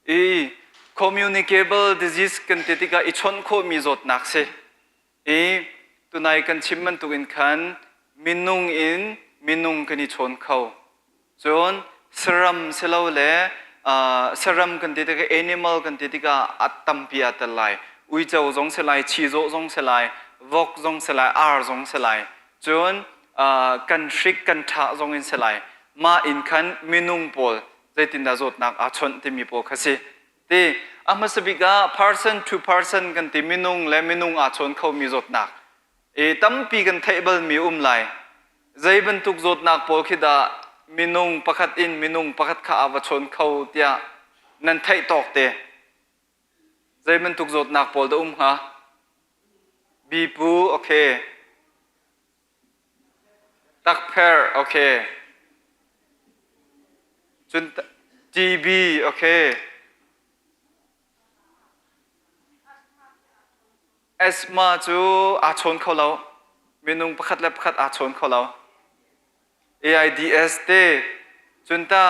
I communicable disease kan ti tikah i chawnh khawhmi zawtnak si. I tunai kan chim bantukin khan minung in minung kan i chawn kho. Cun saram silole saram kan ti tikah animal kan ti tikah a tampi aa tel lai. Uico zong si lai, chizawh zong si lai, vok zong si lai, ar zong si lai. Cun kan hrik kan ṭha zong in si lai. Mah in khan minung pawl zeitindah zawtnak aa chawnh timi pawl kha si. Ti a hmasa bik ah person to person kan ti minung le minung aa chawn khomi zawtnak. I tampi kan theih balmi um lai. Zei bantuk zawtnak pawl khi dah minung pakhat in minung pakhat kha aa va chawn kho tiah nan theih tawk te. Zei bantuk zawtnak pawl dah um hnga? Bipu, okay. Takpher, okay. Cun TB, okay. Asthma cu aa chawn kho lo. Minung pakhat le pakhat aa chawn kho lo. AIDS te, cun ta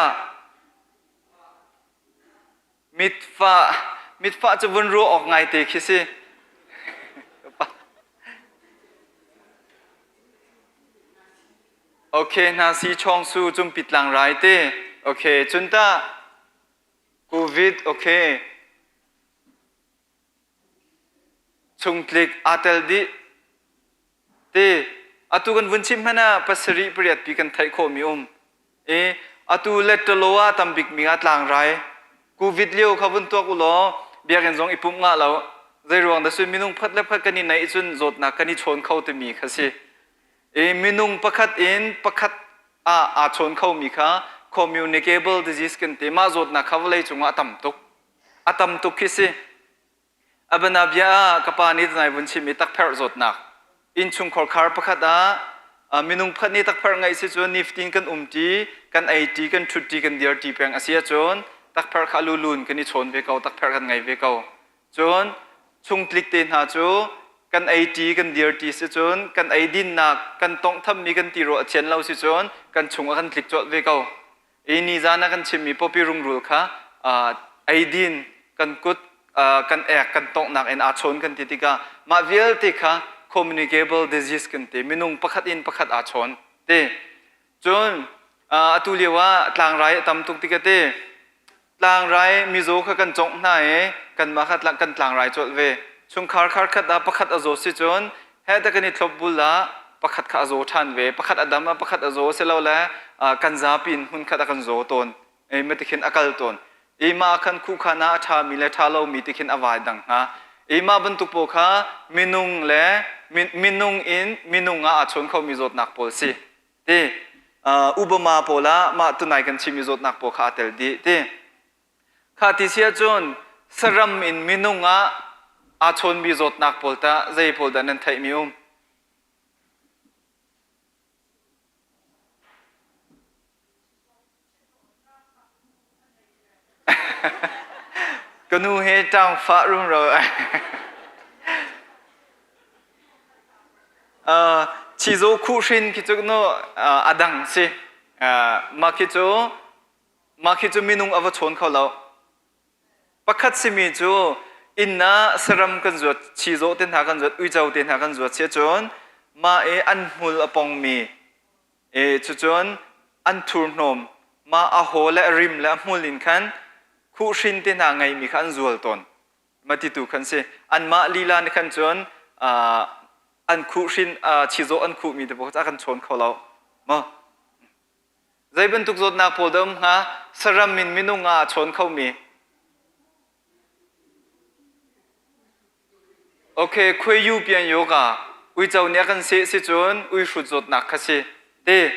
mitfah, mitfah cu vun ruah awk ngai te khi si. Okay, hna si chawng su cumpi tlang rai te. Okay, cun ta COVID, okay. Chungtlik aa tel dih. Ti atu kan vun chim hmanh ah pasarih pariat pi kan theih khawhmi um. I atu lettalo ah tam bikmi ah tlangrai. Covid lio kha vun tuak u law biakinn zong i pumh ngah lo. Zei ruang dah cun minung phat le phat kan i naih cun zawtnak kan i chawn kho timi kha si. I minung pakhat in pakhat ah aa chawn khomi kha communicable disease kan ti. Mah zawtnak kha vawlei cungah a tam tuk. A tam tuk khi si. A bianabia ah ka pa nih nai vun chim i takpherh zawtnak. Innchungkhar khar pakhat ah minung pakhat nih takpherh ngeih si cun nifatin kan umṭi, kan eiṭi, kan ṭhutṭi, kan dirṭi peng a si ahcun takpherh kha lulun kan i chawn ve ko, takpherh kan ngei ve ko. Cun chungtlik te hna cu kan eiṭi, kan dirṭi si cun kan eidinnak, kan tawnghthammi kan tirawl a thian lo si cun kan chung a kan tlik colh ve ko. I nizan ah kan chimmi pawpi rungrul kha eidin kan kut kan ek kan tonghnak in aa chawn kan ti tikah mah vialte kha communicable disease kan ti minung pakhat in pakhat aa chawn ti cun atu lio ah tlangrai a tam tuk tikah ti tlangrai mizaw kha kan congh hna i kanmah kha kan tlangrai colh ve chungkhar khar khat ah pakhat a zaw si cun he ta kan i thlop bul ah pakhat kha a zaw ṭhan ve pakhat a dam ah pakhat a zaw silole kan zapi in hmun khat a kan zaw tawn i matikhin a kal tawn i mah khan khuhkhan ah a ṭhami le ṭha lomi tikhin a vai dang hnga i mah bantuk pawl kha minung le minung in minung ah aa chawn khomi zawtnak pawl si ti Obama pawl ah mah tunai kan chimmi zawtnak pawl kha aa tel dih ti Kha ti si ahcun saram in minung ah aa chawnmi zawtnak pawl tah zei pawl dah nan theihmi um? Ka nu he ṭangfah rumro. Uh, chizaw khuhhrin khi cu no uh, a dang si. Uh, mah khi cu Mah khi cu minung a va chawn kho lo. Pakhat simi cu inn ah saram kan zuat, chizawh te hna kan zuat, uico te hna kan zuat si ahcun mah i an hmul a pongmi e cucun an thurhnawm mah a haw le a rim le a hmul in khan khuhhrin te hna ngeimi kha an zual tawn. Matitu khan si. Anmah lila nih khan cun an khuhhrin chizawh an khuhmi te pawl kha a kan chawn kho lo. Maw? Zei bantuk zawtnak pawl dah um hnga? Saram in minung ah a chawn khomi. Okay, khuai pian yoga. Uico nih a kan seh si cun uihrut zawtnak kha si. Te,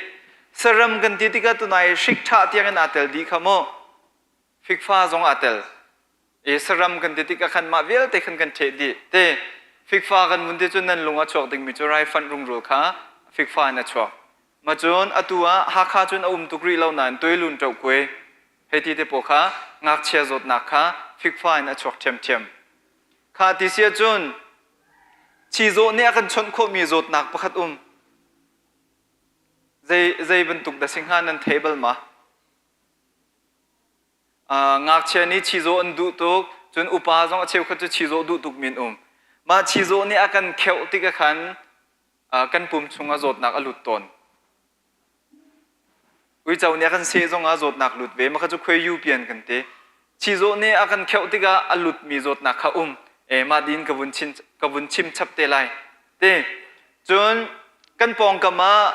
saram kan ti tikah tunai hrik ṭha tiang in aa tel dih kha mu. Fikfa zong aa tel. I saram kan ti tikah khan mah vialte khan kan ṭheh dih. Te, fikfa kan vun ti cun nan lung a chuak dingmi cu raifanh rungrul kha fikfa in a chuak. Ma cun atu ah Hakha cun a um tuk rih lo nain tuilun ṭohkuai hei ti te pawl kha ngakchia zawtnak kha fikfa in a chuak ṭhiamṭhiam. Kha ti si ahcun chizawh nih a kan chawnh khawhmi zawtnak pakhat um. Zei, zei bantuk dah si hnga nan thei bal ma? Ngakchia nih chizawh an duh tuk, cun upa zong a cheukhat cu chizawh duh tuk mi an um. Mah chizawh nih a kan kheuh tik ah khan kan pum chungah zawtnak a lut tawn. Uico nih a kan seh zongah zawtnak lut ve. Mah kha cu khuaiyu pian kan ti. Chizawh nih a kan kheuh tikah a lutmi zawtnak kha um. E, mah din ka vun chim, ka vun chim chap te lai. Ti. Cun kan pawngkam ah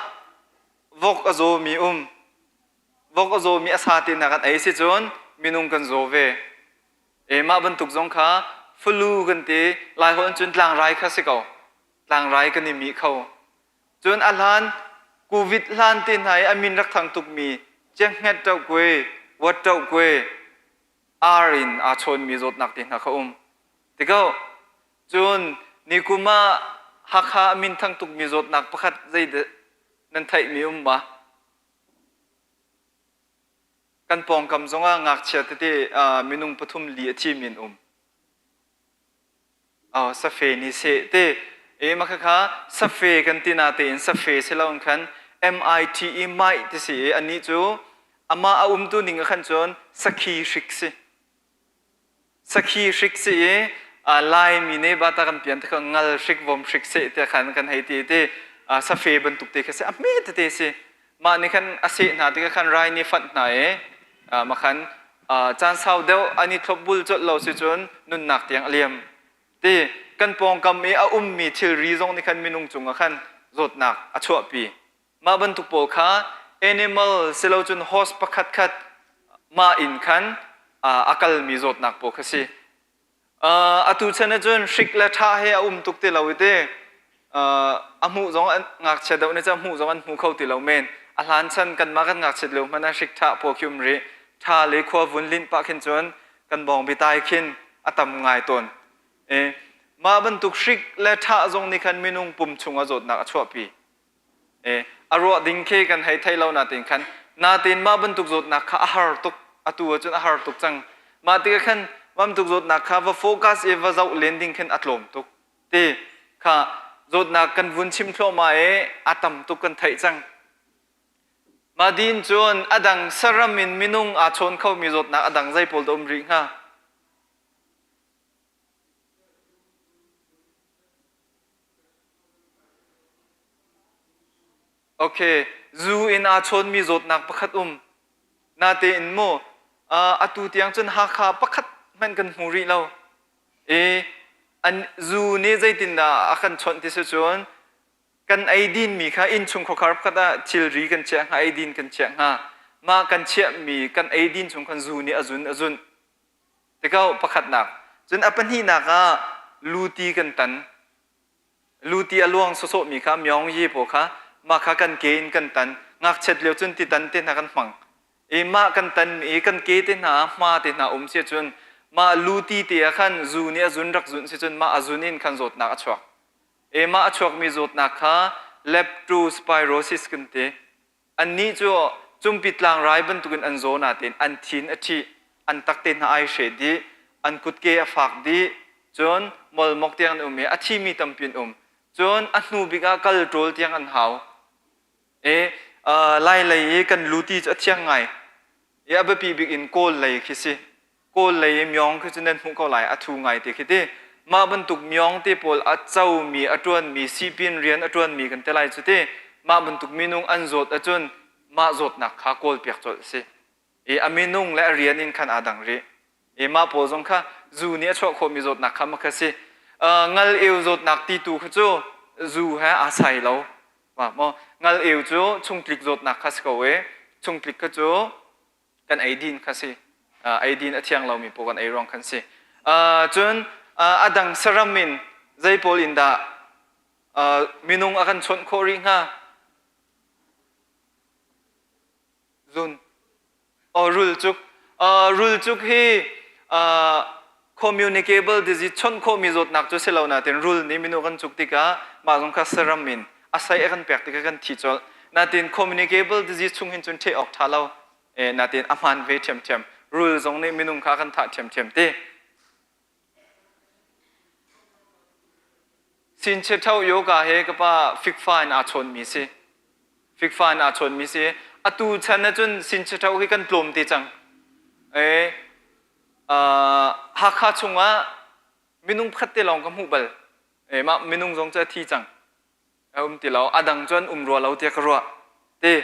vok a zawmi um. Vok a zawmi a sa te hna kan ei si cun minung kan zaw ve. E, mah bantuk zong kha flu kan ti. Lai holh in cun tlangrai kha si ko. Tlangrai kan i mih kho. Cun a hlan Covid hlan te hna i a min rak thang tukmi Cianghnget ṭohkue, Wat ṭohkue, ar in aa chawnmi zawtnak te hna kha um. Tikah cun nikum ah Hakha a min thang tukmi zawtnak pakhat zeidah nan theihmi um ma? Kan pawngkam zongah ngakchia tete minung pathum li a thimi an um. Oh, safe ni seh te. E ma kha safe kan ti na tein safe si lo khan MITE might ti si i anih cu amah a umtu ning ah khan cun sakhi hrik si. Sakhi hrik si i Laimi nih bata kan pian te kha ngal hrik vom hrik seh te khan kan hei ti ti safe bantuk te kha si a hme tete si. Mah nih khan a seh hna tikah khan rai nih fanh hna i mah khan caan sau deuh an i thlopbul colh lo si cun nunnak tiang a liam. Ti kan pawngkam i a ummi thilri zong nih khan minung cungah khan zawtnak a chuahpi. Mah bantuk pawl kha animal silocun host pakhat khat mah in khan a kalmi zawtnak pawl kha si. Atu chan ahcun hrik le ṭha he a um tuk ti lo i ti a hmuh zong an ngakchia deuh nih cun a hmuh zong an hmu kho ti lo men. A hlan chan kanmah kan ngakchiat lio hmanh ah hrik ṭha pawl khi um rih. Ṭha le khua vun linh pah khin cun kan bawng bitai khin a tam ngai tawn. E, mah bantuk hrik le ṭha zong nih khan minung pum chungah zawtnak a chuahpi. E, a ruah ding khi kan hei thei lo natin khan natin mah bantuk zawtnak kha a har tuk atu ahcun a har tuk cang mah tikah khan mah bantuk zawtnak kha va focus i va zoh len ding khin a tlawm tuk ti kha zawtnak kan vun chim thluahmah i a tam tuk kan theih cang mah din cun a dang saram in minung aa chawn khomi zawtnak a dang zei pawl dah um rih hnga Okay, zu in aa chawnmi zawtnak pakhat um. Natein mu, atu tiang cun Hakha pakhat hmanh kan hmu rih lo. I an zu nih zeitindah a kan chawnh ti si cun kan eidin mi kha innchung khuakhar pakhat ah thilri kan chiah hnga, eidin kan chiah hnga. Mah kan chiahmi kan eidin chung khan zu nih a zun a zunh. Tikah pakhatnak. Cun a pahnihnak ah luti kan tan. Luti a luang sawsawhmi kha myong yi pawl kha mah kha kan ke in kan tan. Ngakchiat lio cun titan te hna kan hmang. I mah kan tan i kan ke te hna hma te hna um si cun mah luti te ah khan zu nih a zun rak zun si cun mah a zun in khan zawtnak a chuak. I mah a chuakmi zawtnak kha leptospirosis kan ti. Annih cu cumpi tlangrai bantukin an zaw nain an thin a ṭhih, an takte hna ai hre dih, an kutke a fak dih, cun molmok tiang an um i a thimi tampi an um. Cun a hnu bik ah kal ṭawl tiang an hau. I Lai lei i kan luti cu a thiang ngai. I a biapi bik in Kawl lei khi si. Kawl lei i myong khi cu nan hmuh ko lai a thu ngai te khi ti mah bantuk myong te pawl a comi a ṭuanmi sipin rian a ṭuanmi kan ti lai cu ti mah bantuk minung an zawt ahcun mah zawtnak kha kawl piak colh a si i a minung le a rian in khan aa dang rih i mah pawl zong kha zu nih a chuah khawhmi zawtnak kha makha si ngal eu zawtnak ti tu kha cu zu he aa sai lo maw ngal eu cu chungtlik zawtnak kha si ko i chungtlik kha cu kan eidin kha si eidin a thiang lomi pawl kan ei ruang khan si cun a dang saram in zei pawl in dah minung a kan chawnh khawh rih hnga zun oh rulcuk rulcuk hi communicable disease chawnh khawhmi zawtnak cu si lo nain rul nih minung kan cuk tikah mah zong kha saram in a sei a kan pek tikah kan thi colh nain communicable disease chung hin cun ṭheh awk ṭha lo e nain a hmaan ve ṭhiamṭhiam rul zong nih minung kha kan thah ṭhiamṭhiam ti Sinche yoga he ka pa fikfa in aa chawnmi si. Fikfa in aa chawnmi si. Atu chan ahcun sinche hi kan tlawm te cang. E, Hakha chungah minung pakhat te lawng ka hmuh bal. Mah minung zong cu a thi cang. A um ti lo. A dang cu an um rua lo tiah ka ruah. Ti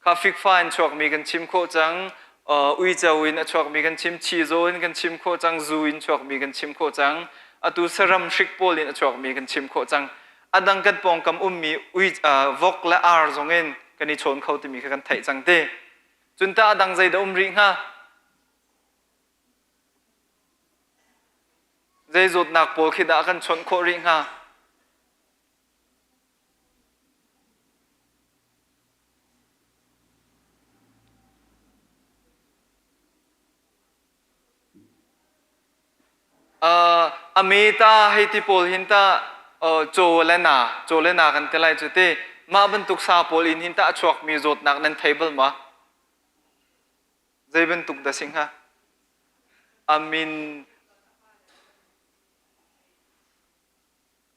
kha fikfa in chuakmi kan chim khawh cang. Uico in a chuakmi kan chim, chizaw in kan chim khawh cang, zu in chuakmi kan chim khawh cang. Atu saram hrik pawl in a chuakmi kan chim khawh cang. A dang kan pawngkam ummi ui, vok le ar zong in kan i chawn kho timi kha kan theih cang ti. Cun tah a dang zeidah um rih hnga? Zei zawtnak pawl khi dah kan chawnh khawh rih hnga? Uh, a me ta hei ti pawl hin ta uh, caw le na caw le na kan ti lai cu ti mah bantuk sa pawl in hin ta a chuakmi zawtnak nan thei bal ma? Zei bantuk dah si hnga? A min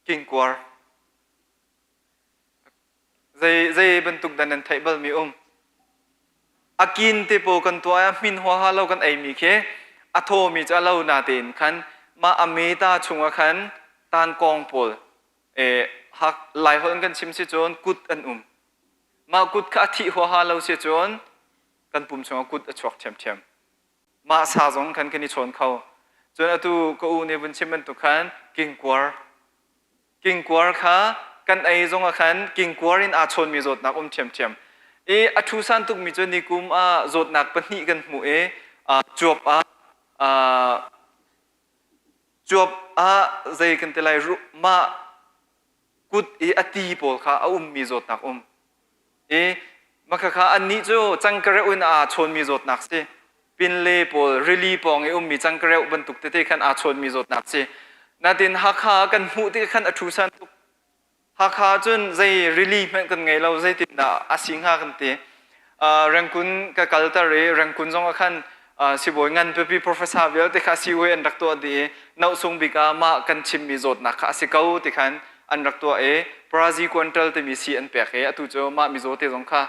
kingkuar. Zei zei bantuk dah nan theih balmi um? A kin te pawl kan tuah i a hmin huaha lo kan eimi khi a thawmi cu a lo natein khan mah a meta chungah khan tankawng pawl eh, hak Laiholh in kan chim si cun kut an um. Mah kut kha a thih huaha lo si cun kan pum chungah kut a chuak ṭhiamṭhiam. Mah sa zong khan kan i chawn kho. Cun atu ka u nih vun chim bantuk khan kingkuar. Kingkuar kha kan ei zong ah khan kingkuar in aa chawnmi zawtnak um ṭhiamṭhiam. I a ṭhusan tukmi cu nikum ah zawtnak pahnih kan hmuh i cuap ah cuap ah zei kan ti lai mah kut i a ti pawl kha a ummi zawtnak um. I makhakha annih cu cangkareuh in aa chawnmi zawtnak si. Pinle pawl rili pawng i ummi cangkareuh bantuk tete khan aa chawnmi zawtnak si. Natin Hakha kan hmuh tik khan a ṭhusan tuk. Hakha cun zei rili hmanh kan ngei lo zeitindah a si hnga kan ti. Rengkun ka kalter i Rengkun zong ah khan sibawi ngan pipi professor vialte kha sibawi an rak tuah dih i nohsung bik ah mah kan chimmi zawtnak kha a si ko ti khan an rak tuah i praziquantel timi sii an pek i atu cu mah mizaw te zong kha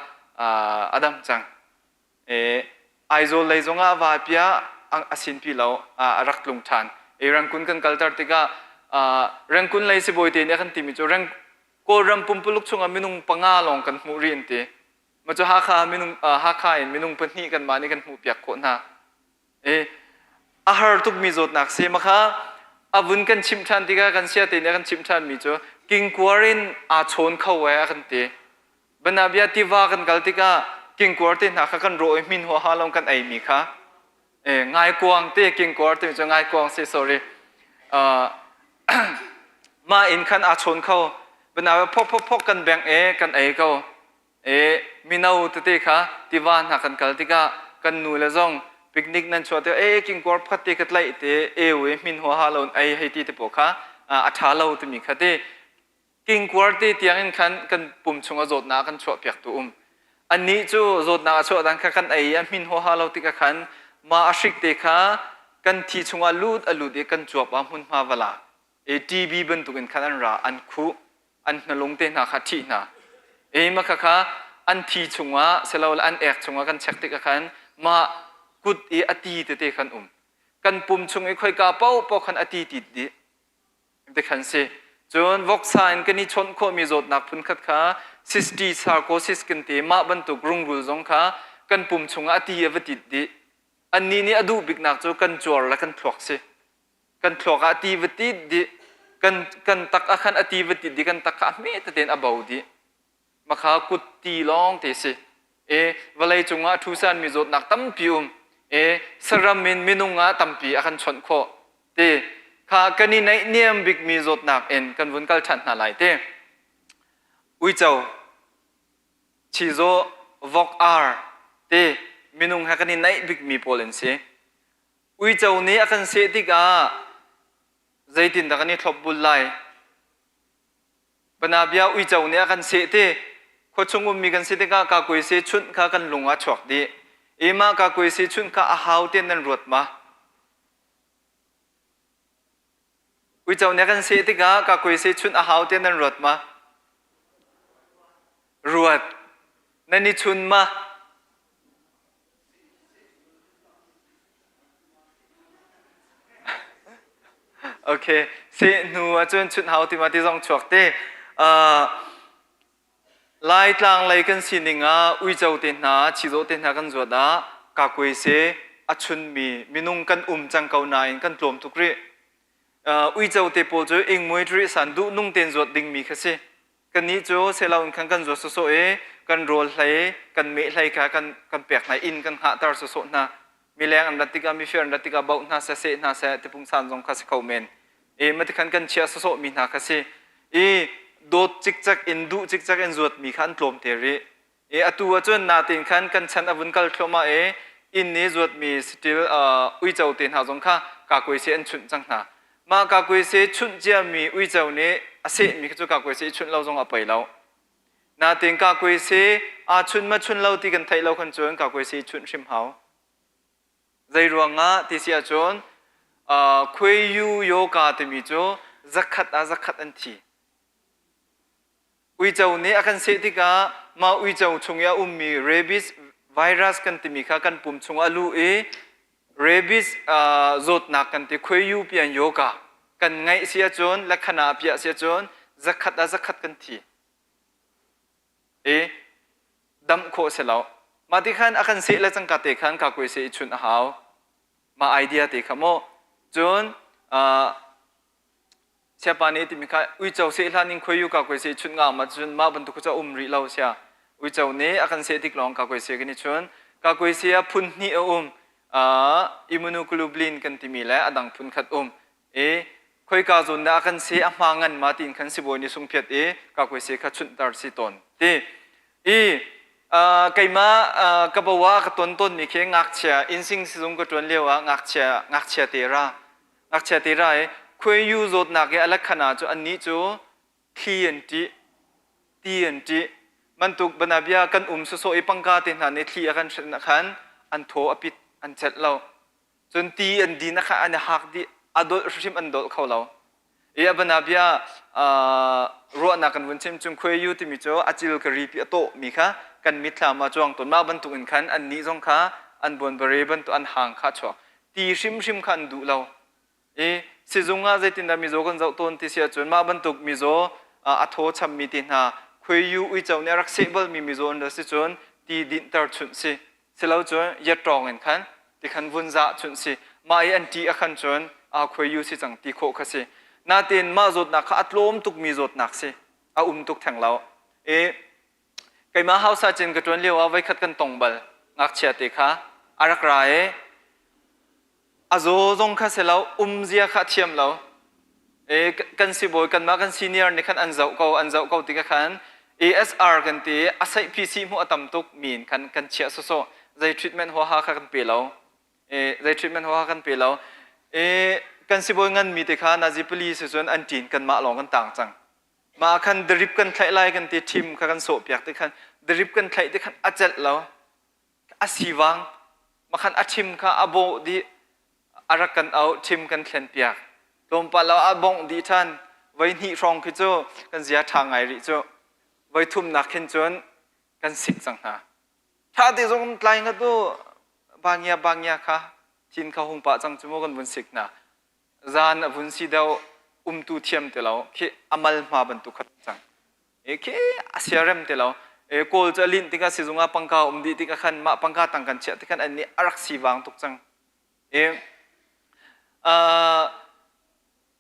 a dam cang. E, Aizawl lei zong ah va piah a sinpi lo a rak tlung ṭhan. E, Rangkun kan kalter tikah Rangkun lei sibawi te nih a kan timi cu Kawlram pumpuluk chungah minung panga lawng kan hmuh rih an ti. Mah cu Hakha minung Hakha in minung pahnih kanmah nih kan hmuhpiak khawh hna. E, a har tukmi zawtnak si makha a vun kan chimh ṭhan tikah kan sia te nih a kan chimh ṭhanmi cu kingkuar in aa chawn kho e a kan ti. Banabia tiva kan kal tikah kingkuar te hna kha kan rawh i hmin huaha lo kan eimi kha e, ngaikuang te kingkuar te cu ngaikuang si sorry uh, mah in khan aa chawn kho banabia phok phok phok kan bengh e kan ei ko E mino tete kha tiva hna kan kal tikah kan nu le zong picnic nan chuah tikah e kingkuar pakhat te ka tlaih te eu i hmin huaha lo in ei hei ti te pawl kha a ṭha lo timi kha ti kingkuar te tiang in khan kan pum chungah zawtnak kan chuah piak tu um annih cu zawtnak a chuah dan kha kan ei i a hmin huaha lo tikah khan mah a hrik te kha kan thi chungah lut a lut i kan cuap ah hmunhma va la e TB bantukin khan an ra an khuh an hnalung te hna kha ṭhih hna. E mah khakha an thi chungah silole an ek chungah kan check tikah khan mah kut i a ti tete khan um. Kan pum chung i khoika paohpaoh khan a ti tit dih. Ti khan si. Cun voksa in kan i chawnh khawhmi zawtnak phunkhat kha cysticercosis kan ti mah bantuk rungrul zong kha kan pum chungah a ti a va tit dih. Annih nih a duh biknak cu kan cuar le kan thluak si. Kan thluak ah a ti va tit dih kan kan tak ah khan a ti va tit dih kan tak kha a hme tein a bo dih makha kut ti lawng te si e vawlei cungah ṭhusan mi zawtnak tampi um e saram in minung ah tampi a kan chawnh khawh ti kha kan i naihniam bikmi zawtnak in kan vun kal ṭhan hna lai ti uico chizaw vok ar ti minung he kan i naih bikmi pawl an si Uico nih a kan seh tikah zeitindah kan i thlopbul lai? Banabia uico nih a kan seh ti khuachung ummi kan si tikah kakuaise chunh kha kan lung ah chuak dih. I mah kakuaise chunh kha a hau tiah nan ruat ma? Uico nih a kan seh tikah kakuaise chunh a hau tiah nan ruat ma? Ruat. Nan i chun ma? Okay, seh hnu ahcun chunh hau ti ma ti zong chuak te. Laitlang lei kan sining ah uico te hna, chizawh te hna kan zuat ah kakuai se a chunmi minung kan um cang ko nain kan tlawm tuk rih. Uico te pawl cu ingmui rih san duh nung ten zuat dingmi kha si. Kannih cu selo in khan kan zuat sawsawh i kan rawl hlei, kan meh hlei kha kan kan pek hna inn kan hngahter sawsawh hna. Mileng an rat tikah mifir an rat tikah bauh hna seh, seh hna seh ti pungsan zong kha si kho men. I matikhan kan chiah sawsawhmi hna kha si. I dawt cikcek in duh cikcek in zuatmi kha an tlawm te rih. I atu ahcun natin khan kan chan a vun kal thluahmah i inn i zuatmi saṭil uico te hna zong kha kakuaise an chunh cang hna. Mah kakuaise chunh ciami uico nih a sehmi kha cu kakuaise i chunh lo zong a poi lo. Natin kakuaise aa chun ma chun lo ti kan theih lo khan cun kakuaise i chunh hrim hau. Zei ruangah ti si ahcun khuaiyu yoga timi cu zakhat ah zakhat an thi. Uico nih a kan seh tikah mah uico chung i a ummi rabies virus kan timi kha kan pum chungah a luh i rabies zawtnak kan ti khuaiyu pian yoga kan ngaih si ahcun lekhana piah si ahcun zakhat ah zakhat kan thi. I damh khawh si lo. Mah ti khan a kan seh le cangka te khan ka kuai seh i chunh a hau. Mah idea te kha mu. Cun Siapa nih timi kha uico seh hlan in khuai yu ka koi se chun nga ma cun mah bantuk cu um rih lo sia. Uico nih a kan seh tik lawng ka koi se kan i chun. Ka koi se ah phun hnih a um. Immunoglobulin kan timi le a dang phun khat um. I khoika zawn dah a kan seh a hma ngan ma tiin khan sibawi nih sungphiat i ka koi se kha chunhter si tawn. Ti i keimah ka bawa ka ton tawnmi khi ngakchia innsing sizung ka ṭuan lio ah ngakchia ngakchia te ra Ngakchia te ra i khuaiyu zawtnak i a lekhana cu annih cu thli an ṭih, ti an ṭih. Bantuk banabia kan um sawsawh i pangka te hna nih thli a kan hrenh ah khan an thaw a pit, an celh lo. Cun ti an din ah khan an i hak dih, a dolh hrimhrim an dolh kho lo. I a banabia ruahnak kan vun chim cung khuaiyu timi cu a cil ka ripi a tawhmi kha kan mitthlam ah cuang tawn. Mah bantuk in khan annih zong kha an buanbare bantuk an hang kha a chuak. Ti hrimhrim kha an duh lo. I sizung ah zeitindah mizaw kan zoh tawn ti si ahcun mah bantuk mizaw a thaw chammi te hna khuaiyu uico nih a rak seh balmi mizaw an rak si cun ti dinhter chunh si. Silo cun yatṭawng in khan ti khan vun zah chunh si. Mah i an ṭih a khan cun a khuaiyu si cang ti khawh kha si. Natin mah zawtnak kha a tlawm tukmi zawtnak si. A um tuk theng lo. I Keimah hausa cin ka ṭuan lio ah voikhat kan tong bal. Ngakchia te kha a rak ra i a zaw zong kha si lo, umzia kha a thiam lo. E, kan sibawi kanmah kan senior nih khan an zoh ko, an zoh ko tikah khan ASR kan ti i a saihpi sii hmuh a tam tuk mi in khan kan chiah sawsawh. Zei treatment huaha kha kan pe lo. E, zei treatment huaha kan pe lo. E, kan sibawi nganmi te kha nazi police cun an ṭin kanmah lawng kan tang cang. Mah khan drip kan thlaih lai kan ti ṭhim kha kan sawhpiak ti khan drip kan thlaih ti khan a celh lo a sivang mah khan a ṭhim kha a bawh dih a rak kan auh ṭhim kan thlen piak tlawmpal lo a bongh dih ṭhan voi hnih hrawng khi cu kan zia ṭha ngai rih cu voi thumnak khin cun kan sik cang hna ṭha te zong tlai ngat u bangia bangia kha thin kha hung pah cang cu mu kan vun sik hna Zan a vun si deuh umtu thiam ti lo khi a mal hma bantuk kha cang. E khi a siarem ti lo. E kawl cu a linh tikah sizung ah pangka um dih tikah khan mah pangka tang kan chiah tikhan an nih a rak sivang tuk cang. E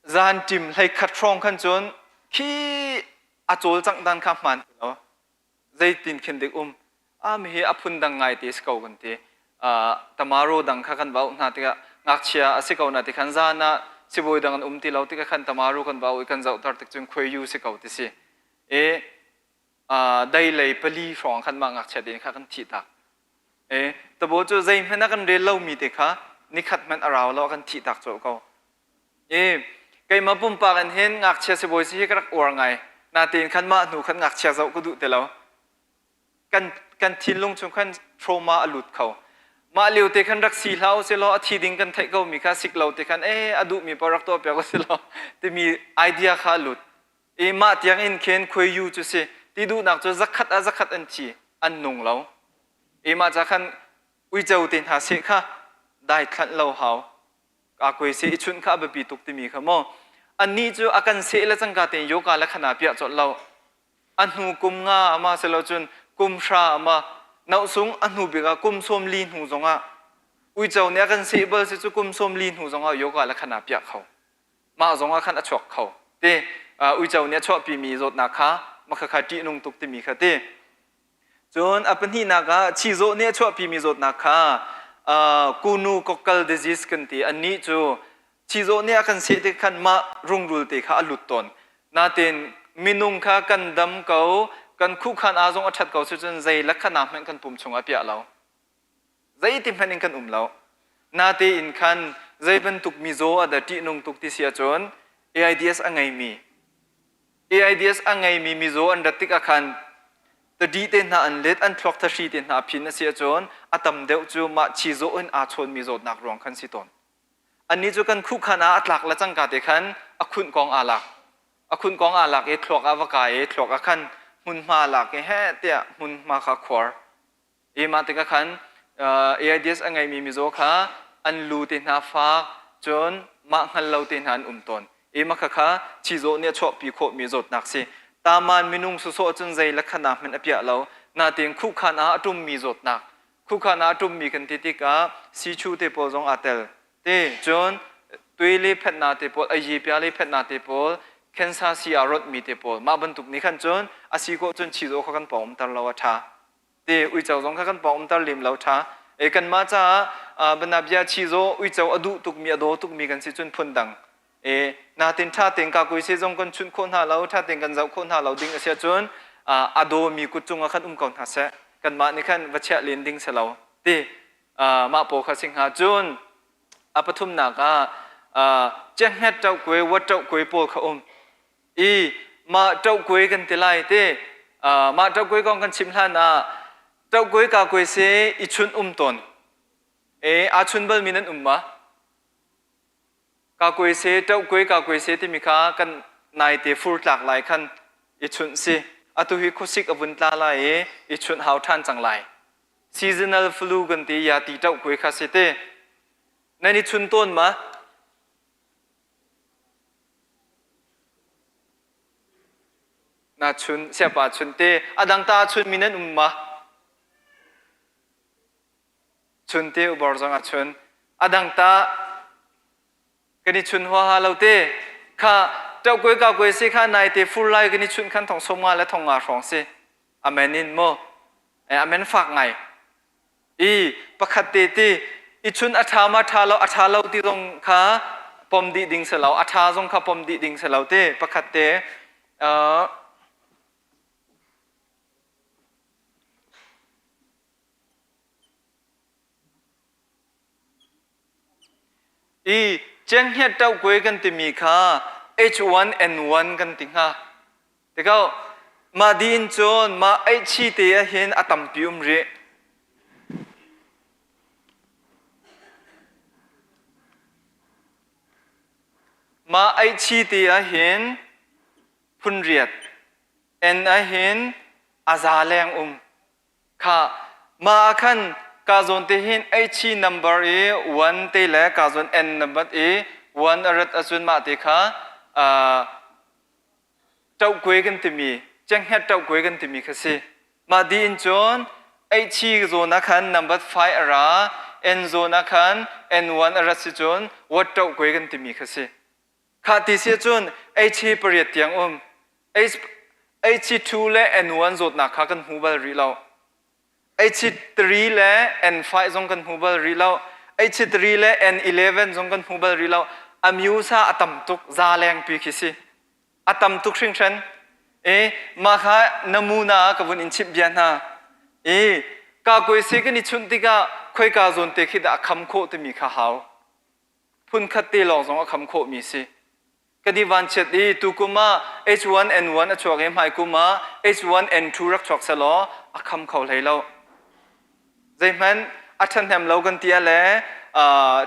zan ṭim hlei khat hrawng khan cun khi a cawlcangh dan kha hmaan ti lo. Zeitin khin dik um ah mi hi a phun dang ngai te si ko kan ti. Tamaro dang kha kan va auh hna tikah ngakchia a si ko na ti khan zan ah sibawi dang an um ti lo tikah khan tamaru kan va auh i kan zohter tik cun khuaiyu si ko ti si. E dei lei pali hrawng khan mah ngakchia te kha kan thih tak. E tabo cu zeihmanh a kan rel lomi te kha nikhat hmanh a rau lo a kan thih tak colh ko. E keimah pumpak in hin ngakchia sibawi si hi ka rak uar ngai. Natein khan mah hnu khan ngakchia zoh ka duh ti lo. Kan kan thinlung chung khan trauma a lut kho. Mah lio te khan rak si hlah usih law a thi ding kan theih ko mi kha sik lo te khan e a duh mi pa rak tuah piak usih law timi idea kha a lut. I mah tiang in khin khuaiyu cu si ti duhnak cu zakhat ah zakhat an thi an nung lo. I mah ca khan uico te hna seh kha dai thlanh lo hau. Kakuai seh i chunh kha a biapi tuk timi kha maw annih cu a kan seh le cangka tein yoga le khana piah colh lo. A hnu kum nga ama silo cun kum hra ama nohsung a hnu bik ah kum 40 hnu zongah uico nih a kan seh bal si cu kum 40 hnu zongah yoga le khana piah kho. Mah zongah khan a chuak kho. Ti uico nih a chuahpimi zawtnak kha makhakha ṭihnung tuk timi kha ti. Cun a pahnihnak ah chizawh nih a chuahpimi zawtnak kha kunu kokkal disease kan ti. Annih cu chizawh nih a kan seh tik khan mah rungrul te kha a lut tawn. Natin minung kha kan dam ko, kan khuhkhan aa zong a ṭhat ko sicun zei lakhanak hmanh kan pum chungah a piah lo. Zeiti hmanh in kan um lo. Natein khan zei bantuk mizaw a dah ṭihnung tuk ti si ahcun AIDS a ngeimi AIDS a ngeimi mizaw an rat tikah khan tadi te hna an let, an thluak thahri te hna a phin a si ahcun a tam deuh cu mah chizawh in aa chawnmi zawtnak ruang khan si tawn. Annih cu kan khuhkhan ah a tlak le cangka te khan a khunh kong aa lak. A khunh kong aa lak i thluak ah va kai i thluak ah khan hmunhma lak i heh tiah hmunhma kha khuar. I mah tikah khan AIDS a ngeimi mizaw kha an lu te hna fak cun mah hngal lo te hna an um tawn. I mah khakha chizawh nih a chuahpi khawhmi zawtnak si. Taman minung sawsawh cun zei lakhanak hmanh a piah lo. Natein khuhkhan ah a ṭummi zawtnak. Khuhkhan ah a ṭummi kan ti tikah sichu te pawl zong aa tel. Te cun tui le phetna te pawl, ayi pia le phetna te pawl, cancer si aa ronhmi te pawl. Mah bantuk nih khan cun a si khawh cun chizawh kha kan pawng umter lo a ṭha. Te uico zong kha kan pawng umter lem lo ṭha. E kanmah caah banabia chizaw uico a duh tukmi a daw tukmi kan si cun phun dang. E natin ṭha tein ka kui se zong kan chunh khawh hna lo, ṭha tein kan zoh khawh hna lo ding a si ahcun a dawmi kut cungah khan um ko hna seh. Kanmah nih khan va chiah len ding si lo. Ti mah pawl kha si hnga cun a pathumnak ah cenghnget ṭohkuai, wat ṭohkuai pawl kha um. I mah ṭohkuai kan ti lai te mah ṭohkuai kong kan chim hlan ah ṭohkuai ka kuai se i chunh um tawn. E aa chun balmi nan um ma? Ka kuai se ṭohkuai ka kuai se timi kha kan naite fur tlak lai khan i chunh si. Atu hi khuasik a vun tla lai i i chunh hau ṭhan cang lai. Seasonal flu kan ti ya ti ṭohkuai kha si te. Nan i chun tawn ma? Na chun siapa chun te a dang ta chun mi nan um ma? Chun te ubor zong a chun. A dang ta kan i chun huaha lo te kha ṭohkuai ka kuai si kha nai te fur lai kan i chunh khan thong som nga le thong nga hrawng si. Amen in mu. Amen fak ngai. I pakhat te ti i chun a ṭha ma ṭha lo a ṭha lo ti zong kha pom dih ding si lo a ṭha zong kha pom dih ding si lo ti pakhat te i cenghngia ṭohkuai kan timi kha H1N1 kan ti hnga. Tikah mah dih in cun mah eichi te ah hin a tampi um rih. Mah eichi te ah hin phun riat, N ah hin a za leng um. Kha mah ah khan ka zawn te hin eichi number i 1 te le ka zawn N number i 1 a rat ahcun mah te kha ṭohkuai kan timi cenghnget ṭohkuai kan timi kha si. Mah dih in cun H zawn ah khan number 5 a ra, N zawn ah khan N1 a rat si cun wat ṭohkuai kan timi kha si. Kha ti si cun H hi pariat tiang um. H H2 le N1 zawtnak kha kan hmu bal rih lo. H3 le N5 zong kan hmu bal rih lo. H3 le N11 zong kan hmu bal rih lo. A muse a tam tuk, za lengpi khi si. A tam tuk hringhran. E mah kha namuna ka vun in chimh bia hna. E ka kuaisi kan i chunh tikah khoika zawn te khi dah a kham khawh timi kha hau. Phun khat te lawng zong a kham khawhmi si. Kan i vanchiat i tukum ah H1N1 a chuak i hmaikum ah H1N2 rak chuak selaw a kham kho hlei lo. Zeihmanh a ṭhahnem lo kan ti ah le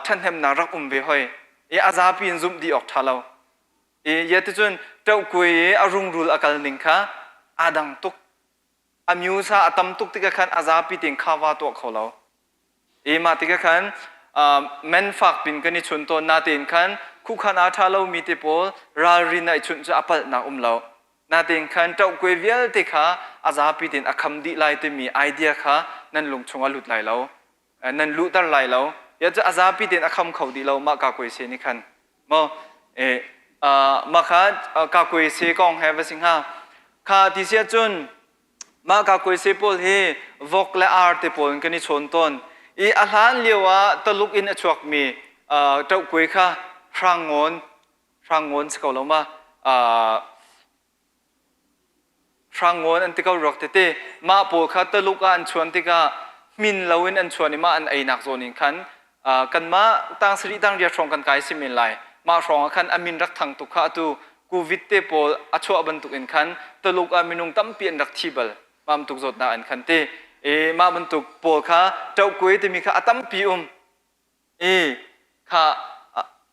ṭhahnemnak rak um ve hoi. I a zapi in zumh dih awk ṭha lo. I yaticun ṭohkuai i a rungrul a kal ning kha aa dang tuk. A muse a tam tuk tikah khan a zapi tein kha va tuah kho lo. I mah tikah khan. Men fak pin kan i chun tawn natein khan khuhkhan aa ṭha lomi te pawl ralrin ah i chunh cu a palhnak um lo. Natein khan ṭohkuai vialte kha a zapi tein a kham dih lai timi idea kha nan lung chungah lut lai lo. Nan luhter lai lo. Ya cu a zapi tein a kham kho dih lo mah kakuai se nih khan. Maw mah kha kakuai se kong he va si hnga. Kha ti si ahcun Mah kakuaise pawl hi vok le ar te pawl in kan i chawn tawn. I a hlan lio ah Taluk in a chuakmi ṭohkuai kha hrangngawn, hrangngawn si ko lo ma, hrangngawn an ti ko ruak tete. Mah pawl kha Taluk ah an chuan tikah hmin loin an chuan i mah an einak zawn in khan kanmah tang sarih tang riat hrawng kan kai si men lai. Mah hrawng ah khan a min rak thang tuk kha atu Covid te pawl a chuah bantuk in khan Tuluk ah minung tampi an rak thi bal. Mah bantuk zawtnak an khan ti. I mah bantuk pawl kha ṭohkuai timi kha a tampi um. I kha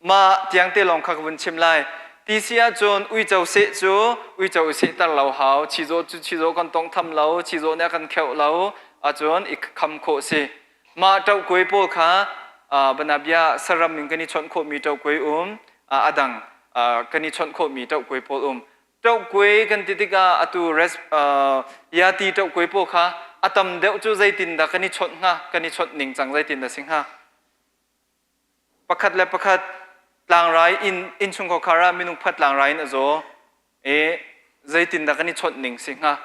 mah tiang te lawng kha ka vun chim lai. Ti si ahcun uico seh cu uico i sehter lo hau. Chizawh cu chizawh kan tawngtham lo, chizawh nih a kan kheuh lo ahcun i kham khawh si. Mah ṭohkuai pawl kha banabia saram in kan i chawnh khawhmi ṭohkuai um, a dang kan i chawnh khawhmi ṭohkuai pawl um. Ṭohkuai kan ti tikah atu yati ṭohkuai pawl kha a tam deuh cu zeitindah kan i chawnh hnga, kan i chawnh ning cang zeitindah si hnga? Pakhat le pakhat tlangrai inn innchungkhar ah minung phat tlangrai in a zaw. E zeitindah kan i chawnh ning si hnga?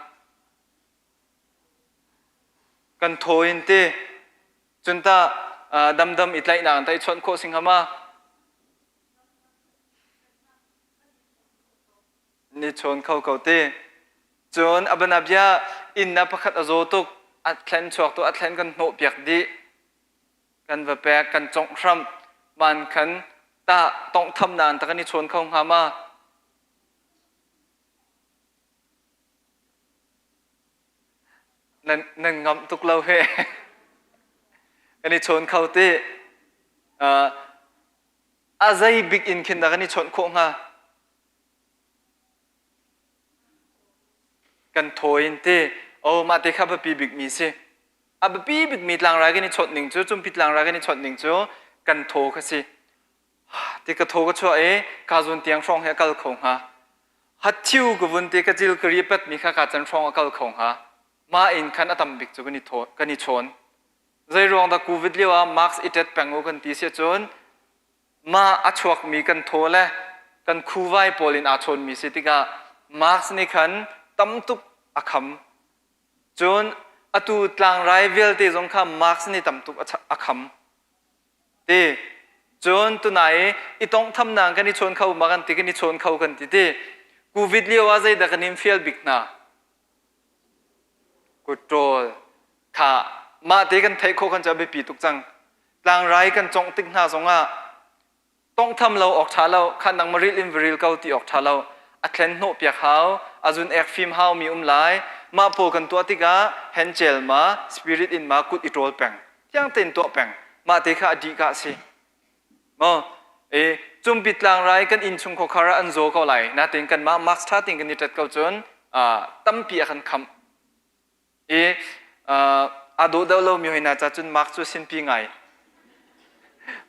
Kan thaw in ti cun tah damdam i tlaihnak in tah i chawnh khawh si hnga ma? Ni chawn kho ko ti. Cun a banabia inn ah pakhat a zaw tuk, a thlen chuak tu a thlen kan hnawh piak dih. Kan va pek, kan congh hram. Man khan tah tonghthamnak in ta kan i chawn kho hnga ma? Nan, nan ngamh tuk lo he. Kan i chawn kho ti. Uh, a zei bik in khin dah kan i chawnh khawh hnga? Kan thaw in ti. Oh, mah te kha biapi bikmi si. A biapi bikmi tlangrai kan i chawnh ning cu, cumpi tlangrai kan i chawnh ning cu kan thaw kha si. Ti ka thaw ka chuah i ka zun tiang hrawng hi a kal kho hnga. Hathiu ka vun ti ka cil ka ri patmi kha ka can hrawng a kal kho hnga. Mah in khan a tam bik cu kan i thaw, kan i chawn. Zei ruang dah COVID lio ah mask i tet peng u kan ti si ahcun mah a chuakmi kan thaw le kan khuvai pawl in aa chawnmi si tikah mask nih khan tam tuk a kham. Cun atu tlangrai vialte zong kha mask nih tam tuk a kham. Ti cun tunai i tonghthamnak kan i chawn kho ma kan ti kan i chawn kho kan ti ti covid lio ah zeidah kan in fial bik hna kutṭawl kha mah te kan theih khawh kan cu a biapi tuk cang tlangrai kan congh tik hna zongah tonghtham lo awk ṭha lo khan nang maril in viril ko ti awk ṭha lo a thlen hnawh piak hau a zun ek fim hau mi um lai mah pawl kan tuah tikah hencel ma spirit in ma kut i ṭawl peng thiang tein tuah peng mah te kha a dih ka si maw e cumpi tlangrai kan inn chung khuakhar ah an zaw ko lai natein kanmah mask ṭha tein kan i ṭet ko cun tampi a kan khamh i aa dawh deuh lomi hoi hna ca cun mask cu sinpi ngai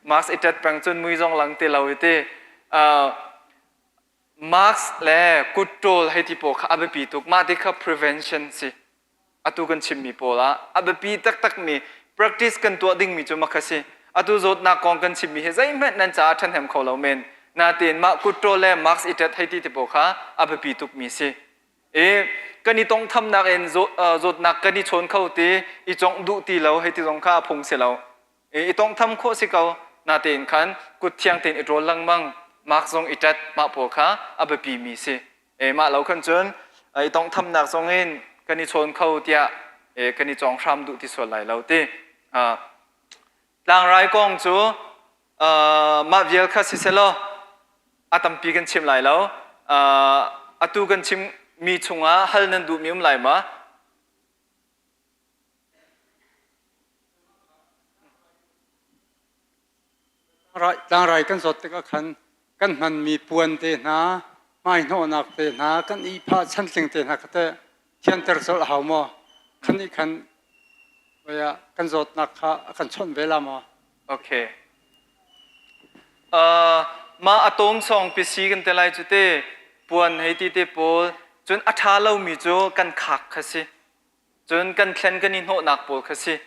mask i ṭet peng cun mui zong lang ti lo i ti mask le kut ṭawl hei ti pawl kha a biapi tuk mah ti kha prevention si atu kan chimmi pawl ah a biapi taktakmi practice kan tuah dingmi cu makha si atu zawtnak kong kan chimmi hi zeihmanh nan caah ṭhahnem kho lo men natein mah kut ṭawl le mask i ṭet hei ti ti pawl kha a biapi tukmi si i kan i tongthamnak in zawtnak kan i chawn kho ti i congh duh ti lo hei ti zong kha a phung si lo i tongtham khawh si ko natein khan kut thiang tein i ṭawl lengmang mak zong i ṭet mah pawl kha a biapi mi si e mah lo khan cun i tongthamnak zong in kan i chawn kho tiah e kan i cawng hram duh ti sual lai lo ti tlangrai kong cu mah vial kha siselaw a tampi kan chim lai lo. Atu kan chimmi chungah hal nan duhmi um lai ma? Tlangrai kan zawt tikah khan kan hmanmi puan te hna, hmaihnawhnak te hna, kan ihphah chantling te hna kha teh thianter colh a hau maw? Khan nih khan kan zawtnak kha a kan chawnh ve la maw? Okay. Mah a tawngsawng pisi kan te lai cu te puan hei ti te pawl cun a ṭha lomi cu kan khak kha si. Cun kan thlen kan i hnawhnak pawl kha si.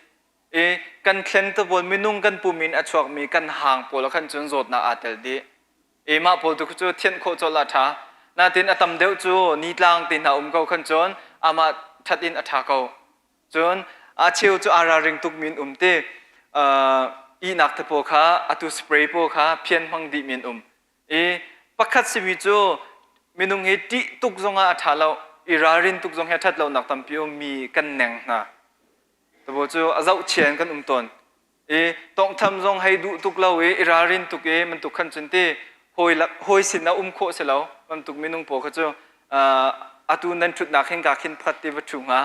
I kan thlen te pawl minung kan pum in a chuakmi kan hang pawl khan cun zawtnak aa tel dih. I mah pawl tu cu thianh khawh colh a ṭha. Natin a tam deuh cu nitlang te hna um ko khan cun amah ṭhat in a ṭha ko. Cun a cheu cu aa ralring tukmi an um ti. Ihnak te pawl kha atu spray pawl kha phian hmang dihmi an um. I pakhat simi cu minung hi ṭih tuk zongah a ṭha lo, i ralrin tuk zong hi a ṭhat lonak tampi ummi kan neng hna. Tabo cu a zohchia in kan um tawn. I tawnghtham zong hei duh tuk lo i i ralrin tuk i bantuk khan cun ti hawi lak hawi sin ah um khawh si lo bantuk minung pawl kha cu atu nan ṭhutnak hin ka khin phat ti va ṭhu hnga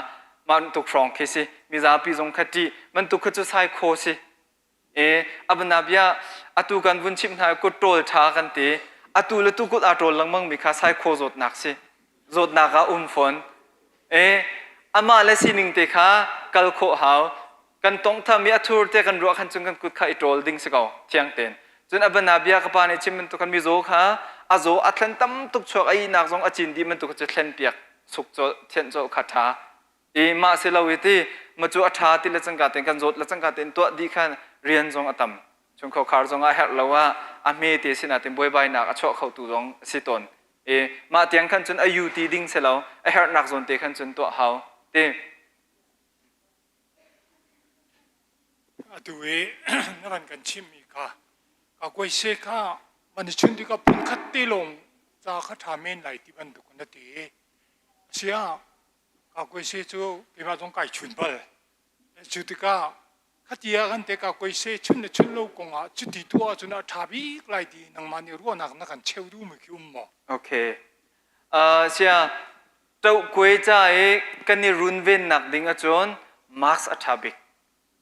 mah tuk hrawng khi si mizapi zong kha ṭih bantuk kha cu sai kho si e abana bia atu kan vun chimh hna kut ṭawl ṭha kan ti atu le tu kut aa ṭawl lengmang mi kha sai kho zawtnak si zawtnak ah um fawn e amah le sining te kha kal khawh hau kan tongtham i a thur te kan ruah khan cun kan kut kha i ṭawl ding si ko thiang tein cun a bana bia ka pa nih chim bantuk kan mizaw kha a zaw a thlen tam tuk chuak a ihnak zong a cin dih bantuk cu thlen piak suk colh thianh colh kha ṭha i mah si lo i ti ma cu a ṭha ti le cangka tein kan zawt le cangka tein tuah dih khan rian zong a tam chungkhar zong ah herh lo ah a hme te sinatin buaibainak a chuah khotu zong a si tawn i mah tiang khan cun a yu ti ding si lo a herhnak zawn te khan cun tuah hau ti. Atu i na van kan chimmi kha kakuaise kha van i chun tikah phunkhat te lawng ca kha ṭha men lai ti bantuk na ti. Asiah kakuaise cu keimah zong kai chun bal. Cu tikah khati ah kan te kakuaise chun le chun lo kongah cuti tuah ahcun a ṭha bik lai ti nangmah nih ruahnak na kan cheu duhmi khi um maw? Okay. Sia Tohkuai ca i kan i runvennak ding ahcun mask a ṭha bik.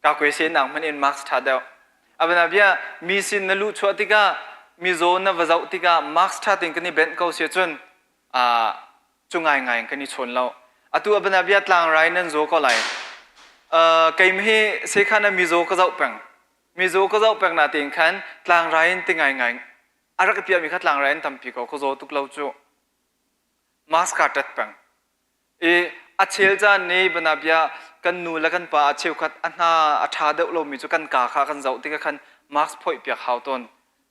Kakuai senak hmanh in mask ṭha deuh. A bia mi sin na luhchuah tikah mizaw na va zoh tikah mask ṭha tein kan i benh ko si ahcun cu ngaingai in kan i chawn lo. Atu a bia tlangrai nan zaw ko lai. Keimah hi sekhan ah mizaw ka zoh peng. Mizaw ka zoh peng natein khan tlangrai in ti ngaingai a rak i piahmi kha tlangrai in tampi ko ka zaw tuk lo cu. Mask aa ṭat peng. I a chel caan nih banabia kan nu le kan pa a cheukhat a hna a ṭha deuh lomi cu kan kaa kha kan zoh tikah khan mask phoih piak hau tawn.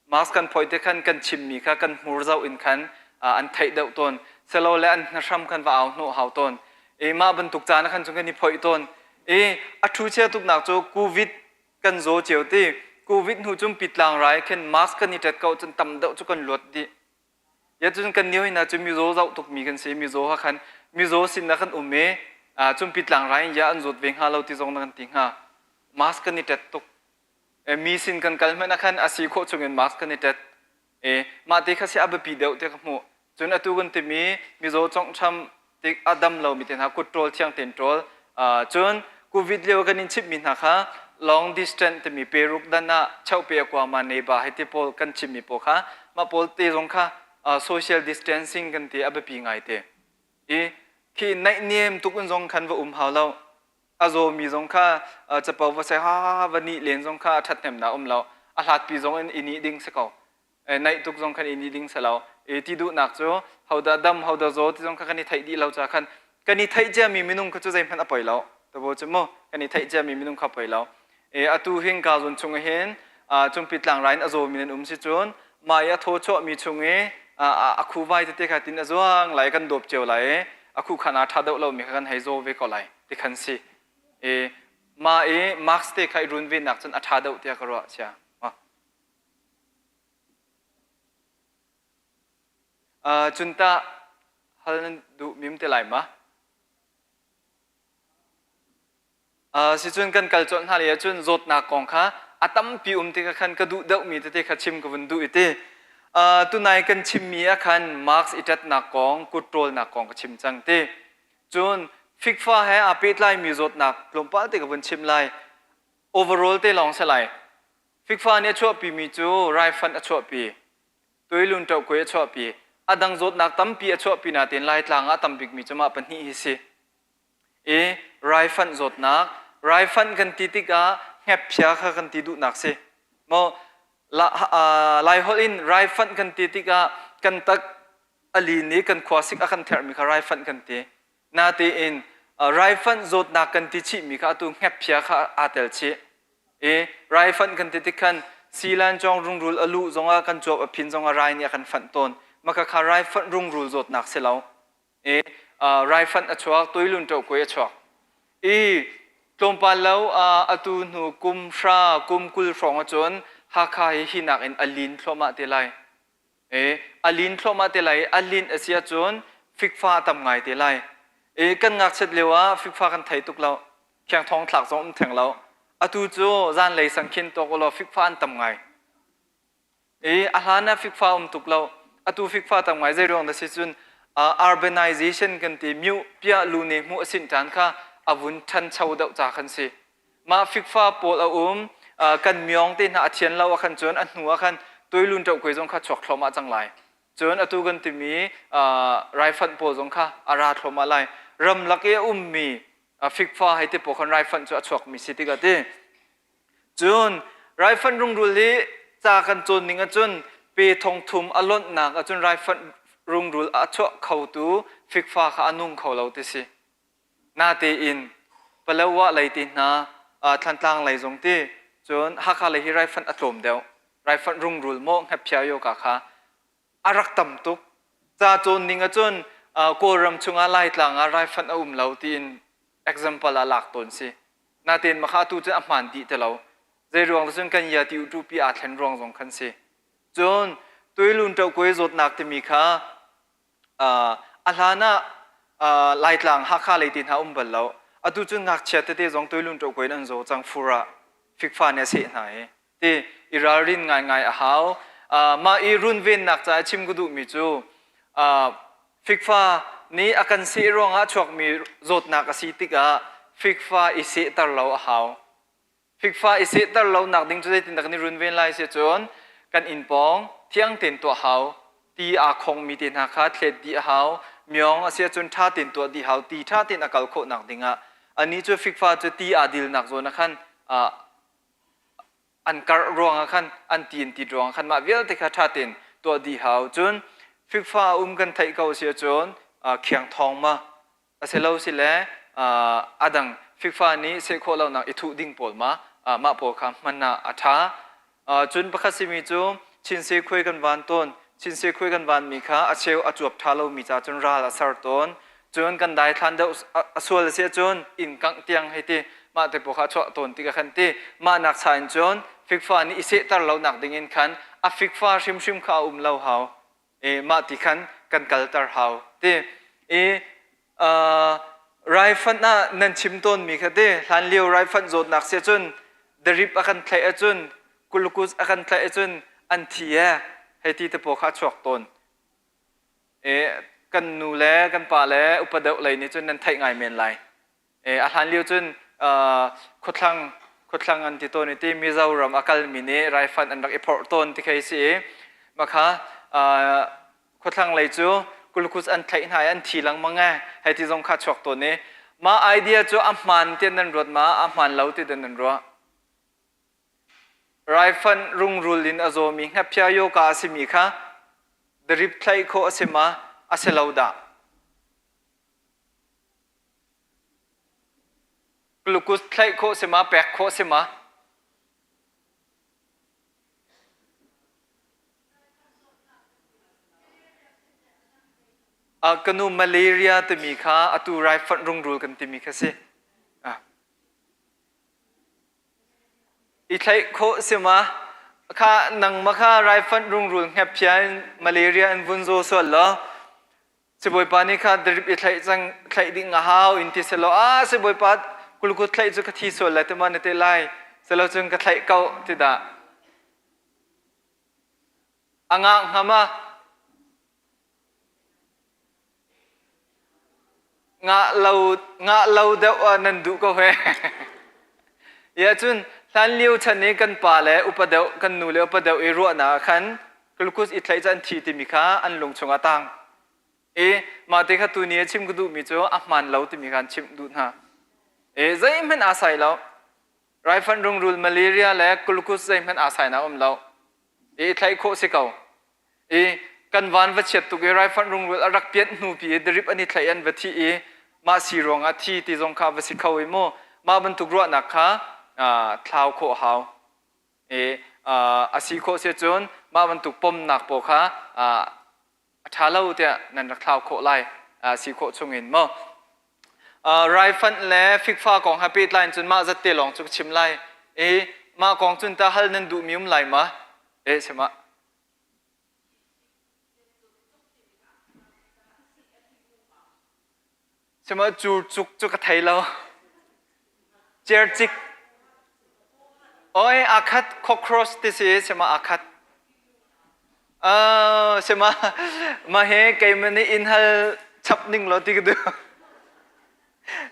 Mask kan phoih tik khan kan chimmi kha kan hmur zoh in khan an theih deuh tawn. Silole an hnahram khan va au hnawh hau tawn. I mah bantuk caan ah khan cun kan i phoih tawn. I a ṭhu chia tuknak cu COVID kan zaw cio ti. COVID hnu cun pitlang rai khin mask kan i ṭet ko cun tam deuh cu kan luat dih. Ya cun kan nih hna cu mizaw zoh tukmi kan si. Mizaw ha khan mizaw sin ah kan um i cumpi tlangrai in ya an zawt ve hnga lo ti zong na kan ti hnga. Mask kan i tet tuk. Mi sin kan kal hmanh ah khan a si khawh chungin mask kan i tet. Mah te kha si a biapi deuh ti ka hmuh. Cun atu kan timi mizaw conghtham tik a dam lomi te hna kut ṭawl thiang tein ṭawl. Cun COVID lio kan in chimhmi hna kha long distance timi peruk dan ah chauhpe a kuama neiba hei ti pawl kan chimmi pawl kha mah pawl te zong kha social distancing kan ti a biapi ngai te. I khi naihniam tuk in zong khan va um hau lo. A zawmi zong kha capo va sai ha va nih len zong kha a ṭhathnemnak um lo. A hlatpi zong in i nih ding si ko. Naih tuk zong khan i ni ding si lo. Ti duhnak cu hodah dam hodah zaw ti zong kha kan i theih dih lo ca khan kan i theih ciami minung kha cu zeihmanh a poi lo. Tabo cu mu kan i theih ciami minung kha poi lo. Atu hin ka zawn chung hin cumpi tlangrai in a zawmi nan um si cun mah i a thaw chuahmi chung i a khuvai tete kha tin a zuang lai kan dawp cio lai i a khu khan aa ṭha deuh lomi kha kan hei zaw ve ko lai ti khan si. Mah i mask te kha i runvennak cun a ṭha deuh tiah ka ruah chia. Cun tah hal nan duh mim te lai ma? Sicun kan kal colh hna lei ahcun zawtnak kong kha a tampi um tikah khan ka duh deuhmi tete kha chim ka vun duh i ti. Tunai kan chimmi ah khan mask i ṭatnak kong, kut ṭawlnak kong ka chim cang ti. Cun fikfa he aa pehtlaimi zawtnak tlawmpal te ka vun chim lai. Overall te lawng si lai. Fikfa nih a chuahpimi cu raifanh a chuahpi, tuilun ṭohkuai a chuahpi, a dang zawtnak tampi a chuahpi nain Laitlang ah a tam bikmi cu mah pahnih hi si. I raifanh zawtnak, raifanh kan ti tikah hngephia kha kan ti duhnak si. Maw Laiholh in raifanh kan ti tikah kan tak a lin i kan khuasik a kan therhmi kha raifanh kan ti. Natein raifanh zawtnak kan ti chihmi kha atu hngephia kha aa tel chih. I raifanh kan ti tik khan silan cawng rungrul a luh zongah kan cuap a phin zongah rai nih a kan fanh tawn. Maka kha raifanh rungrul zawtnak si lo. I raifanh a chuak, tuilun ṭohkuai a chuak. I tlawmpal lo atu hnu kum hra, kum 20 hrawng ahcun Hakha hi hinak in a lin thluahmah te lai. I a lin thluahmah te lai i a linh a si ahcun fikfa a tam ngai te lai. I kan ngakchiat lio ah fikfa kan thei tuk lo. Khiangthawng thlak zong um theng lo. Atu cu zanlei sang khin tuak ulaw fikfa an tam ngai. I a hlan ah fikfa um tuk lo. Atu fikfa tam ngai zei ruang dah si cun urbanization kan ti miu piah lu ne hmuh a sinh ṭan kha a vun ṭhancho deuh ca khan si. Mah fikfa pawl a um kan myong te hna a thian lo ah khan cun a hnu ah khan tuilun ṭohkuai zong kha chuak thluahmah cang lai. Cun atu kan timi raifanh pawl zong kha a ra thluahmah lai. Ramlak i a ummi fikfa hei ti pawl khan raifanh cu a chuakmi si tikah ti. Cun raifanh rungrul hi ca kan cawn ning ahcun pe thong thum a lonhnak ahcun raifanh rungrul a chuah khotu fikfa kha a nung kho lo ti si. Natein Palawa lei te hna, Thlantlang lei zong ti, cun Hakha lei hi raifanh a tlawm deuh. Raifanh rungrul maw hngephia yoka kha a rak tam tuk. Ca cawn ning ahcun Kawlram chungah Laitlang ah raifanh a um lo tiin example ah lak tawn si. Natein makha atu cun a hmaan dih ti lo. Zei ruang cun kan ia ti uṭupi aa thlen ruang zong khan si. Cun tuilun ṭohkuai zawtnak timi kha a hlan ah Laitlang Hakha lei te hna um bal lo. Atu cun ngakchia tete zong tuilun ṭohkuai in an zaw cang fur ah fikfa nih a seh hna i ti i ralrin ngaingai a hau. Mah i runvennak caah chim ka duhmi cu fikfa nih a kan seh ruangah a chuakmi zawtnak a si tikah fikfa i sehter lo a hau. Fikfa i sehter lonak ding cu zeitindah kan i runven lai si cun kan inn pawng thiang tein tuah hau. Ti aa khongmi te hna kha thlet dih a hau. Myong a si ahcun ṭha tein tuah dih hau. Ti ṭha tein a kal khawhnak dingah. Anih cu fikfa cu ti aa dilnak zawn ah khan an karh ruangah khan an ti an tit ruangah khan mah vialte kha ṭha tein tuah dih hau. Cun fikfa a um kan theih ko si ahcun khiang thawng ma a si lo si le a dang fikfa nih seh khawh lonak i thuh ding pawl ma mah pawl kha hman ah a ṭha. Cun pakhat simi cu chinse khuai kan van tawn. Chinse khuai kan vanmi kha a cheu a cuap ṭha lomi ca cun ral a ser tawn. Cun kan daithlan deuh a sual a si ahcun inn kangh tiang hei ti mah te pawl kha a chuah tawn ti ka khan ti. Mah nak cha in cun fikfa nih i sehter lonak ding in khan a fikfa hrimhrim kha a um lo hau. I mah ti khan kan kalter hau ti. I raifanh ah nan chim tawnmi kha ti hlanlio raifanh zawtnak si ahcun darip a kan thlaih ahcun glucose a kan tlaih ahcun an thi e hei ti te pawl kha a chuak tawn. E, kan nu le kan pa le upa deuh lei nih cun nan theih ngai men lai. E, a hlan lio cun khuathlang khuathlang an ti tawn i ti Mizoram a kalmi nih raifanh an rak i phorh tawn ti khi si i makha khuathlang lei cu glucose an thlaih hna i an thi lengmang e hei ti zong kha chuak tawn i mah idea cu a hmaan tiah nan ruat ma a hmaan lo ti nan ruah raifanh rungrul in a zawmi hngaphia yoga a simi kha drip thlaih khawh a si ma a si lo dah glucose thlaih khawh si ma pek khawh si ma Ka nu malaria timi kha atu raifanh rungrul kan timi kha si. I thlaih khawh si ma? Kha nangmah kha raifanh rungrul hngephia in malaria in vun zaw sual law sibawipa nih kha drip i thlaih cang thlaih ding a hau in ti selaw ah sibawipa kulkut thlaih cu ka thi sual lai ti ma na ti lai selo cun ka thlaih ko ti dah A ngah hnga ma? Ngah lo ngah lo deuh ah nan duh ko he. Ya cun hlan lio chan i kan pa le upa deuh kan nu le upa deuh i ruahnak ah khan glucose i thlaih cu an thi timi kha an lung chungah tang. I mah te kha tuni a chim ka duhmi cu a hmaan lo timi kha an chimh duh hna. I zeihmanh aa sai lo. Raifanh rungrul malaria le glucose zeihmanh aa sainak um lo. I thlaih khawh si ko. I kan van va chiat tuk i raifanh rungrul a rak pianh hnu pi i drip an i thlaih an va thi i mah si ruangah thi ti zong kha va si kho i mu mah bantuk ruahnak kha thlau khawh hau. I a si khawh si cun mah bantuk pomnak pawl kha a ṭha lo tiah nan rak thlau khawh lai si khawh chungin maw. Raifanh le fikfa kong he pehtlai in cun mah zat te lawng cu ka chim lai i mah kong cun ta hal nan duhmi um lai ma? Eh sima. Sima cu cuk cu ka thei lo. Cercik. Oi akhat cockroach ti si sima akhat. Uh, sima ma he keimah nih in hal chap ning law ti ka duh.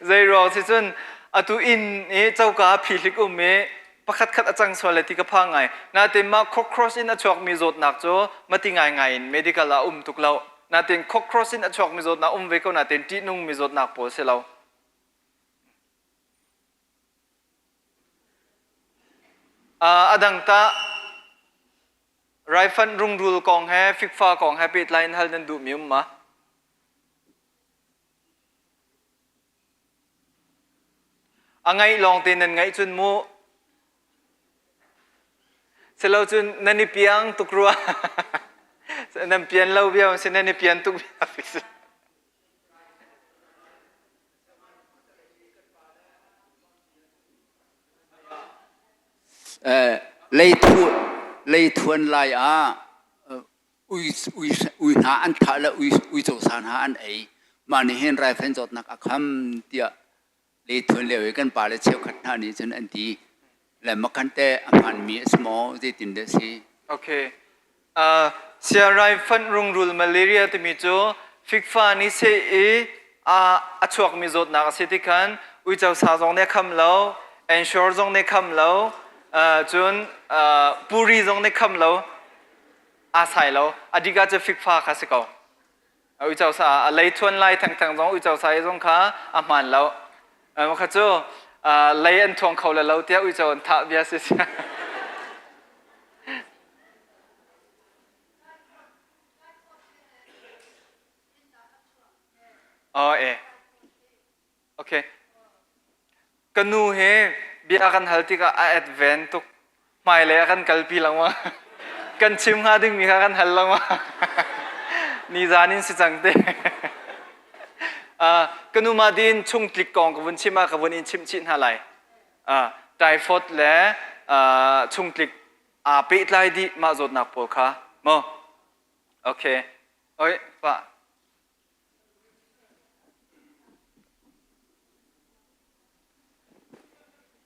Zei ruang si cun atu inn i coka phihlik um i pakhat khat a cang sual le ti ka phang ngai. Natin mah cockroach in a chuakmi zawtnak cu mati ngaingai in medical ah um tuk lo. Natin cockroach in a chuakmi zawtnak um ve ko natin ṭihnungmi zawtnak pawl si lo. A dang tah raifanh rungrul kong he fikfa kong he pehtlai in hal nan duhmi um ma? A ngaih lawng te nan ngaih cun mu. Silo cun nan i piang tuk rua. Nan pian lo bia si nan i pian tuk bia. Leithuan lai ah ui hna an thah le uico sa hna an ei. Mah nih hin raifanh zawtnak a kham tiah leithuan lio i kan pale cheukhat hna nih cun an ti. Le makhan teh a hmaanmi a si maw? Zeitin dah a si? Okay. Sialrai fanh rungrul malaria timi cu fikfa nih seh i a chuakmi zawtnak a si ti khan uico sa zong nih a kham lo, ensure zong nih kham lo, cun puri zong nih kham lo, aa sai lo. A dik ah cu fikfa kha si ko. Uico sa a lei thuan lai thengtheng zong uico sa i zong kha a hmaan lo. Kha cu lei an thuang kho le lo tiah uico an thah bia si. Oh eh. Okay. Ka nu he bia kan hal tikah a advent tuk. Hmailei a kan kalpi lengmang. Kan chim hnga dingmi kha kan hal lengmang. Nizan in si cang te. Uh, ka nu ma din chungtlik kong ka vun chim ah ka vun in chimh chih hna lai. Uh, typhoid le uh, chungtlik aa pehtlai dih mah zawtnak pawl kha. Mo. Okay. Oi, pa.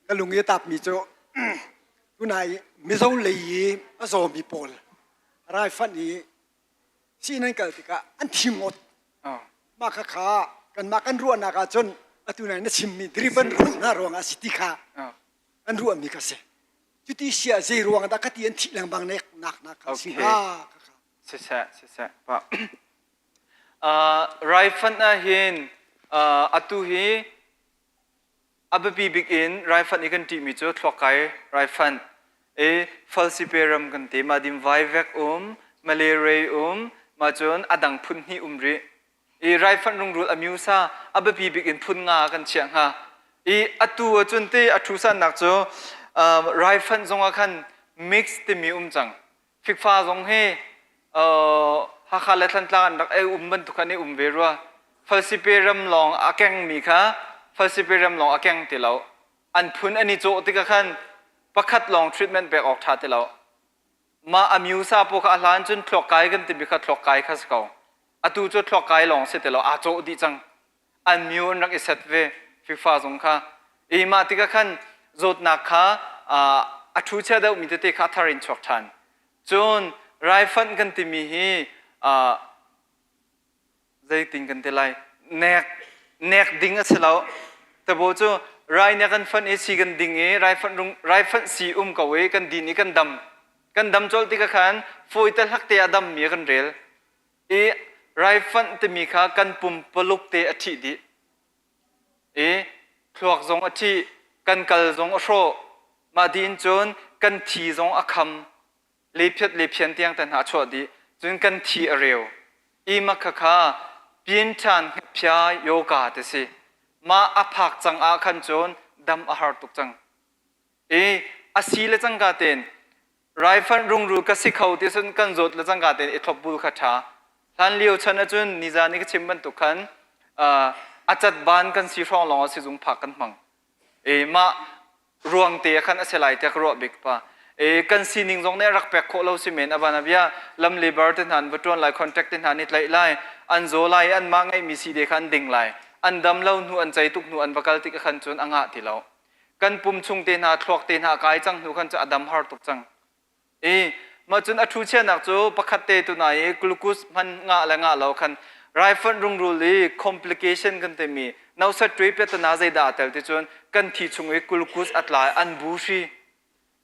Ka lung i a tapmi cu tunai Mizo lei i a zawmi pawl raifanh i sii nan kal tikah an thi ngawt. Mah khakha kanmah kan ruahnak ahcun atu nai na chimmi driven ruh hna ruangah a si ti kha an ruahmi kha si. Cuti sia zei ruang dah ka ti an thih lengmang nek nak nak kha si hnga. Siseh, siseh. Pa. Raifanh ahhin atu hi a biapi bik in raifanh i kan ṭihmi cu thluakkai raifanh i falciparum kan ti mah dim vaivek um malaria um mah cun a dang phun hnih um rih i raifanh rungrul a myusa a biapi bik in phun nga kan chiah hnga i atu ahcun te a ṭhusannak cu raifanh zongah khan mix timi um cang Fikfa zong hi Hakha le Thantlang an rak ei um bantuk khan i um ve rua. Falsipe ram lawng a kengmi kha falsipe ram lawng a keng ti lo. An phun an i cawh tikah khan pakhat lawng treatment pek awk ṭha ti lo. Mah a myusa pawl kha a hlan cun thluak kai kan timi kha thluak kai kha si ko. Atu cu thluak kai lawng si ti lo, aa cawh dih cang. An myu an rak i set ve fikfa zong kha. I mah tikah khan zawtnak kha a ṭhu chia deuhmi tete kha a thar in chuak ṭhan. Cun raifanh kan timi hi zeitin kan ti lai nek nek ding a si lo. Tabo cu rai nek kan fanh i si kan ding i raifanh rung raifanh si um ko i kan din i kan dam. Kan dam colh tikah khan fawi te hlak te a dammi kan rel. I raifanh timi kha kan pumpaluk te a ṭhih dih. I thluak zong a ṭhih, kan kal zong a hrawh. Mah dih in cun kan thi zong a kham. Lephiat lephian tiang te hna a chuah dih. Cun kan thi a reu. I mah khakha pian ṭhan phia yoga ti si. Mah a phak cang ah khan cun dam a har tuk cang. I a si le cangka tein raifanh rungrul ka si kho ti cun kan zawt le cangka tein i thlopbul kha ṭha. Hlan lio chan ahcun nizan i ka chim bantuk khan a cat ban kan si hrawng lawng ah sizung phak kan hmang. E mah ruang te khan a si lai tiah ka ruah bik pa. E kan sining zong nih a rak pek khawh lo si men avan abia lam labor te hna an va ṭuan lai contract te hna ni tlaih lai an zaw lai an mah ngeihmi si de kha an ding lai an dam lo hnu an cei tuk hnu an va kal tik khan cun a ngah ti lo. Kan pum chung te hna thluak te hna a kai cang hnu khan cu a dam har tuk cang. I mah cun a ṭhu chianak cu pakhat te tu na i glucose hman ngah le ngah lo khan raifanh rungrul i complication kan timi nausat ṭui piatana zeidah aa tel ti cun kan thi chung i glucose a tla i an bu hri.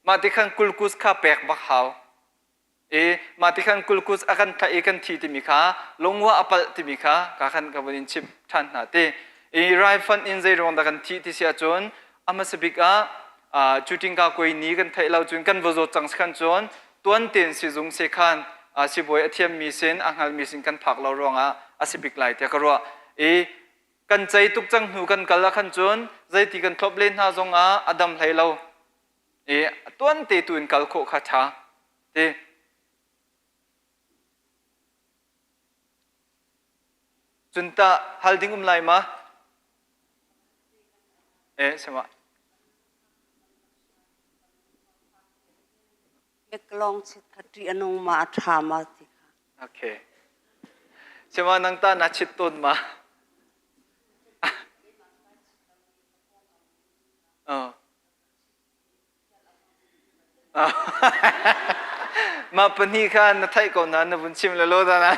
Mah ti khan glucose kha pek bak hau. I mah ti khan glucose a kan thlaih i kan thi timi kha lungwa a palh timi kha ka khan ka vun in chimh ṭhan hna ti. I raifanh in zei ruang dah kan thih ti si ahcun a hmasa bik ah cutingka koi ni kan theih lo cun kan va zawt cang khan cun tuan tein sizung sekhan sibawi a thiammi sin a hngalmi sin kan phak lo ruangah a si bik lai tiah ka ruah i kan cei tuk cang hnu kan kal ah khan cun zeiti kan thlop len hna zongah a dam hlei lo i tuan te tu in kal khawh kha ṭha ti Cun tah hal ding um lai ma? Eh, sama. Long chit kha ṭih a nung ma a ṭha ma ti kha. Okay. Sima nang ta na chit tawn ma? Oh. Mah pahnih kha na theih ko nain na vun chim le lo dah.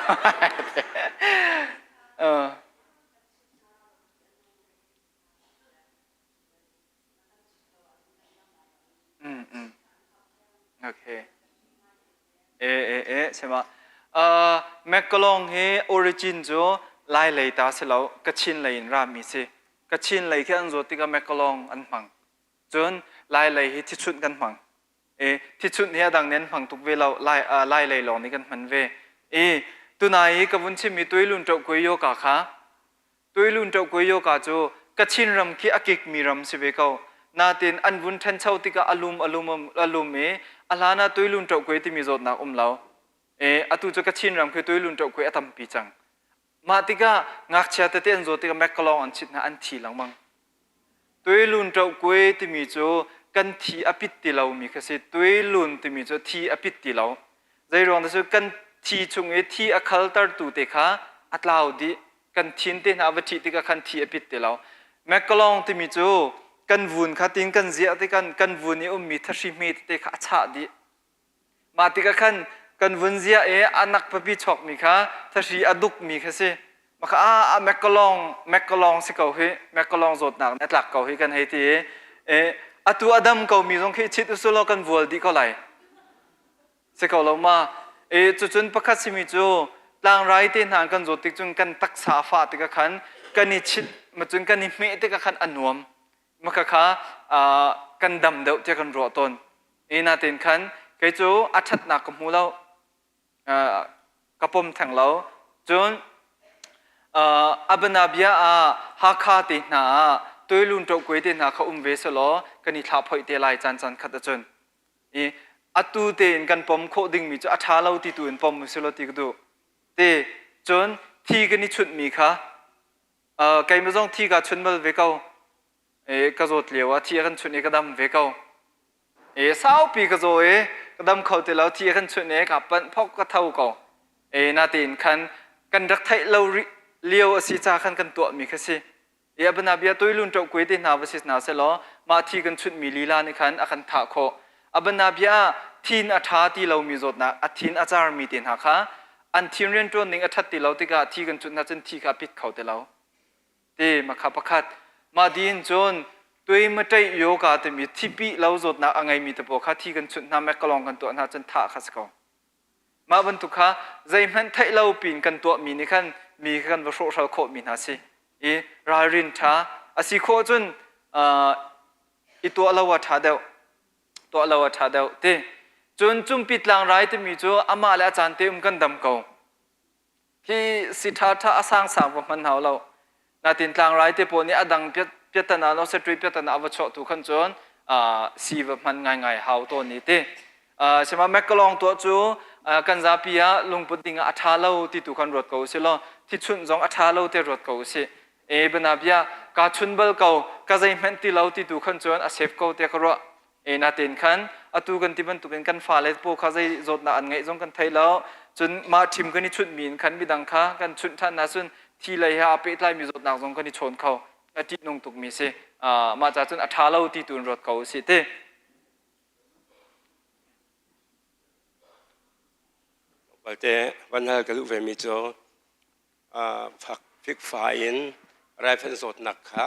Mm, mm. Okay. E e e sema. Uh, Mekalong hi origin cu Lai lei ta si lo, Kachin lei in rami si. Kachin lei khi an zawt tikah Mekalong an hmang. Cun Lailei hi thichunh kan hmang. I thichunh hi a dang nih an hmang tuk ve lo. Lai, uh, Lailei lawng nih kan hman ve. I tunai i ka vun chimmi Tuilun ṭohkui yoga kha Tuilun ṭohkui yoga cu Kachin ram khi a kikmi ram si ve ko. Natin an vun ṭhencho tikah a lum a lum a lum i a hlan ah Tuilun ṭohkui timi zawtnak um lo. E, atu cu Kachin ram khi Tuilun ṭohkui a tampi cang. Mah tikah ngakchia tete an zawt tikah mekkalawng an chit hna an thi lengmang. Tuilun ṭohkui timi cu kan thi a pit ti lomi kha si. Tuilun timi cu thi a pit ti lo. Zeiruang dah cu kan thi chung i thi a khaltertu te kha a tlau dih. Kan thin te hna a va ṭhih tikah khan thi a pit ti lo. Mekkalawng timi cu kan vun kha tin kan ziah tikah kan vun i ummi thahri hme tete kha a chah dih. Mah tikah khan kan vun ziah i a nak papi chuakmi kha thahri a dukmi kha si. Mah kha a mekkalawng mekkalawng si ko hi mekkalawng zawtnak nih a tlak ko hi kan hei ti i e, atu a dam komi zong khi chit usulaw kan vual dih ko lai. Si ko lo ma? E, cucun pakhat simi cu tlangrai te hna kan zawt tik cun kan taksa a fah tikah khan kan i chit macun kan i hmeh tikah khan a nuam. Maka kha kan dam deuh tiah kan ruah tawn. E natein khan kei cu a ṭhatnak ka hmu lo. Ka pom theng lo. Cun Abanabia ah Hakha te hna ah Tuilun ṭohkuai te hna kha um ve selaw kan i thlah phoih te lai caan caan khat ahcun. I atu tein kan pom khawh dingmi cu a ṭha lo ti tu in pom usih law ti ka duh. Ti cun thi kan i chunhmi kha keimah zong thi kaa chun bal ve ko. E, ka zawt lio ah thi a kan chunh i ka dam ve ko. E, saupi ka zaw i ka dam kho ti lo thi a kan chunh i ka panh phok ka tho ko. E, natein khan kan rak theih lo rih lio a si ca khan kan tuahmi kha si. E, abana bia toilun ṭoh kuai te hna va si hna selaw mah thi kan chunhmi lila nih khan a kan thah khawh. Abana bia ah thin a ṭha ti lomi zawtnak a thin a carmi te hna kha an thin rianṭuan ning a ṭhat ti lo tikah thi kan chunh hna cun thi kha a pit kho ti lo. Ti makha pakhat. Mah din cun tui maṭeih yoga timi thipi lo zawtnak a ngeimi te pawl kha thi kan chunh hna mekkalong kan tuah hna cun thah kha si ko. Mah bantuk kha zeihmanh theih lo pin kan tuahmi nih khan mi kha kan va hrawhhral khawhmi hna si. I ralrin ṭha a si khawh cun uh, i tuah lo a ṭha deuh. Tuah lo a ṭha deuh ti. Cun cumpi tlangrai timi cu amah le a caan te um kan dam ko. Hi si ṭha ṭha a sangsang va hman hau lo. Natin tlangrai te pawl nih a dang piatana no setri piatana a va chuah tu khan cun si va hman ngaingai hau tawn ni ti. Sima mekkalong tuah cu kan zapi ah lungput ding ah a ṭha lo ti tu khan ruat ko usih law thichunh zong a ṭha lo te ruat ko usih. E bana bia ka chun bal ko ka zeihmanh ti lo ti tu khan cun a save ko te ka ruah. E natin khan atu kan ti bantukin kan fale paw kha zei zawtnak an ngeih zong kan thei lo. Cun mah ṭhim kan i chunh mi in khan midang kha kan chunh ṭhan na cun thi lei he aa pehtlai mi zawtnak zong kan i chawn kho. A ṭihnung tuk mi si. Mah ca cun a ṭha lo ti tu in ruat ko usih ti. Balte van hal ka duh vemi cu fak fikfa in raifanh zawtnak kha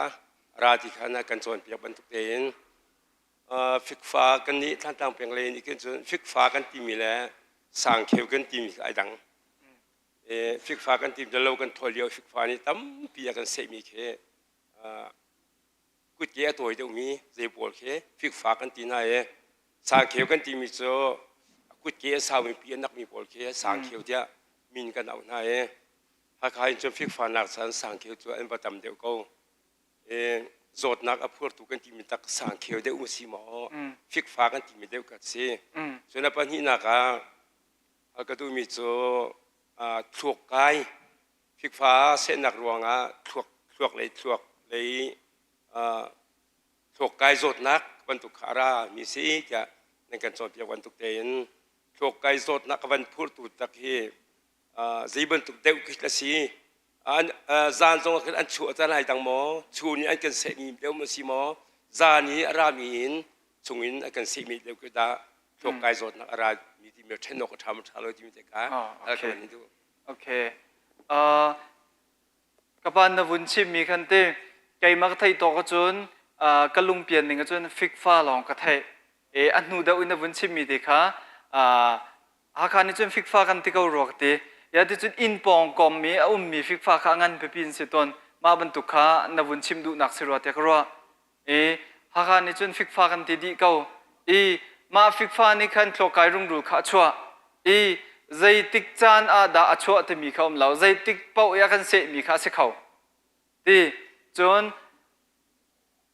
ra ti kha na kan cawnpiak bantuk tein fikfa kan nih Thlantlang peng lei nih khin cun fikfa kan timi le sangkheu kan timi kha ai dang. Fikfa kan timi lo kan thawl lio fikfa nih tampi a kan sehmi khi kutke a tawi deuhmi zei pawl khi fikfa kan ti hna i sangkheu kan timi cu kutke a saumi pi a nakmi pawl khi sangkheu tiah min kan auh hna i Hakha in cun fikfa nak chan sangkheu cu an va tam deuh ko. I zawtnak a phurtu kan timi tak sangkheu deuh mu si maw fikfa kan timi deuh ka si. Cun a pahnihnak ah hal ka duhmi cu thluak kai Fikfa sehnak ruangah thluak thluak lei thluak lei thluak kai zawtnak bantuk kha a ra mi si tiah nan kan cawnpiak bantuk tein thluak kai zawtnak a van phurtu tak hi zei bantuk deuh khi a si an zan zong khin an chuah caan ai dang maw chu nih an kan sehmi deuh ma si maw zan i a rami in chungin a kan sehmi deuh khi dah thluak kai zawtnak a ra mi timi ṭhen awk a ṭha ma ṭha lo timi te kha Okay. Okay. Uh, ka pa na vun chimmi khan te keimah ka theih tawk ahcun uh, ka lungpian ning ahcun fikfa lawng ka theih. E a hnu deuh in na vun chimmi te kha uh, Hakha nih cun fikfa kan ti ko rua ka ti. Ya ti cun inn pawng kom i a ummi fikfa kha a ngan pipi in si tawn. Mah bantuk kha na vun chim duhnak si rua tiah ka ruah. I Hakha nih cun fikfa kan ti dih ko. I mah fikfa nih khan thluakai rungrul kha a chuah. I zeitik caan ah dah a chuah timi kha um lo. Zeitik paoh i a kan sehmi kha a si kho. Ti cun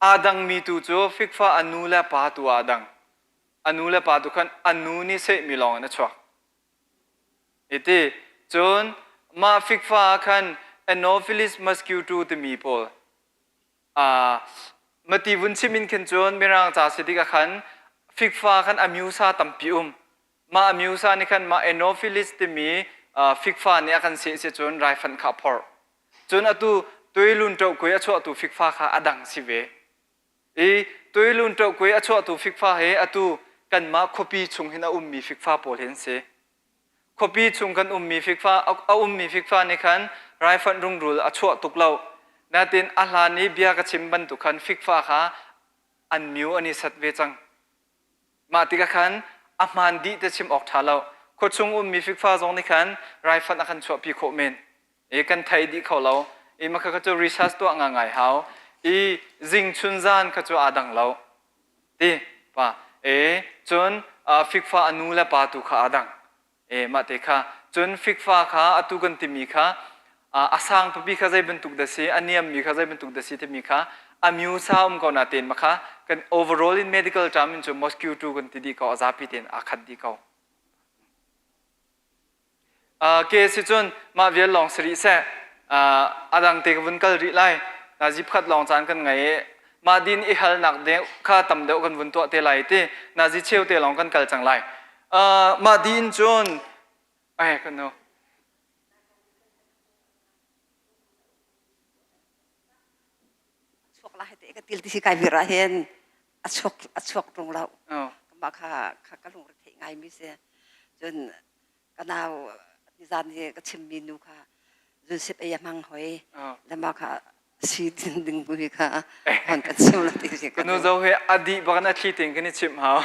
aa dangmi tu cu fikfa a nu le pa tu aa dang. A nu le pa tu khan a nu nih sehmi lawng in a chuak. Iti cun mah fikfa ah khan Anopheles mosquito timi pawl Mati vun chim in khin cun Mirang ca si tikah khan fikfa khan a myusa tampi um. Mah a myusa nih khan mah Anopheles timi fikfa nih a kan seh si cun raifanh kha a phorh. Cun atu tuilun ṭohkui a chuahtu fikfa kha a dang si ve. I tuilun ṭohkui a chuahtu fikfa hi atu kanmah khuapi chung hin a ummi fikfa pawl hi an si. Khuapi chung kan ummi fikfa a ummi fikfa nih khan raifanh rungrul a chuah tuk lo. Natin a hlan i bia ka chim bantuk khan fikfa kha an miu an i sat ve cang. Mah tikah khan a hmaan dih te chim awk ṭha lo. Khuachung ummi fikfa zong nih khan raifanh a kan chuahpi khawh men. I kan thei dih kho lo. I mah kha cu research tuah ngangai hau. I zing chun zan kha cu aa dang lo. Ti pa e cun fikfa a nu le pa tu kha aa dang. E mah te kha cun fikfa kha atu kan timi kha a sang pipi kha zei bantuk dah si a niammi kha zei bantuk dah si timi kha a myusa um ko na ten ma kha kan overall in medical term in cu mosquito kan ti dih ko a zapi tein aa khat dih ko. Ke si cun mah vial lawng si rih seh. A dang te ka vun kal rih lai. Nazi pakhat lawng caan kan ngei i mah din i halnak deuh kha tam deuh kan vun tuah te lai ti nazi cheu te lawng kan kal cang lai. Mah din cun ai kan nu. Chuak la te ka til ti si kai vir ah hin a chuak a chuak tung lo. Mah kha kha ka lungre theih ngai mi si. Cun ka nau nizan hi ka chimmi nu kha zunsip ei a hmang hoi le mah kha si din ding bu hi kha hon kan chim lo ti si ka nu zo he a dih bak na thli ting kan i chimh hau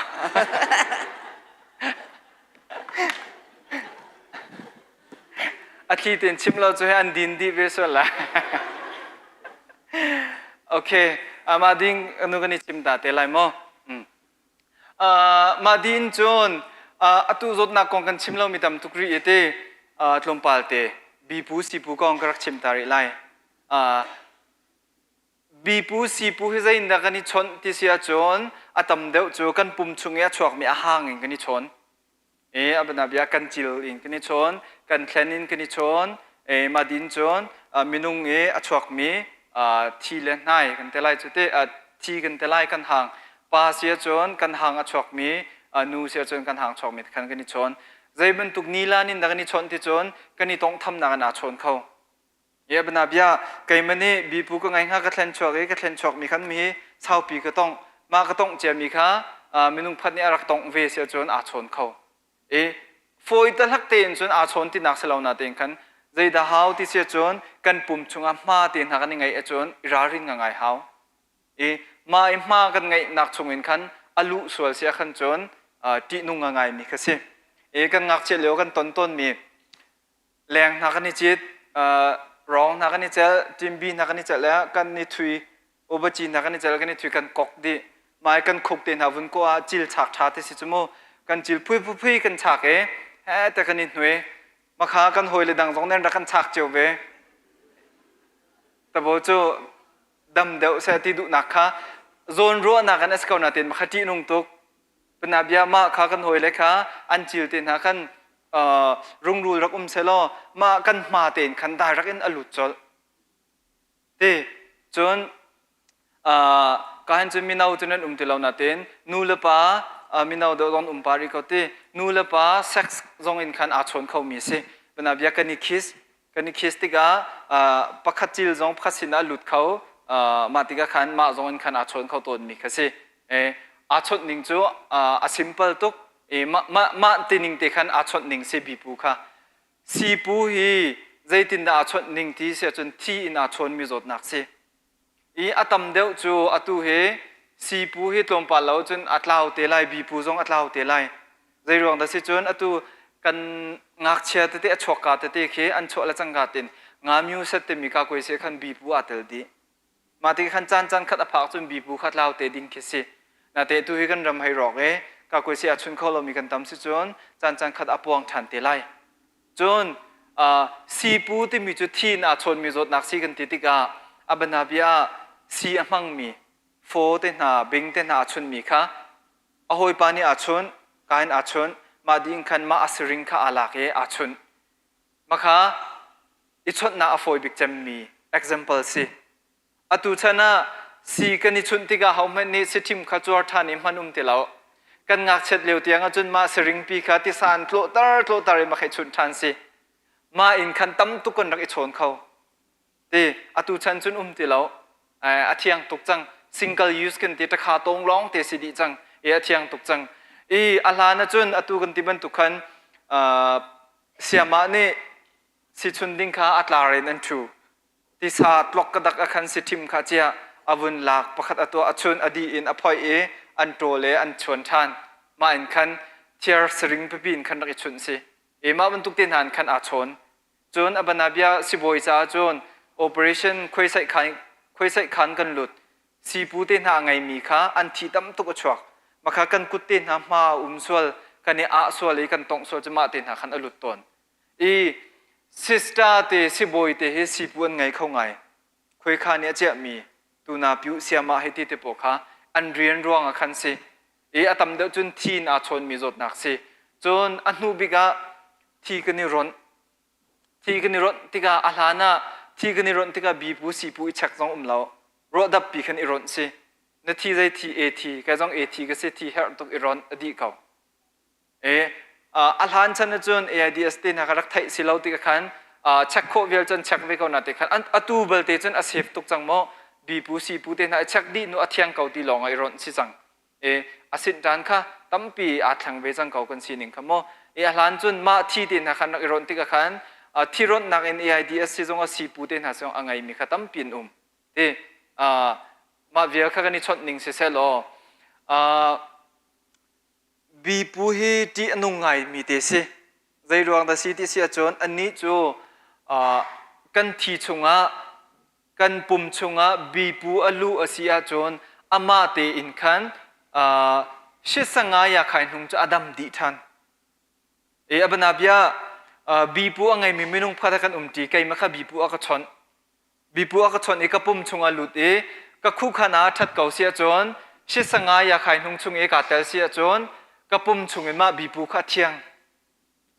a thli ten chim lo cu he an din dih ve sual la okay ama ding nu kan i chim ta te lai mo. Mah din cun atu zawtnak kong kan chim lomi tam tuk rih i ti tlawmpal te bipu sipu kong ka rak chim ta rih lai. Bipu sipu hi zeiindah kan i chawnh ti si ahcun a tam deuh cu kan pum chung i a chuakmi a hang in kan i chawn. E a bia kan cil in kan i chawn, kan thlen in kan i chawn, e mah din cun minung i a chuakmi thi le hnai kan te lai cu te thi kan te lai kan hang. Pa si ahcun kan hang a chuakmi, nu si ahcun kan hang chuakmi khan kan i chawn. Zei bantuk nilan in dah kan i chawnh ti cun kan i tawnghthamnak in aa chawn kho. Ye bana bia keimah nih bipu ka ngei hnga ka thlen chuak i ka thlen chuakmi khan mi saupi ka tongh mah ka tongh ciami kha minung phat nih a rak tongh ve si ahcun aa chawn kho i fawi tahlak tein cun aa chawn tinak si lo na tein khan zeidah hau ti si ahcun kan pum chungah hma te hna kan i ngeih ahcun i ralrin nga ngai hau i mah i hma kan ngeihnak chungin khan a luh sual si ahkhan cun ṭihnung nga ngaimi kha si i kan ngakchia lio kan ton tawnmi leng hna kan i cit rawng hna kan i celh timbi hna kan i celh le kan i thui ubaci hna kan i celh kan i thui kan kok dih mai kan khuk te hna vun ko ah cil chak tha te si cu mu kan cil phui phui phui kan chak i he te kan i hnui makha kan hawi le dang zong nen rak kan chak cio ve tabo cu dam deuh seh ti duhnak kha zawn ruahnak an as ko na ten makha ṭih nung tuk Pana bia mah kha kan hawile kha an cil te hna khan rungrul rak um selaw mah kan hma tein khan direct in a lut colh. Ti cun ka hin cun mino cu nan um ti lo natin nu le pa mino deuh zong um pa rih ko ti nu le pa sex zong in khan aa chawn kho mi si. Pana bia kan i kiss kan i kiss tikah pakhat cil zong pakhat sinah a lut kho mah tikah khan mah zong in khan aa chawn kho tawnmi kha si aa chawnh ning cu a simple tuk i mah mah ti ning te khan aa chawnh ning si bipu kha sipu hi zeitindah aa chawnh ning ti si ahcun thi in aa chawnmi zawtnak si i a tam deuh cu atu hi sipu hi tlawmpal lo cun a tlau te lai bipu zong a tlau te lai zei ruang dah si cun atu kan ngakchia tete a chuakka tete khi an chuah le cangka tin nga set timi ka koi se khan bipu aa tel dih mah ti khan caan caan khat a phak cun bipu kha tlau te ding khi si na te tu hi kan ram hei rawk e ka koi se a chun kho lomi kan tam si cun caan caan khat a puang ṭhan te lai Cun sipu timi cu thi in aa chawnmi zawtnak si kan ti tikah a bianabia ah si a hmangmi faw te hna, bing te hna a chunmi kha a hawipa nih aa chunh, ka in aa chunh, mah ding khan mah a siring kha aa lak i aa chunh. Mah kha i chawnhnak a fawi bik cemmi example si. Atu chan ah si kan i chunh tikah hohmanh nih siṭhim kha cuar ṭhan i hman um ti lo. Kan ngakchiat lio tiang ahcun mah siringpi kha tisa in tlawhter tlawhter in mah chunh ṭhan si. Mah in khan tam tuk kan rak i chawn kho. Ti atu chan cun um ti lo. A thiang tuk cang. Single use kan ti ṭakha tawng lawng te si dih cang. I a thiang tuk cang. I a hlan ahcun atu kan ti bantuk khan siamah nih sichun ding kha a tlar in an ṭhu. Tisa tlok ka dak a khan si ṭhim kha ciah a vun lak pakhat a tuah a chun a dih in a phoih i an ṭawl i an chuan ṭhan. Mah in khan thiar saring pipi in khan rak i chunh si. I mah bantuk te hna in khan aa chawn. Cun a banabia sibawi caah cun operation khuaisaih khan khuaisaih khan kan lut. Sipu te hna a ngeimi kha an thi tam tuk a chuak. Makha kan kut te hna hma a um sual, kan i ah sual i kan tongh sual cu mah te hna khan a lut tawn. I sister te sibawi te hi sipu an ngei kho ngai. Khuaikha nih a ciahmi tuna piu siamah hei ti te pawl kha an rian ruang ah khan si. I a tam deuh cun thi in aa chawnmi zawtnak si. Cun a hnu bik ah thi kan i ronh. Thi kan i ronh tikah a hlan ah thi kan i ronh tikah bipu sipu i check zong um lo. Ruahdap pi khan i ronh si. Na thi zei thi A thi, kai zong A thi ka si thi herh tuk i ronh a dih ko. E a hlan chan ahcun AIDS te hna kha rak theih si lo ti khan check khawh vial cun check ve ko na te khan atu belte cun a safe tuk cang maw bipu sipu te hna i check dih nu a thiang ko ti lawng ah i ronh si cang e a sinh tan kha tampi aa thleng ve cang ko kan sining kha maw e a hlan cun mah thi te hna khan rak i ronh tikah khan thi ronhnak in AIDS si zong a sipu te hna zong a ngeimi kha tampi an um ti mah vial kha kan i chawnh ning siseh law Bipu hi ṭih a nung ngaimi te si. Zei ruang dah si ti si ahcun annih cu kan thi chungah kan pum chungah bipu a luh a si ahcun amah tein khan. Shisanga ya khai hnung cu a dam dih ṭhan. E a banabia bipu a ngeimi minung pakhat kan um ṭi keimah kha bipu a ka chawnh. Bipu a ka chawnh i ka pum chungah lut i ka khuhkhan ah ṭhat ko si ahcun shisanga ya khai hnung chung i kaa tel si ahcun ka pum chung in mah bipu kha a thiang.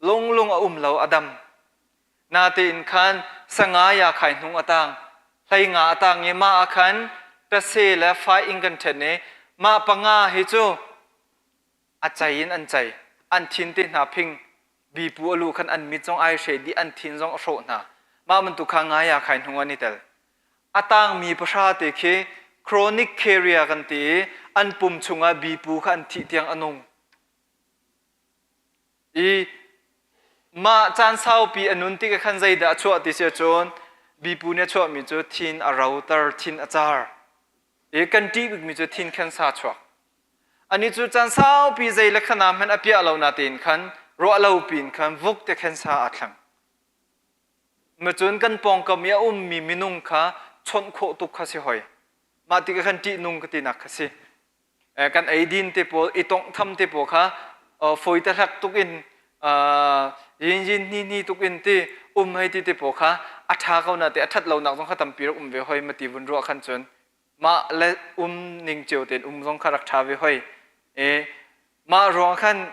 Lunglung a um lo a dam. Natein khan sanga ya khai hnung a tang. Hlei nga a tang i mah ah khan tase le fai in kan ṭhen i mah panga hi cu a cei in an cei. An thin te hna phing bipu a lu khan an mit zong ai hre dih an thin zong a hrawh hna. Mah bantuk kha nga ya khai hnung an i tel. A tangmi pahra te khi chronic carrier kan ti i an pum chungah bipu kha an thih tiang a nung. I mah caan saupi a nun tik ah khan zeidah a chuah ti si ahcun bipu nih a chuahmi cu thin a roter, thin a car. I kan ṭih bikmi cu thin khensa chuak. Ani cu caan saupi zei le khana hmanh a piah lo natein khan ruah lo piin khan vuk te khensa aa thleng. Macun kan pawngkam i a ummi minung kha chawnh khawh tuk kha si hoi. Mah tikah khan ṭihnung ka tinak kha si. Kan eidin te pawl i tonghtham te pawl kha fawi te hlak tuk in yin yin hni hni tuk in ti um hei ti te pawl kha a ṭha ko na te a ṭhat lonak zong kha tampi rak um ve hoi ma ti vun ruah khan cun mah le um ning cio tein um zong kha rak ṭha ve hoi. E Mah ruang khan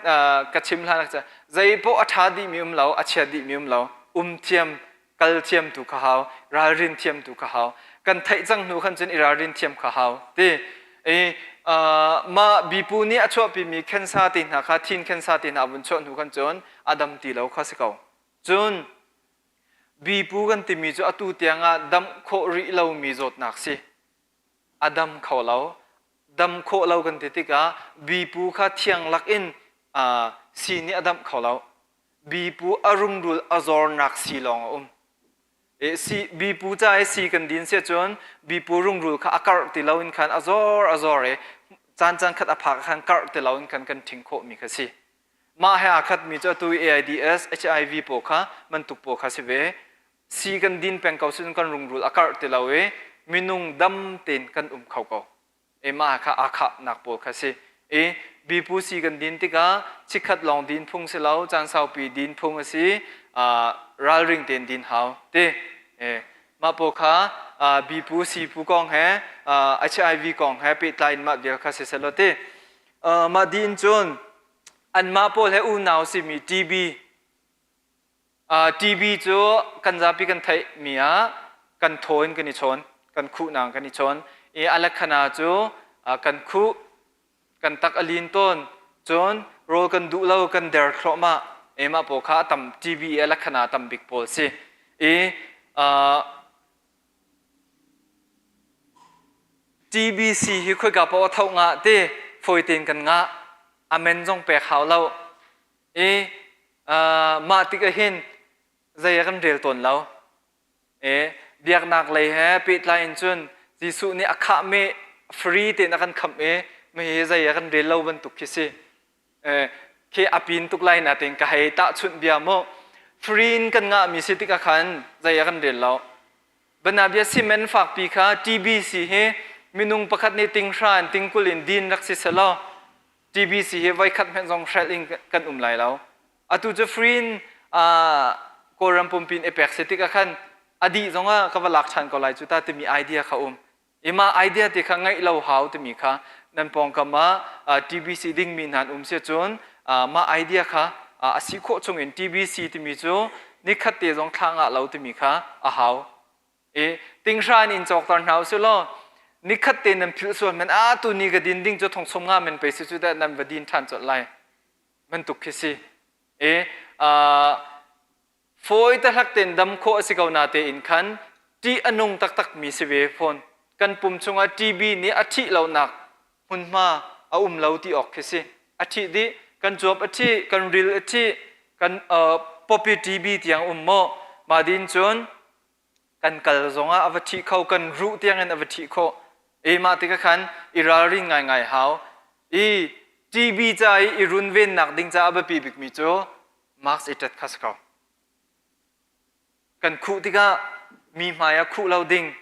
ka chim hlan ah zei poh a ṭha dihmi um lo, a chia dihmi um lo, um thiam, kal thiam tu kha hau, ralrin thiam tu kha hau. Kan theih cang hnu khan cun i ralrin thiam kha hau. Ti i mah bipu nih a chuahpimi khensa te hna kha thin khensa te hna vun chuah hnu khan cun a dam ti lo kha si ko. Cun bipu kan timi cu atu tiang ah damh khawh rih lomi zawtnak si. A dam kho lo. Dam khawh lo kan ti tikah bipu kha thiang lak in sii nih a damh kho lo. Bipu a rungrul a zornak sii lawng a um. E, si, bipu ca i sii kan din si ahcun bipu rungrul kha a karh ti lo in khan a zor a zor i caan caan khat a phak khan karh ti lo in khan kan ṭhing khawhmi kha si. Mah he aa khatmi cu atu i AIDS, HIV pawl kha bantuk pawl kha si ve. Sii kan din peng ko cun kan rungrul a karh ti lo i minung dam tein kan um kho ko. E mah kha aa khahnak pawl kha si. I bipu sii kan din tikah chikkhat lawng din phung si lo, caan saupi din phung a si, ralring tein din hau ti. E, mah pawl kha bipu siipu kong he HIV kong he pehtlai in mah vial kha si selaw ti. Mah din cun anmah pawl he unau simi TB TB cu kan zapi kan theihmi ah kan thaw in kan i chawn, kan khuhnak kan i chawn. I a lekhana cu kan khuh, kan tak a lin tawn, cun rawl kan duh lo, kan der thluahmah. E mah pawl kha a tam TB i a lekhana tam bik pawl si. I TBC hi khoika paoh a tho ngah ti fawi tein kan ngah. Amen zong pek hau lo. I mah tik ahhin zei a kan rel tawn lo. E, biaknak lei he pehtlai in cun Jesuh nih a khahmeh free tein a kan khamh i mi zei a kan rel lo bantuk khi si. E, khi a pin tuk lai na tein ka hei tahchunh bia mu. Free in kan ngahmi si tikah khan zei a kan rel lo. Banabia cement fakpi kha TBC hi minung pakhat nih tinghra in tingkul in din rak si selaw TBC hi voikhat hmanh zong hrelh in kan um lai lo. Atu cu free in Kawlram pumpi in i pek si tikah khan a dih zongah ka va lak ṭhan ko lai cu ta timi idea kha um. I mah idea ti kha ngeih lo hau timi kha nan pawngkam ah TBC dingmi hna an um si cun mah idea kha a si khawh chungin TBC timi cu nikhat te zong thla ngah lo timi kha a hau. I tinghra in in cawkter hna usih law nikhat te nan philh sual men a tu ni ka din ding cu thong sum nga men pe si cu dah nan va din ṭhan colh lai bantuk khi si. I fawi te hlak tein dam khawh a si ko na tein khan ṭih a nung taktak mi si ve fawn. Kan pum chungah TB nih a ṭhih lonak hmunhma a um lo ti awk khi si. A ṭhih dih, kan cuap a ṭhih, kan ril a ṭhih, kan popi TB tiang um maw? Mah din cun kan kal zongah a va ṭhih kho, kan ruh tiangin a va ṭhih khawh. E mah tikah khan i ralrin ngaingai hau. I TB ca i i runvennak ding caah a biapi bikmi cu mask i ṭet kha si ko. Kan khuh tikah mi hmai ah khuh lo ding.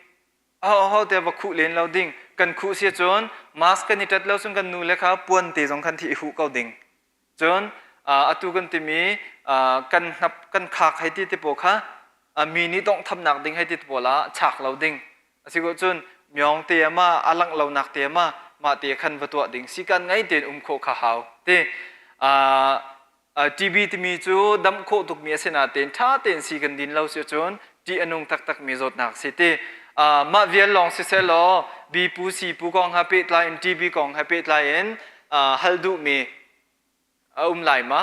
Aho te va khuh len lo ding. Kan khuh si cun mask kan i ṭat lo cun kan nu le kha puan te zong khan thi i huh ko ding. Cun atu kan timi kan hnap kan khak hei ti te pawl kha mi nih tawnghthamnak ding hei ti te pawl ah chak lo ding. Asi ko cun myong te ma a langh lonak te ma mah te khan va tuah ding. Sikan ngei tein um khawh kha hau. Ti TB timi cu damh khawh tukmi a si nain ṭha tein sii kan din lo si cun ṭih a nung taktakmi zawtnak a si ti. Mah vial lawng siseh law bipu sipu kong he pehtlai in TB kong he pehtlai in hal duhmi a um lai ma?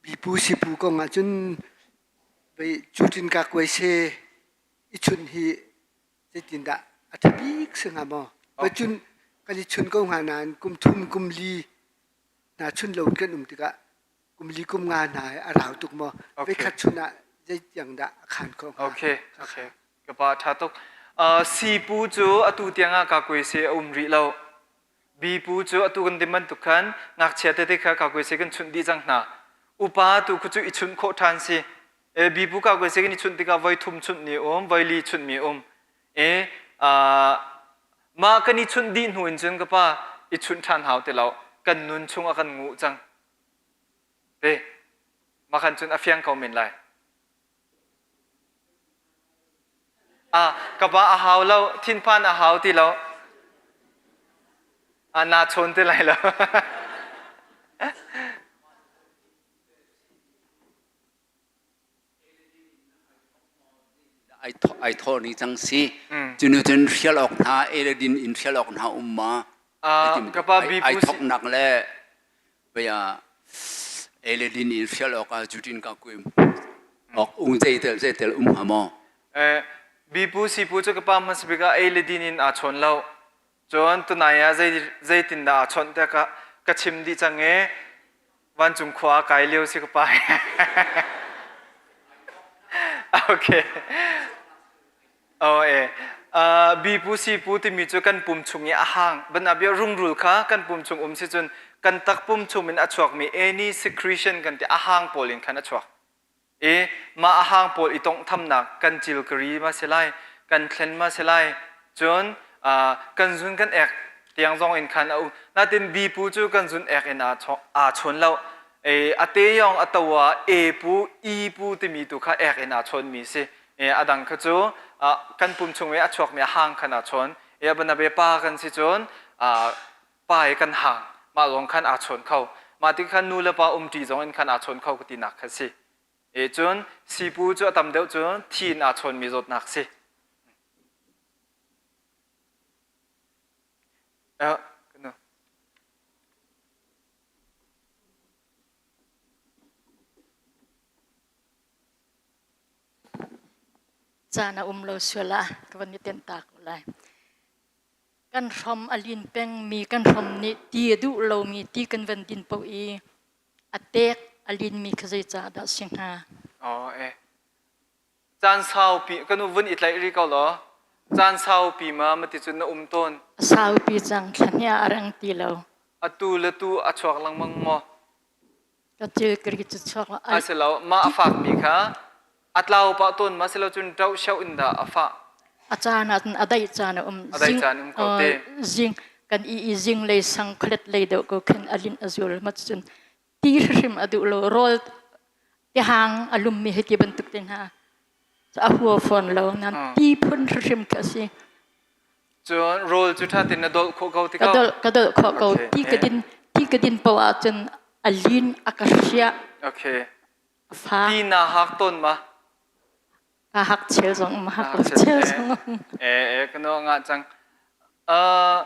Bipu sipu kong ahcun cutin ka kuai se i chunh hi zeitindah a ṭha bik si hnga maw? Cun kan i chun ko hnga nain kum thum kum li hna chun lo kan um tikah kum li kum nga hna a rau tuk maw? Voikhat chun ah zeitiang dah a khan khawh hnga? Okay, okay. Ka pa ṭha tuk. Sipu cu atu tiang ah kakuaise a um rih lo. Bipu cu atu kan ti bantuk khan ngakchia tete kha kakuaise kan chunh dih cang hna. Upa tu khu cu i chunh khawh ṭhan si. E bipu kakuaise kan i chunh tikah voi thum chunh ni um, voi li chunh mi um. E mah kan i chunh dih hnu in cun ka pa i chunh ṭhan hau ti lo. Kan nun chung a kan nguh cang. Te mah khan cun a fiang ko men lai. Ah, ka pa a hau lo, thinphan a hau ti lo. Ah, naa chawn ti lai lo. Ai thawh ni cang si. Cunu cun hrial awk hna, eledin in hrial awk hna um ma. Ka pa bipu Ai thawknak le Bia eledin in hrial awkah jutin ka kuim ok ung zeitel zeitel um hnga maw? Eh, bipu sipu cu ka pa hmasa bik ah ei le din in aa chawn lo. Cun tunai ah zei zeitindah aa chawnh tiah ka ka chim dih cang i vancung khua kai lio si ka pa. Okay. Oh e. Uh, bipu sipu timi cu kan pum chung i a hang banabia rungrul kha kan pum chung um si cun kan takpum chung in a chuakmi any secretion kan ti a hang pawl in khan a chuak i mah a hang pawl i tonghthamnak kan cilkari ma si lai kan thlen ma si lai cun uh, kan zun kan ek tiang zong in khan a um natin bipu cu kan zun ek in aa chawn lo e a te yong a to ah e pu i pu timi tu kha ek in aa chawn mi si a dang kha cu kan pum chung i a chuakmi a hang khan aa chawn i a banabe pa kan si cun pa i kan hang mah zong khan aa chawn kho mah ti khan nu le pa umṭi zong in khan aa chawn kho ka tinak kha si e cun sipu cu a tam deuh cun thi in aa chawnmi zawtnak si Uh, Caan a um lo sual ah ka van i tenh ta ko lai. Kan hrom a lin pengmi kan hrom nih ti a duh lomi ti kan van din paoh i a tek a linmi kha zeicah dah si hnga? Oh, eh. Caan saupi kan u vun i tlaih rih ko law. Caan saupi ma mati cun na um tawn. A saupi cang thlahnia a reng ti lo. Atu le tu a chuak lengmang maw? Ka thil ka ri cu chuak A si lo, mah a fakmi kha a tlau pah tawn ma si lo cun ṭoh sho in dah a fah. A caan ah cun a daih caan a um. A daih caan um ko te. Zing kan i i zing lei sang khualet lei deuh ko khin a lin a zul ma cun ti hrim a duh lo rawl tihang a lummi hi ti bantuk te hna a hua fawn lo nan ti phun hrim khi a si. Cun rawl cu ṭha tein na dolh khawh ko ti ko. Ka dolh ka dolh khawh ko. Ti ka din ti ka din paoh ahcun a lin a ka hriah. Okay. A fa. Ti na hak tawn ma? Ka hak chel zong um hak lo chel zong um. Eh eh ka no nga cang. Uh,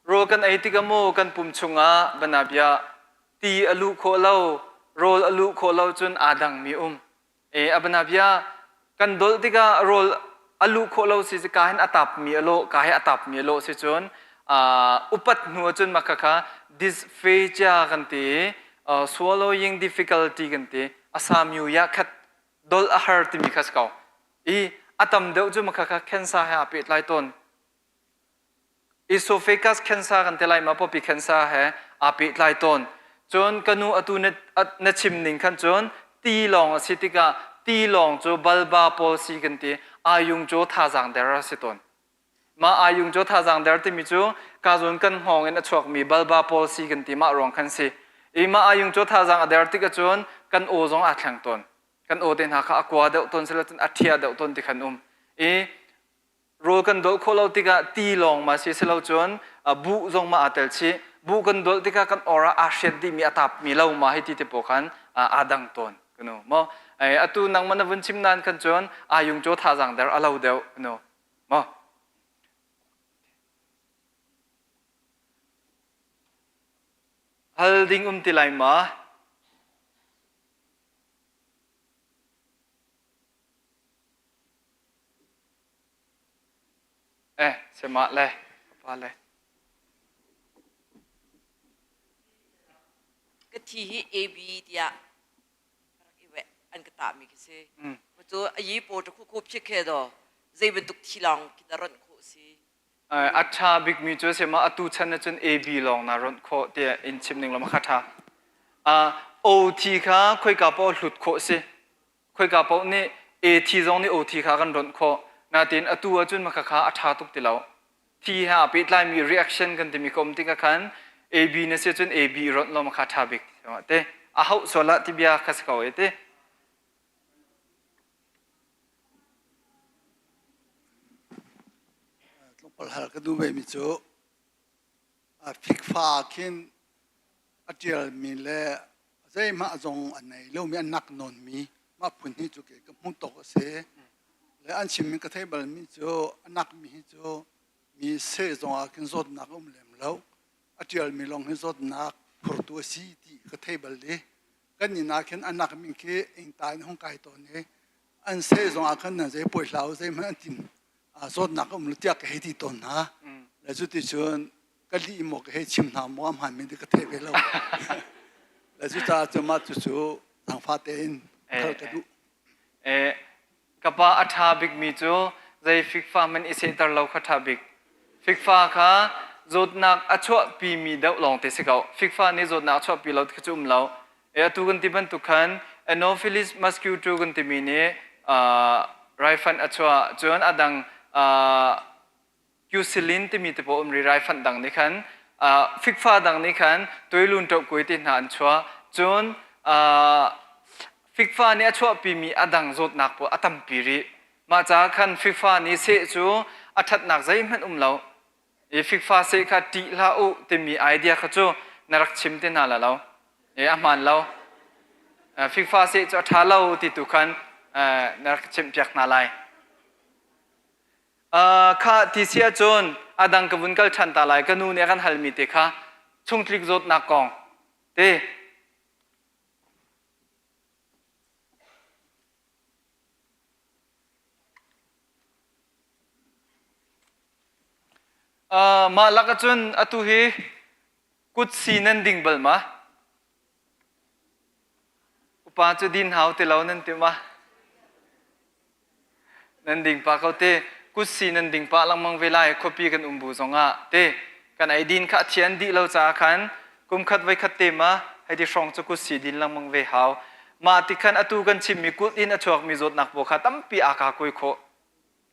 rawl kan ei tikah mu kan pum chungah banabia ti a luh khawh lo rawl a luh khawh lo cun aa dangmi um. E a banabia kan dolh tikah rawl a luh khawh lo si ka hin a tapmi a lawh ka hi a tapmi a lawh si cun upat hnu ahcun mah khakha dysphagia kan ti swallowing difficulty kan ti asamyu ya khat dolh a har timi kha si ko i a tam deuh cu mah khakha cancer he aa pehtlai tawn Esophagus cancer kan ti lai ma pawpi cancer he aa pehtlai tawn. Cun ka nu atu na, na chim ning khan cun ti lawng a si tikah ti lawng cu balba policy kan ti ayung cu thazaang der a si tawn. Mah ayung cu thazaang der timi cu ka zawn kan hngawng in a chuakmi balba policy kan ti mah ruang khan si. I mah ayung cu thazaang a der tik ahcun kan aw zong aa thleng tawn. Kan aw te hna kha a kua deuh tawn silo cun a ṭhia deuh tawn ti khan um. I rawl kan dolh khawh lo tikah ti lawng ma si silo cun buh zong ma aa tel chih. Buh kan dolh tikah kan or ah aa hriat dihmi a tapmi lo ma hei ti te pawl khan aa dang tawn. Kanu maw atu nangmah na vun chim nan khan cun ayung cu thazaang der a lo deuh kanu maw hal ding um ti lai ma eh sema le pa le Ka thi hi AB tiah rak i weh an ka tahmi khi si. Cu a yi paw ṭa khu khu phit khe do zei bantuk thi lawng khi dah ronh khawh si. A ṭha bikmi cu a si ma atu chan ah cun AB lawng na ronh khawh tiah in chim ning lam kha ṭha. O thi kha khoika paoh hlut khawh si. Khoika paoh nih A thi zong nih O thi kha kan ronh khawh. Natin atu ahcun maka kha a ṭha tuk ti lo. Thi he aa pehtlaimi reaction kan timi ka um tikah khan AB na si cun AB i ronh law kha ṭha bik te. A hauh sual ah ti bia kha si ko e ti. Tlawmpal hal ka duh vemi cu fikfa khin a ṭialmi le zeihmah zong a nei lomi a nak nawnmi mah phun hi cu kei ka hmuh tawk a si. Le an chimmi ka theih balmi cu a nakmi hi cu mi seh zong ah khin zawtnak a um lem lo. A ṭialmi lawng hi zawtnak phurtu a si ti ka thei bal i kan inn ah khin a nakmi khi ingta in hung kai tawn i an seh zong ah khan nan zei puai hlah u zeihmanh an tim zawtnak a um lo tiah ka hei ti tawn hna. Le cuticun ka lih maw ka hei chim hna maw a hmaanmi ti ka thei ve lo. Le cucaah cu mah cucu zaangfah tein hal ka duh. Eh, ka pa a ṭha bikmi cu zei fikfa hmanh i sehter lo kha ṭha bik. Fikfa kha zawtnak a chuahpimi deuh lawngte si ko. Fikfa nih zawtnak a chuahpi lo ti kha cu um lo. E atu kan ti bantuk khan Anopheles mosquito kan timi nih uh, raifanh a chuah. Cun a dang uh, Cucilin timi te pawl um ri raifanh dang nih khan fikfa dang nih khan tuilun ṭohkui ti hna an chuah. Cun fikfa nih a chuahpimi a dang zawtnak pawl a tampi rih. Mah caah khan fikfa nih seh cu a ṭhatnak zeihmanh um lo. I fikfa seh kha ṭih hlah u timi idea kha cu na rak chim te hna la lo. E a hmaan lo. Fikfa seh cu a ṭha lo ti tu khan na rak chimhpiak hna lai. Khah ti si ahcun a dang ka vun kal ṭhan ta lai. Ka nu nih a kan halmi te kha chungtlik zawtnak kong te. Uh, mah lak ahcun atu hi kutsi nan ding bal ma? Upa cu din hau ti lo nan ti ma? Nan ding pah ko te. Kutsi nan ding pah lengmang ve lai khuapi kan um bu zongah te. Kan ei din kha a thian dih lo caah khan kum khat voi khat te ma hei ti hrawng cu kutsi din lengmang ve hau. Mah ti khan atu kan chimmi kut in a chuakmi zawtnak pawl kha tampi aa ka kuai khawh.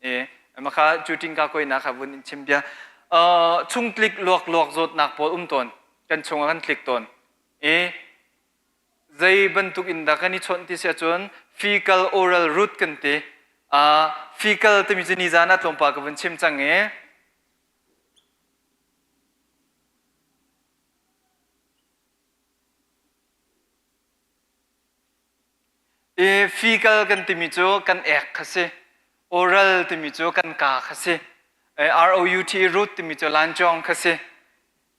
E maka cu tingka koina kha vun in chim bia. Uh, chungtlik luak luak zawtnak pawl um tawn. Kan chungah kan tlik tawn. E zei bantuk in dah kan i chawnh ti si ahcun fecal oral route kan ti. Uh, fecal timi cu nizan ah tlawmpal ka vun chim cang i I fecal kan timi cu kan ek kha si. Oral timi cu kan ka kha si. R-O-U-T root timi cu lancawng kha si.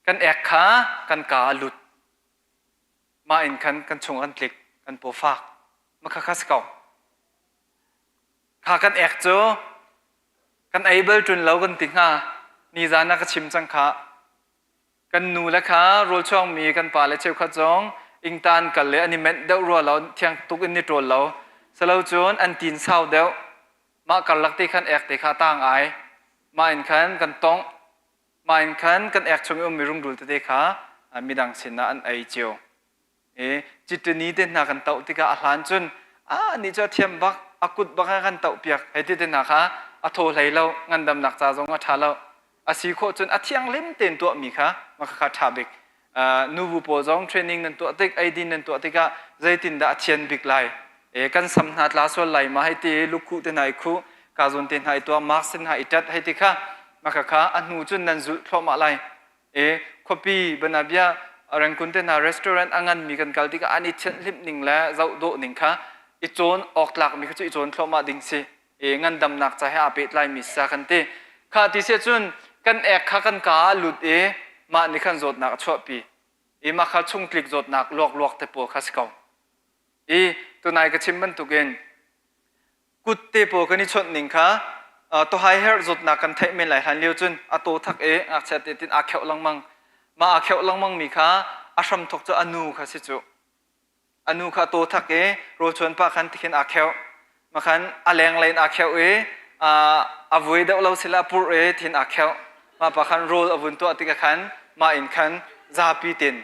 Kan ek kha kan ka a lut. Mah in khan kan chung kan tlik, kan paw fak. Ma kha kha si ko. Kha kan ek cu kan ei bal ṭun lo kan ti hnga. Nizan ah ka chim cang kha. Kan nu le kha rawlchuangmi kan pa le cheukhat zong ingtan kal le an i menh deuh rua lo, thiang tuk in i ṭawl lo. Silo cun an tin sau deuh. Mah karlak te khan ek te kha tang ai. Mah in khan kan tongh. Mah in khan kan ek chung i ummi rungrul tete kha midang sinah an ei cio. I citini te hna kan toh tikah a hlan cun Ah ni cu a thiam bak, a kut bak a kan toh piak. Hei ti te hna kha a thaw hlei lo, ngandamnak ca zong a ṭha lo. A si khawh cun a thianghlim tein tuahmi kha mah kha ṭha bik. Nubu pawl zong training nan tuah tik, eidin nan tuah tikah zeitindah a thian bik lai? E, kan sam hna tla sual lai ma hei ti lukhuh te hna i khuh, ka zawn te hna i tuah, mask te hna i ṭat hei ti kha mah kha a hnu cun nan zulh thluahmah lai. E, khuapi banabia Rangoon te hna restaurant a nganmi kan kal tikah an i thianhhlimh ning le zoh dawh ning kha i cawn awk tlakmi kha cu i cawn thluahmah ding si. E, ngandamnak ca he aa pehtlaimi sa kan ti. Kha ti si cun kan ek kha kan ka ah lut i mah nih khan zawtnak a chuahpi. I mah kha chungtlik zawtnak luakluak te pawl kha si ko. I tunai ka chim bantukin kut te pawl kan i chawnh ning kha tohai herh zawtnak kan theih men lai hlan lio cun a taw thak i ngakchia te tin aa kheuh lengmang. Mah aa kheuh lengmang mi kha a hramthok cu a nu kha si cu. A nu kha a taw thak i rawlchuan pa khan tikhin aa kheuh. Makhan a lenglei in aa kheuh i a vui deuh lo sila a purh i thin aa kheuh. Mah pa khan rawl a vun tuah tikah khan mah in khan zapi tin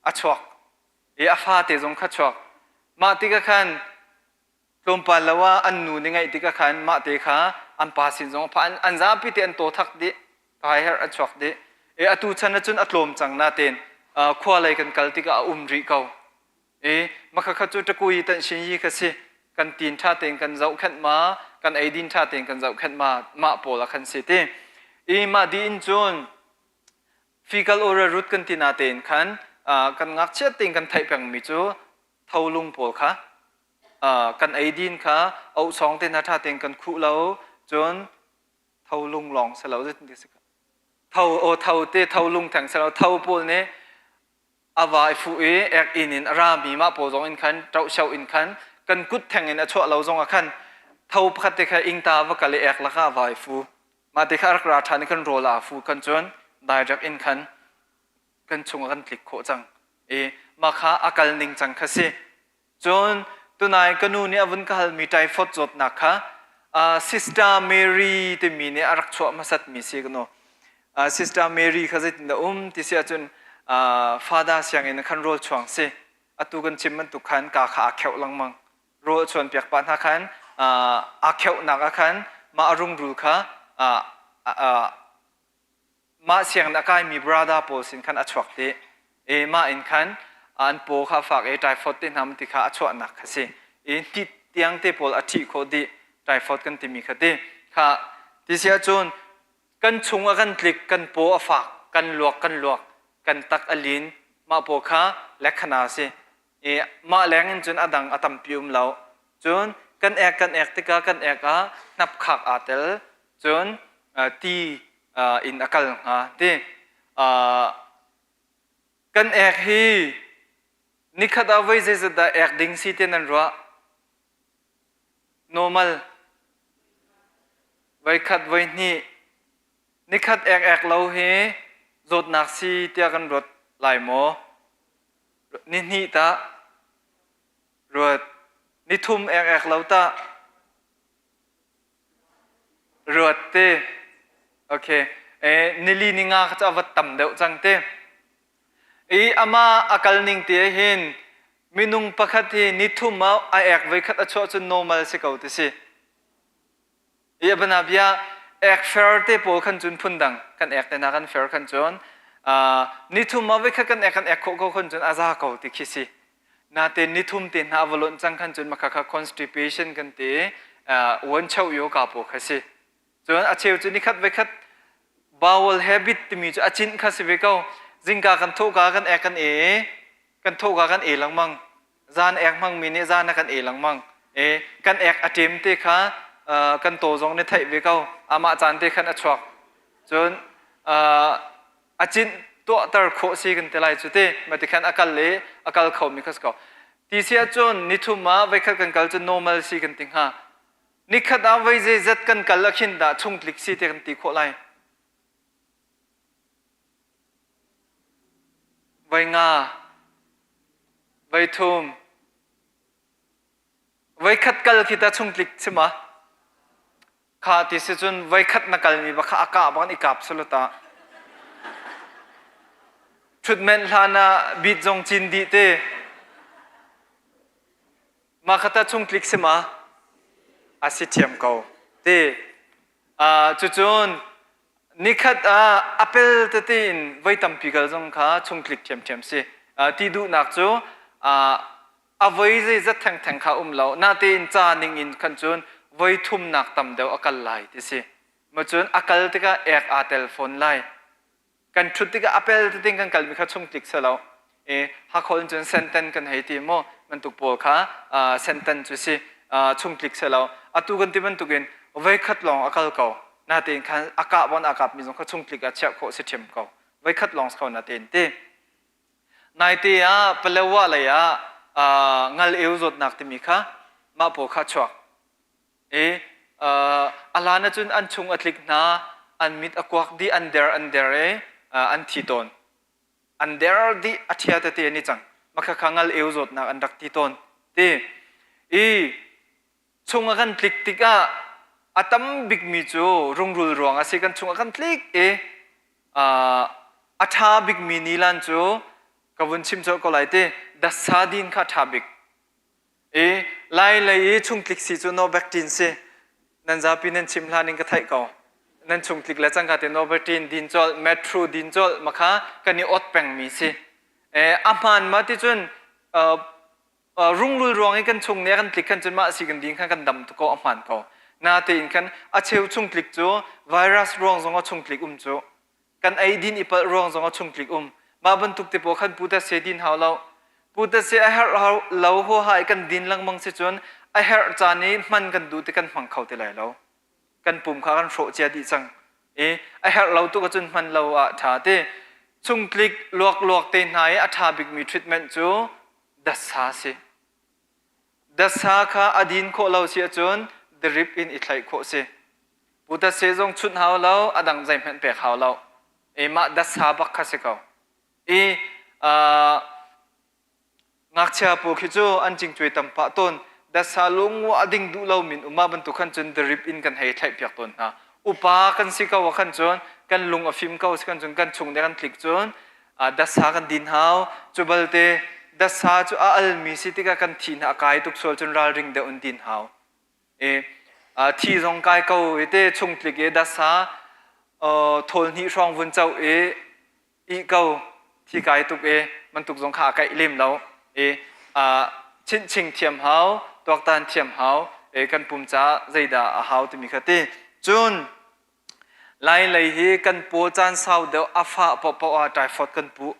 a chuak i a fate zong kha chuak. Mah tikah khan tlawmpal lo ah an nu nih ngaih tikah khan mah te kha an pa sin zong a pha an, an zapi te an taw thak dih kai herh a chuak dih e atu chan ahcun a tlawm cang natein khua lei kan kal tikah a um rih ko e makhakha cu takui tan shin yi kha si kan tin tha tein kan zohkhenh ma kan eidin tha tein kan zohkhenh ma mah pawl a khan si ti i mah di in cun fecal oral route kan ti na tein khan kan ngakchiat tein kan theih pengmi cu tholung pawl kha kan eidin kha ohsawng te hna ṭha tein kan khuh lo cun tholung lawng si lo zeitin si tho o tho te tholung theng si lo tho pawl nih a va i fuh i ek inn in a rami mah pawl zong in khan ṭohsho in khan kan kut theng in a chuah lo zong ah khan tho pakhat te kha ingta va kal i ek lakah a va i fu mah te kha a rak ra ṭhan i kan rawl ah a fu kan cun direct in khan kan chung ah kan tlik khawh cang i mah kha a kal ning cang kha si cun tunai ka nu nih a vun ka halmi typhoid zawtnak kha uh, Sister Mary timi nih a rak chuah hmasat mi si ka nu uh, Sister Mary kha zeitin dah um ti si ahcun uh, Father sianginn khan rawl chuang si atu kan chim bantuk khan ka kha aa kheuh lengmang rawl chuan piak pah hna khan uh, aa kheuhnak ah khan mah a rungrul kha uh, uh, mah sianginn a kaimi brother pawl sin khan a chuak dih i mah in khan an paw kha fak i typhoid te hna ti kha a chuahnak kha si i ti tiang te pawl a ṭhih khawh dih typhoid kan timi kha ti kha ti si ahcun kan chung a kan tlik kan paw a fak kan luak kan luak kan tak a lin mah paw kha lekhana si i mah leng in cun a dang a tampi um lo cun kan ek kan ek tikah kan ek ah hnapkhak aa tel cun ti in a kal hnga ti kan ek hi nikhat ah voi zeizat dah ek ding si ti nan ruah normal voi khat voi hnih nikhat ek ek lo hi zawtnak si tiah kan ruat lai maw ni hnih tah ruat nithum ek ek lo tah Ruat te. Okay. Eh, nili ni nga kha cu a vat tam deuh cang te. I ama a kal ning te hin minung pakhat hi nithum ah a ek voi khat a chuah cun normal si ko ti si. I abana bia ek fer te pawl khan cun phun dang kan ek te na kan fer khan cun uh, nithum ah voi khat kan ek kan ek khawh ko khan cun a za ko ti khi si. Natein nithum te hna va lonh cang khan cun makhakha constipation kan ti uan cheu yo ka paw kha si. Cun a cheu cu nikhat ve khat bowel habit timi cu a cinh kha si ve ko. Zingka kan thawhka kan ek kan e kan thawhka kan e lengmang. Zan ek hmangmi nih zan a kan e lengmang. E kan ek a ṭem te kha kan taw zong nih theih ve ko. Amah caan te khan a chuak. Cun a cinh tuahter khawh si kan ti lai cu ti ma ti khan a kal i a kal khomi kha si ko ti si ahcun nithum ah voikhat kan kal cu normal si kan ti hnga nikhat ah voi zeizat kan kal ah khin dah chungtlik si te kan ti khawh lai voi nga voi thum voikhat kal khi ta chungtlik chima Kha ti si cun voikhat na kalmi va kha a kah bang i kap sulu ta. Ṭhutmenh hlan ah bit zong cin dih te. Mah kha tah chungtlik si ma? A si ṭhiam ko. Ti. Uh, cucun nikhat ah a pel tete in voi tampi kal zong kha chungtlik ṭhiamṭhiam si. Uh, ti duhnak cu uh, a voi zeizat thengtheng kha um lo. Natein ca ning in khan cun voi thumnak tam deuh a kal lai ti si. Ma cun a kal tikah ek aa tel fawn lai. Kan ṭhut tikah a pel tein kan kalmi kha chungtlik si lo. I Hakha in cun senten kan hei ti mu bantuk pawl kha senten cu si chungtlik si lo. Atu kan ti bantukin voikhat lawng a kal ko. Natein khan a kah bon a kapmi zong kha chungtlik ah chiah khawh si ṭhiam ko. Voikhat lawng si ko natein ti. Naite ah Palawa lei ah ngal eu zawtnak timi kha mah pawl kha chuak. I a hlan ahcun an chung a tlik hna, an mit a kuak dih, an der an der i an thi tawn. An der dih a ṭhia tete an i cang. Makhakha ngal eu zawtnak an rak ti tawn. Ti i chung a kan tlik tikah a tam bikmi cu rungrul ruang a si kan chung a kan tlik i a ṭha bikmi nilan cu ka vun chim colh ko lai ti dasadin kha ṭha bik. I Lai lei i chungtlik si cu Norbektin si. Nan zapi nan chim hlan in ka theih ko. Nan chungtlik le cangka te Norbektin din colh, Metro din colh ma kha kan i ot pengmi si. E, a hmaan ma ti cun uh, uh, rungrul ruang i kan chung nih a kan tlik khan cun mah si kan din khan kan dam tuk ko a hmaan ko. Natein khan a cheu chungtlik cu virus ruang zong a chungtlik um cu. Kan eidin i palh ruang zong a chungtlik um. Mah bantuk te pawl khan putase din hau lo. Putase a herh lo huaha i kan din lengmang si cun a herh caan i hman kan duh ti kan hmang kho ti lai lo. Kan pum kha kan hrawh cia dih cang. I a herh lo tuk ahcun hman lo ah ṭha ti. Chungtlik luakluak te hna i a ṭha bikmi treatment cu dasa si. Dasa kha a din khawh lo si ahcun drip in i thlaih khawh si. Putase zong chunh hau lo, a dang zeihmanh pek hau lo. I mah dasa bak kha si ko. I uh, ngakchia pawl khi cu an cingcuai tam pah tawn. Dasa lung a ding duh lo min uma bantuk khan cun drip in kan hei thlaih piak tawn hna. Upa kan si ko ah khan cun kan lung a fim ko si kan cun kan chung ne kan tlik cun dasa kan din hau. Cu balte dasa cu a almi si tikah kan thi hna a kai tuk sual cun ralring deuh in din hau. I thi zong kai ko i te chungtlik i dasa thawl hnih hrawng vun co i ih ko thi kai tuk i bantuk zong kha a kaih lem lo i chinhching thiam hau tuaktan thiam hau i kan pum ca zeidah a hau timi kha ti cun lai lei hi kan paw caan sau deuh a fah paohpaoh ah typhoid kan puh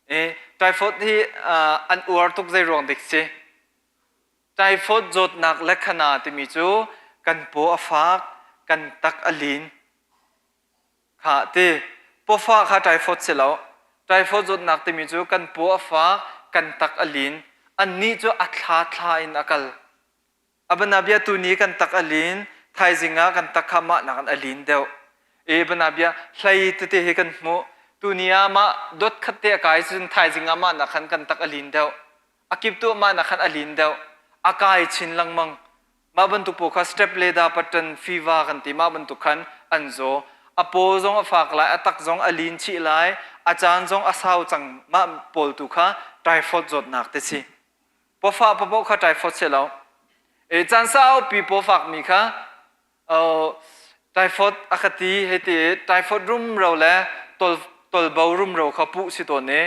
i typhoid hi an uar tuk zei ruang dik si Typhoid zawtnak le khana timi cu kan paw a fak, kan tak a lin. Kha ti. Pawfah kha typhoid si lo. Typhoid zawtnak timi cu kan paw a fak, kan tak a lin. Annih cu a thla thla in a kal. Abanabia tuni kan tak a lin, thaizing ah kan tak kha mah nakin a lin deuh. E banabia hlei tete hi kan hmuh. Tuni ah mah dot khat te a kai cun thaizing ah mah nak khan kan tak a lin deuh. A kip tu mah nak khan a lin deuh. A kai chin lengmang. Mah bantuk pawl kha step leda pattern fever kan ti mah bantuk khan an zaw. A paw zong a fak lai, a tak zong a lin chih lai, a caan zong a sau cang mah pawl tu kha typhoid zawtnak te si. Pawfah papoh kha typhoid si lo. E caan saupi pawfak mi kha typhoid a ka ti hei ti typhoid rumro le tol tolbo rumro kha puh si tawn i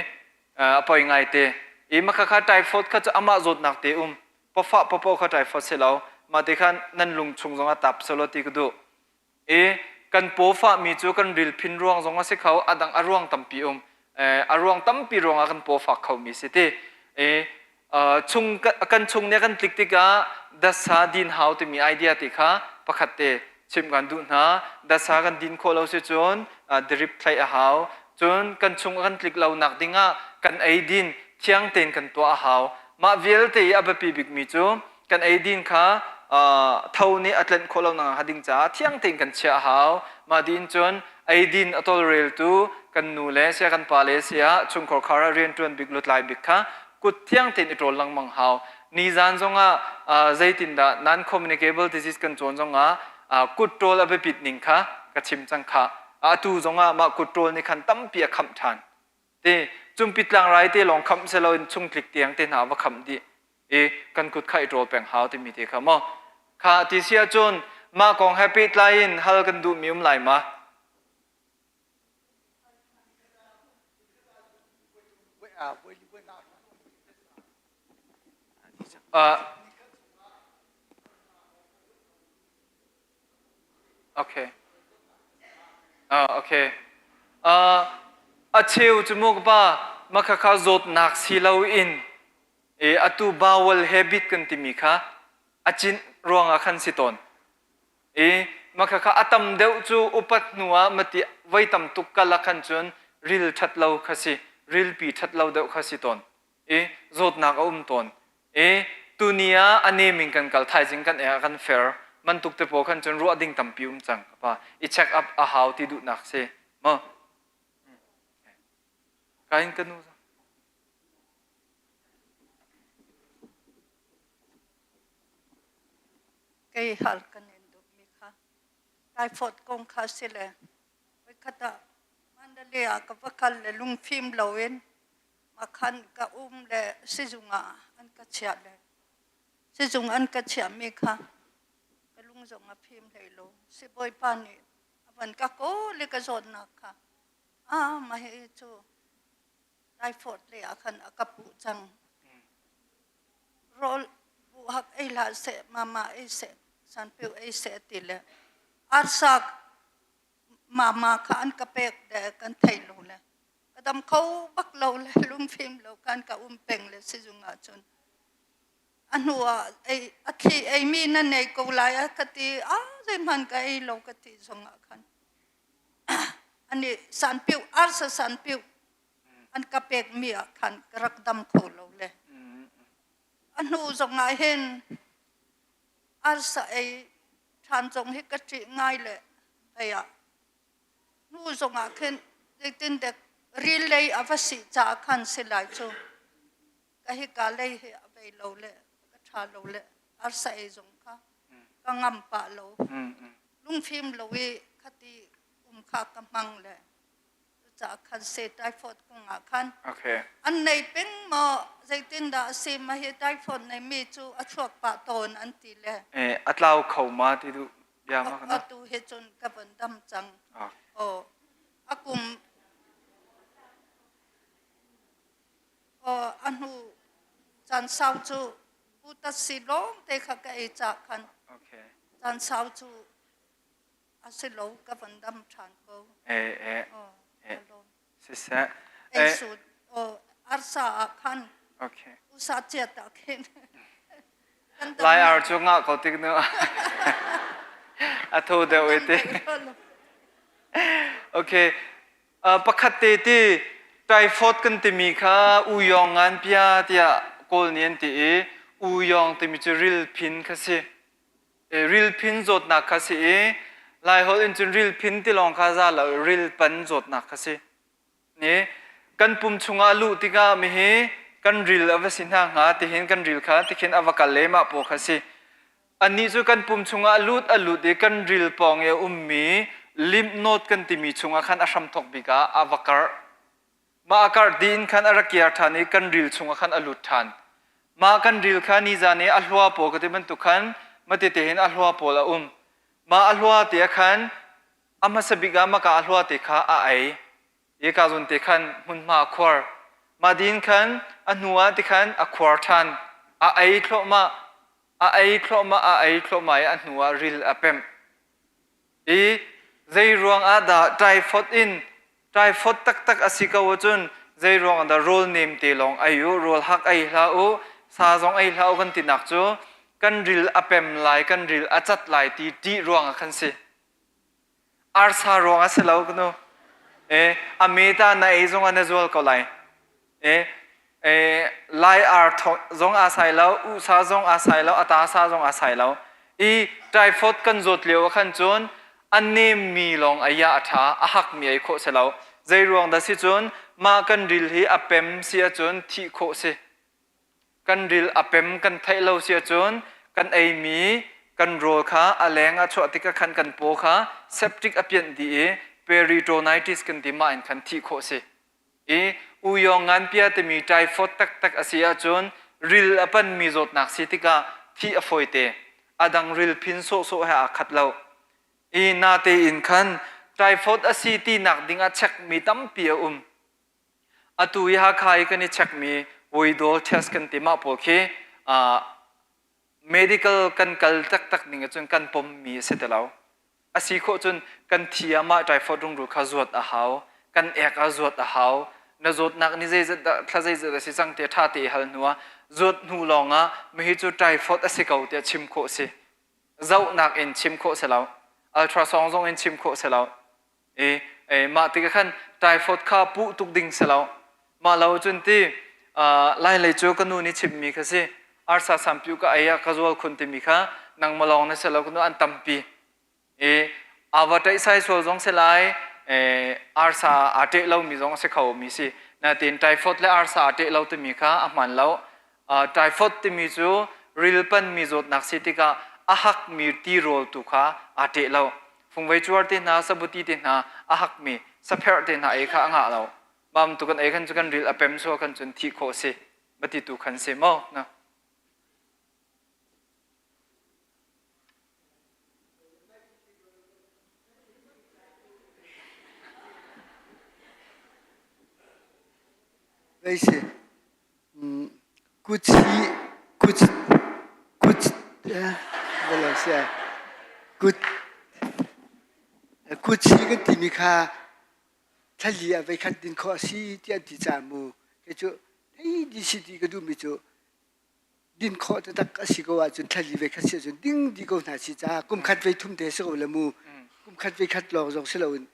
a poi ngai te i maka kha typhoid kha cu amah zawtnak te um pawfah papo kha typhoid si lo mah te khan nan lung chung zong a tap selo ti ka duh i kan paw fahmi cu kan rilphin ruang zong a si kho a dang a ruang tampi um a ruang tampi ruangah kan paw fak khomi si ti i chung kan chung nih kan tlik tikah dasa din hau timi idea ti kha pakhat te chim kan duh hna dasa kan din khawh lo si cun drip thlaih a hau cun kan chung kan tlik lo nak dingah kan ei din thiang tein kan tuah a hau mah vialte i a biapi bikmi cu kan eidin kha tho nih a tlenh khawh lo nak ding caah thiang tein kan chiah a hau. Mah din cun eidin a tawlreltu kan nu le sia kan pa le sia chungkhar khar ah rianṭuan bik lutlai bik kha kut thiang tein i ṭawl lengmang hau. Nizan zongah zeitindah non-communicable disease kan cawn zongah kut ṭawl a biapit ning kha ka chim cang kha. Atu zongah mah kut ṭawl nih khan tampi a khamh ṭhan. Ti cumpi tlangrai te lawng khamh si loin chungtlik tiang te hna va khamh dih. I kan kut kha i ṭawl peng hau timi te kha maw? Kha ti si ahcun mah kong he pehtlai in hal kan duhmi um lai ma? Uh, okay. Uh, okay. Uh, a cheu cu mu ka pa makhakha zawtnak si loin e atu bawal habit kan timi kha a cin ruangah khan si tawn. I makhakha a tam deuh cu upat hnu ah mati voi tam tuk kal ah khan cun ril ṭhat lo kha si, rilpi ṭhat lo deuh kha si tawn. I zawtnak a um tawn. I tuni ah a nem in kan kal thaizing kan ek ah kan fer bantuk te pawl khan cun ruah ding tampi um cang ka pa. I check up a hau ti duhnak si. Maw? Kain ka nu. Kei hal kan in duhmi kha typhoid kong kha si le voikhat ah Mandalay ah ka va kal le lungfim loin makhan ka um le sizung ah an ka chiah le sizung an ka chiahmi kha ka lung zong a fim hlei lo. Sibawipa nih a van ka kawl i ka zawtnak kha ah mah hi cu typhoid lei ah khan a ka puh cang. Rawl buhak ei hlah seh, mama ei seh, sanpiu ei seh ti le arsa mama kha an ka pek le kan thei lo le ka dam kho bak lo le lungfim lo kan ka um peng le sizung ah cun a hnu ah ei a thli ei mi na nei ko lai a ka ti a zeihmanh ka ei lo ka ti zong ah khan ani sanpiu arsa sanpiu an ka pekmi ah khan ka rak dam kho lo le a hnu zong ah hin arsa ei ṭhan zong hi ka ṭih ngai le hei ah hnu zong ah khin zeitin dek ril lei a va si caah khan si lai cu ka hika lei hi a vei lo le ka ṭha lo le arsa ei zong kha ka ngam pah lo lungfim lo i khati um kha ka hmang le Cucaah khan se typhoid kong ah khan okay. an nei peng maw zeitindah a si ma hi typhoid nei mi cu a chuak pah tawn an ti le eh a tlau kho ma ti du bia ma kana atu he cun ka van dam cang oh a kum oh a hnu caan sau cu putat si lawng te kha ka ei ca khan okay caan sau cu A si lo, ka van dam ṭhan ko. Eh, eh, Oh, eh. alom. Siseh. Ei Eh, sut, oh, arsa ah khan, okay. usa chiat ah khin. Kan dam Lai ar cu ngah ko tik nu. A tho deuh e te. Okay. Uh, pakhat te ti typhoid kan timi kha uyong ngan pia tiah kawl nih an ti i uyong timi cu rilphin kha si. Rilphin zawtnak kha si i Laiholh in cun rilphin ti lawng kha za lo rilpan zawtnak kha si. Ni kan pum chungah luh tikah mihi kan ril a va si hna hnga tihin kan ril kha tikhin a va kal le mah paw kha si. Annih cu kan pum chungah lut a lut i kan ril pawng i a ummi lymph node kan timi chungah khan a hramthawk bik ah a va karh. Mah a karh dih in khan a rak kiar ṭhan i kan ril chungah khan a lut ṭhan. Mah kan ril kha nizan i a hlua pawl ka ti bantuk khan matete hin a hlua pawl a um. Mah a hlua te ah khan a hmasa bik ah maka a hlua te kha a ei. I ka zawn te khan hmunhma a khuar. Mah din khan a hnu ah ti khan a khuar ṭhan. A ei thluahmah, a ei thluahmah, a ei thluahmah i a hnu ah ril a pemh. I zei ruang ah dah typhoid in typhoid taktak a si ko ahcun zei ruang ah dah rawl nem te lawng ei u, rawl hak ei hlah u, sa zong ei hlah u kan tinak cu kan ril a pem lai, kan ril a cat lai ti ṭih ruang ah khan si. Arsa ruang ah si lo kanu. E, a meta na ei zong ah na zual ko lai. E, e, lai ar zong aa sai lo, usa zong aa sai lo, ata sa zong aa sai lo. I typhoid kan zawt lio ah khan cun a nemmi lawng ei ah a ṭha, a hakmi ei khawh si lo. Zei ruang dah si cun mah kan ril hi a pem si ahcun thih khawh si. Kan ril a pem kan theih lo si ahcun kan eimi kan rawl kha a leng ah chuah tikah khan kan paw kha septic a pianh dih i peritonitis kan ti mah in khan thih khawh si. I uyong nganpia timi typhoid taktak a si ahcun Ril a panmi zawtnak si tikah thih a fawite. A dang ril phin sawhsawh he aa khat lo. I natein khan typhoid a si tinak dingah chekmi tampi a um. Atu i Hakha i kan i chekmi Widol test kan ti mah pawl khi medical kan kal taktak ning ahcun kan pommi a si ti lo. A si khawh cun kan thi ah mah typhoid rungrul kha zuat a hau, kan ek ah zuat a hau. Na zawtnak ni zeizat dah thla zeizat a si cang tiah ṭha te i hal hnu ah zuat hnu lawng ah mihi cu typhoid a si ko tiah chim khawh a si. Zohnak in chim khawh si lo. Ultrasound zong in chim khawh si lo. E, e mah tikah khan typhoid kha puh tuk ding si lo. Mah lo cun ti lai lei cu ka nu nih chimmi kha si. Arsa sampiu ka ei ah ka zual khun timi kha nangmah lawng na si lo ka nu an tampi. E, ava ṭaih sai sual zong si lai, e, arsa aa ṭeh lomi zong a si kho mi si. Natin typhoid le arsa aa ṭeh lo timi kha a hmaan lo. Typhoid timi cu ril panmi zawtnak si tikah a hakmi tirawl tu kha aa ṭeh lo. Fungvei cuar te hna, sabuti te hna a hakmi sapherh te hna ei kha a ngah lo. Mam tu kan ei khan cu kan ril a pem sual khan cun thih khawh si. Bati tu khan si maw? Na. Zei si? Kut hi kut kut kut kut hi kan timi kha thlali ah voikhat din khawh a si tiah an ti caah mu kei cu hei di si ti ka duhmi cu din khawh taktak a si ko ahcun thlali voikhat si ahcun ding dih ko hna si caah kum khat voi thum te si ko le mu kum khat voikhat lawng zong si loin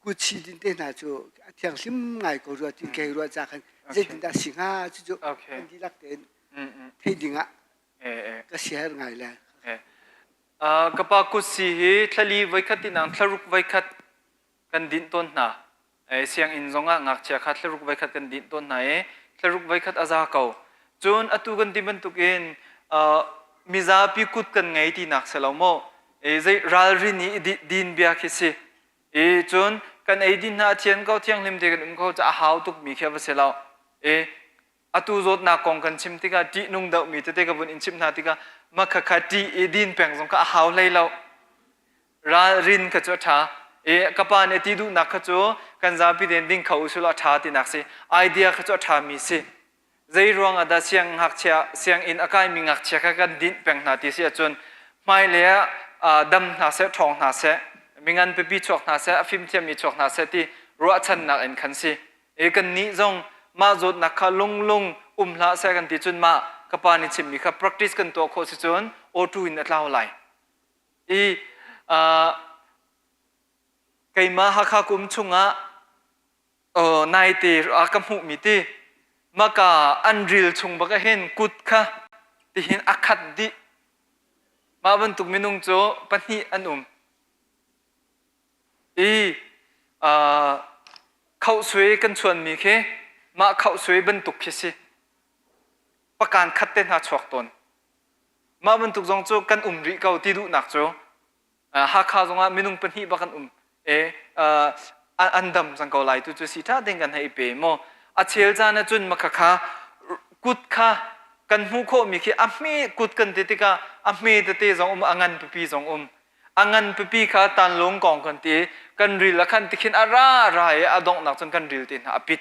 kutsi din te hna cu a thianghlim ngai ko rua ti kei ruah ca khan zeitindah si hnga cucu kan dihlak tein theih ding ah ka siaherh ngai le ka pa kutsi hi thlali voikhat tinang thlaruk voikhat kan dinh tawn hna sianginn zong ah ngakchia kha thlaruk voikhat kan dinh tawn hna i thlaruk voikhat a za ko cun atu kan ti bantukin mizapi kut kan ngei tinak si lo maw zei ralrin i din bia khi si I cun kan eidin hna a thian ko thianghlim te kan um ko ca a hau tukmi khi a va si lo. I atu zawtnak kong kan chim tikah ṭihnung deuhmi tete ka vun in chimh hna tikah makha kha ṭih i din peng zong kha a hau hlei lo. Ralrin kha cu a ṭha. I ka pa nih a ti duhnak kha cu kan zapi tein ding kho usih law a ṭha tinak si. Idea kha cu a ṭhami si. Zei ruang ah dah siangngakchia sianginn a kaimi ngakchia kha kan dinh peng hna ti si ahcun hmailei ah dam hna seh, ṭhawng hna seh, mingan pipi chuak hna seh, a fimthiammi chuak hna seh ti ruahchannak in khan si. E kannih zong mah zawtnak kha lunglung um hlah seh kan ti cun mah ka pa nih chimmi kha practice kan tuah khawh si cun auto in a tlau lai. I keimah Hakha kum chungah naite a ka hmuhmi ti maka an ril chung bak hin kut kha tihin a khat dih mah bantuk minung cu pahnih an um i khauhsui kan chuanmi khi mah khauhsui bantuk khi si pakan khat te hna chuak tawn mah bantuk zong cu kan um rih ko ti duhnak cu Hakha zongah minung pahnih bak an um e an dam cang ko lai tu cu si ṭha ding kan hei pe maw a chel caan ahcun makha kha kut kha kan hmuh khawhmi khi a hme kut kan ti tikah a hme tete zong um a ngan pipi zong um a ngan pipi kha tanlung kong kan ti kan ril a khan tikhin a ra ra i a donghnak cun kan ril te hna a pit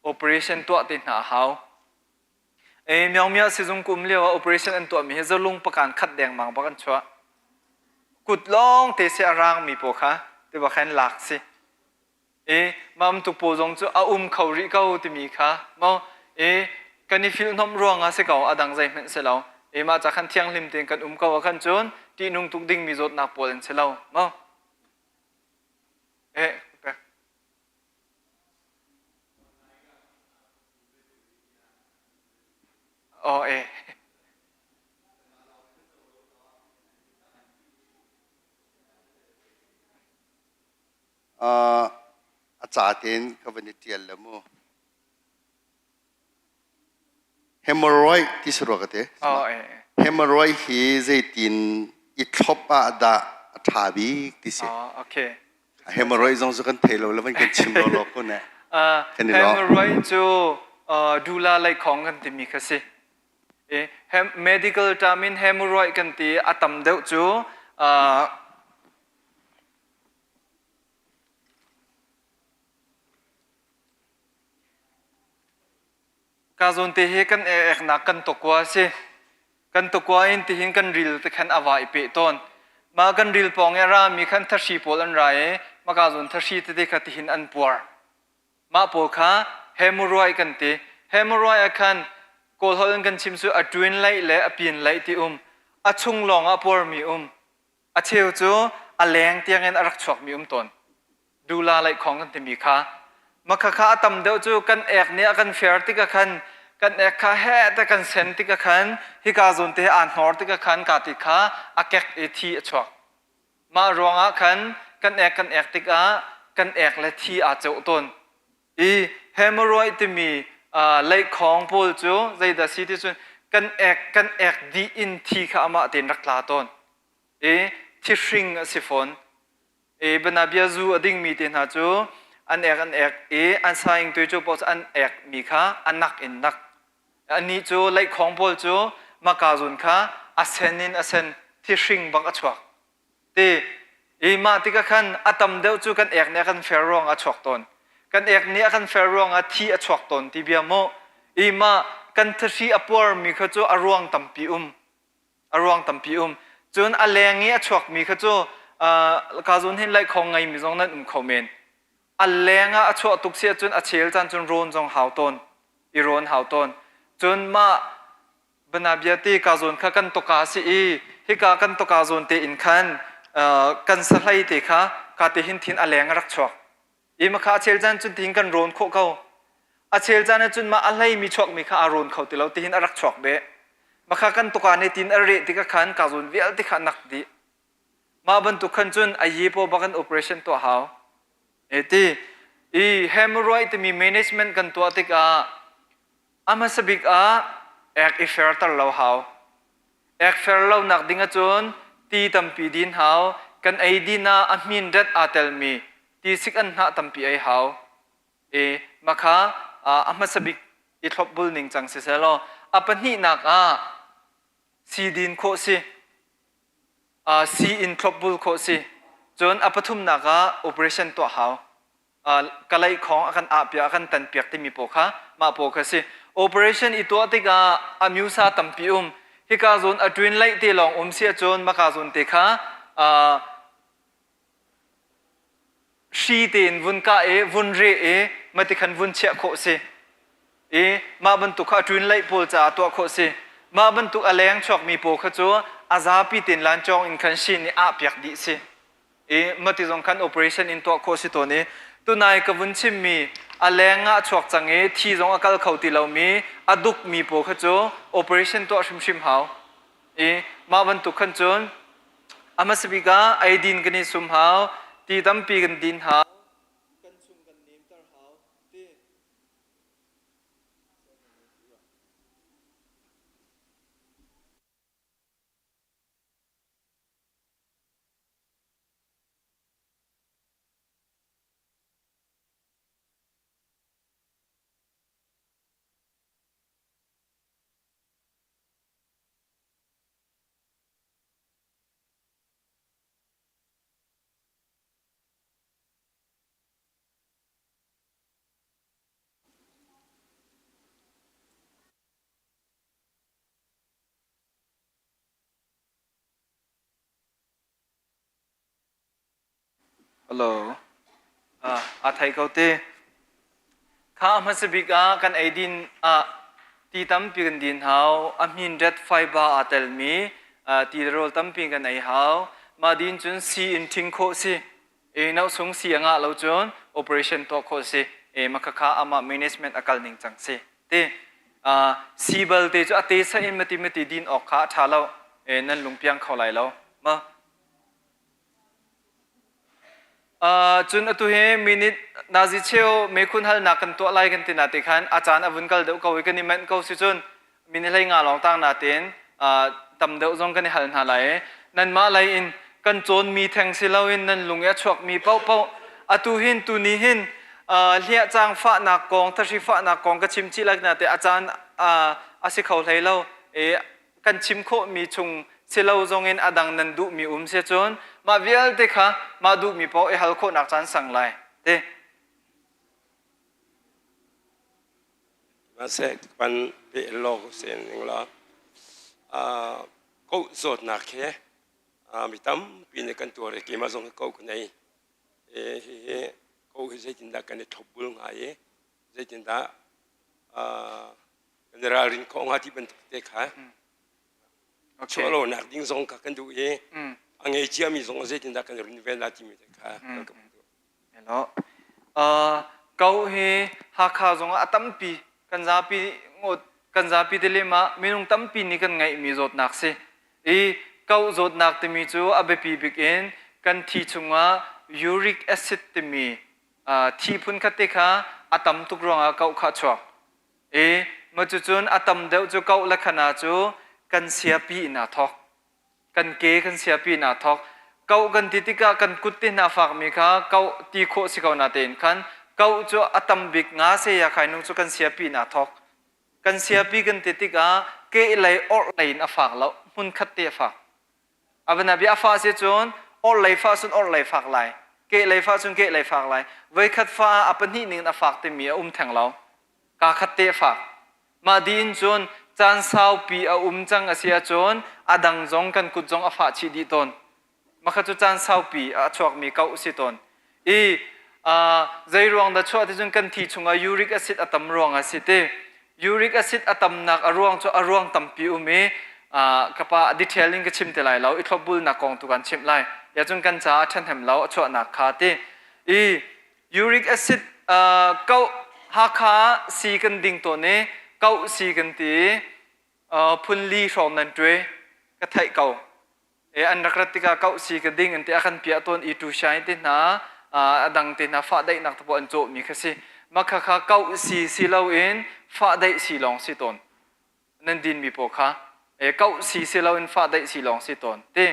operation tuah te hna a hau E Myaungmya sizung kum lio ah operation an tuahmi hi zalung pakan khat dengmang bak an chuah. Kut lawng te si a rangmi paw kha tiba khan lak si. E mam tu paw zong cu a um kho rih ko timi kha mo e kan i filhnom ruang ah si ko a dang zeihmanh si lo. E mah ca khan thianghlim tein kan um ko ah khan cun ṭihnung tuk dingmi zawtnak pawl an si lo mo. E pek. Aw e. Uh, a ca tein ka van i ṭial le mu. Hemorrhoid ti si rua ka ti. Oh, eh. Hemorrhoid hi zeitin i thlop ah dah a ṭha bik ti si. Oh, okay. Hemorrhoid zong cu kan thei lo le van kan chim lo lo kun eh. Uh, hemorrhoid cu uh, dula leikhong kan timi kha si. I medical term in hemorrhoid kan ti a tam deuh cu Ka zawn te hi kan eknak kan tokua si. Kan tokua in tihin kan ril te khan a va i peh tawn. Mah kan ril pawng i a rami khan thahri pawl an ra i maka zawn thahri tete kha tihin an puar. Mah pawl kha hemorrhoid kan ti. Hemorrhoid ah khan Kawl holh in kan chim cu a ṭuin laih le a pin laih ti um. A chung lawng ah puarmi um. A cheu cu a leng tiangin a rak chuakmi um tawn. Dula laihkhawng kan timi kha. Makha kha a tam deuh cu kan ek nih a kan fer tikah khan kan ek kha heh te kan sen tikah khan hika zawn te aa hnor tikah khan ka ti kha a kek i thi a chuak. Mah ruangah khan kan ek kan ek tikah kan ek le thi aa ceuh tawn. I hemorrhoid timi laihkhawng pawl cu zeidah si ti cun kan ek kan ek dih in thi kha amah tein rak tla tawn. I thihring a si fawn. I banabia zu a dingmi te hna cu an ek an ek i an saing tui cu paoh an ek mi kha a nak in nak. Anih cu laihkhawng pawl cu maka zun kha a sen in a sen thihring bak a chuak. Ti i mah tikah khan a tam deuh cu kan ek nih a kan fer ruangah a chuak tawn. Kan ek nih a kan fer ruangah thi a chuak tawn ti bia mu. I mah kan thahri a puarmi kha cu a ruang tampi um. A ruang tampi um. Cun a leng i a chuakmi kha cu ka zun hin laihkhawng ngeimi zong nan um kho men. A leng ah a chuah tuk si ahcun a chel caan cun rawn zong hau tawn. I rawn hau tawn. Cun mah Banabia ti ka zawn kha kan toka si i hika kan toka zawn te in khan kan sahlei te kha ka te hin thin a leng a rak chuak. I makha a chel caan cun tihin kan rawn khawh ko. A chel caan ah cun mah a hlei mi chuak mi kha aa rawn kho ti lo tihin a rak chuak beh. Makha kan toka ne tin a reh tikah khan ka zawn vialte kha nak dih. Mah bantuk khan cun a ye paw bak in operation tuah hau. E ti i hemorrhoid timi management kan tuah tikah A hmasa bik ah ek i ferter lo hau. Ek fer lonak ding ahcun ti tampi din hau. Kan ei din ah a hmin ret aa telmi tisik an hnah tampi ei hau. E makha a hmasa bik i thlopbul ning cang si seh law a pahnihnak ah sii din khawh si. Sii in thlopbul khawh si. Cun a pathumnak ah operation tuah hau. Kalay khawng a kan ahpiak a kan tanpiak timi pawl kha mah pawl kha si. Operation i tuah tikah a myusa tampi um. Hika zawn a twin laih te lawng um si ahcun maka zawn te kha hri tein vun kah i vun reh i mati khan vun chiah khawh si. I mah bantuk kha a twin laih pawl caah tuah khawh si. Mah bantuk a leng chuakmi pawl kha cu a zapi tein lancawng in khan sii nih ahpiak dih si. I mati zong khan operation in tuah khawh si tawn i tunai ka vun chimmi a leng ah a chuak cang i thi zong a kal kho ti lomi a dukmi pawl kha cu operation tuah hrimhrim hau. I mah bantuk khan cun a hmasa bik ah eidin kan i sum hau, ti tampi kan din hau, kan chung kan nemter hau ti. Hello. Ah, aa thei ko te. Kha a hmasa bik ah kan eidin ah ti tampi kan din hau. A hmin ret fiber aa telmi ti le rawl tampi kan ei hau. Mah din cun sii in ṭhing khawh si. E nausung sii a ngah lo cun operation tuah khawh si. E makhakha amah management a kal ning cang si. Ti. Sii balte cu a te sa in mati mati din awk kha a ṭha lo. E nan lungpiang kho lai lo. Ma Cun atu hi minute nazi cheu mekhun halnak kan tuah lai kan ti na te khan a caan a vun kal deuh ko i kan i manh ko si cun minute hlei nga lawng tang natein tam deuh zong kan i hal hna lai i nanmah lei in kan cawnmi theng si loin nan lung i a chuakmi paohpaoh atu hin tuni hin hliahcang fahnak kong thahri fahnak kong ka chim chih lai na te a caan a si kho hlei lo. I kan chim khawhmi chung si lo zongin a dang nan duhmi um si cun mah vialte kha mah duhmi paoh i hal khawhnak caan sang lai. Te. Sihmanhseh pan pe law sen ning la ko zawtnak he mi tampi nih kan tuar i keimah zong hi ko ka nei. Hihi ko hi zeitindah kan i thlopbul hnga i zeitindah kan i ralrin khawh hnga ti bantuk te kha chuah lonak ding zong kha kan duh i a ngei ciami zong zeitindah kan i runven lai timi te kha kan ka duh. Hello. Ko hi Hakha zong ah a tampi kan zapi kan zapi te lem ah minung tampi nih kan ngeihmi zawtnak si. I ko zawtnak timi cu a biapi bik in kan thi chungah uric acid timi thi phun khat te kha a tam tuk ruangah koh kha a chuak. I ma cucun a tam deuh cu koh le khana cu kan siapi in aa thawk. Kan ke kan siapi in aa thawk. Koh kan ti tikah kan kut te hna fakmi kha koh ti khawh si ko na tein khan koh cu a tam bik nga se ya khai nung cu kan siapi in aa thawk. Kan siapi kan ti tikah ke lei orh lei in a fak lo, hmun khat te a fak. A van bia a fah si cun orhlei fah cun orhlei fak lai. Kehlei fah cun kehlei fak lai. Voikhat fah ah a pahnih ning in a fak timi a um theng lo. Kaa khat te a fak. Mah dih in cun caan saupi a um cang a si ahcun a dang zong kan kut zong a fah chih dih tawn. Makha cu caan saupi a chuakmi koh si tawn. I zei ruang dah chuah ti cun kan thi chungah uric acid a tam ruang a si ti. Uric acid a tamnak a ruang cu a ruang tampi um i ka pa detail in ka chim te lai lo i thlopbulnak kong tu kan chimh lai. Ya cun kan caah a ṭhahnem lo a chuahnak kha ti. I uric acid koh Hakha si kan ding tawn i koh si kan ti i phun li hrawng nan ṭue ka theih ko. E an rak rat tikah koh si ka ding an ti a kan piah tawn i tu shai te hna a dang te hna fah daihnak te pawl an cawhmi kha si. Mah kha kha koh si si loin fah daih si lawng si tawn. Nan dinmi pawl kha e koh si si loin fah daih si lawng si tawn. Ti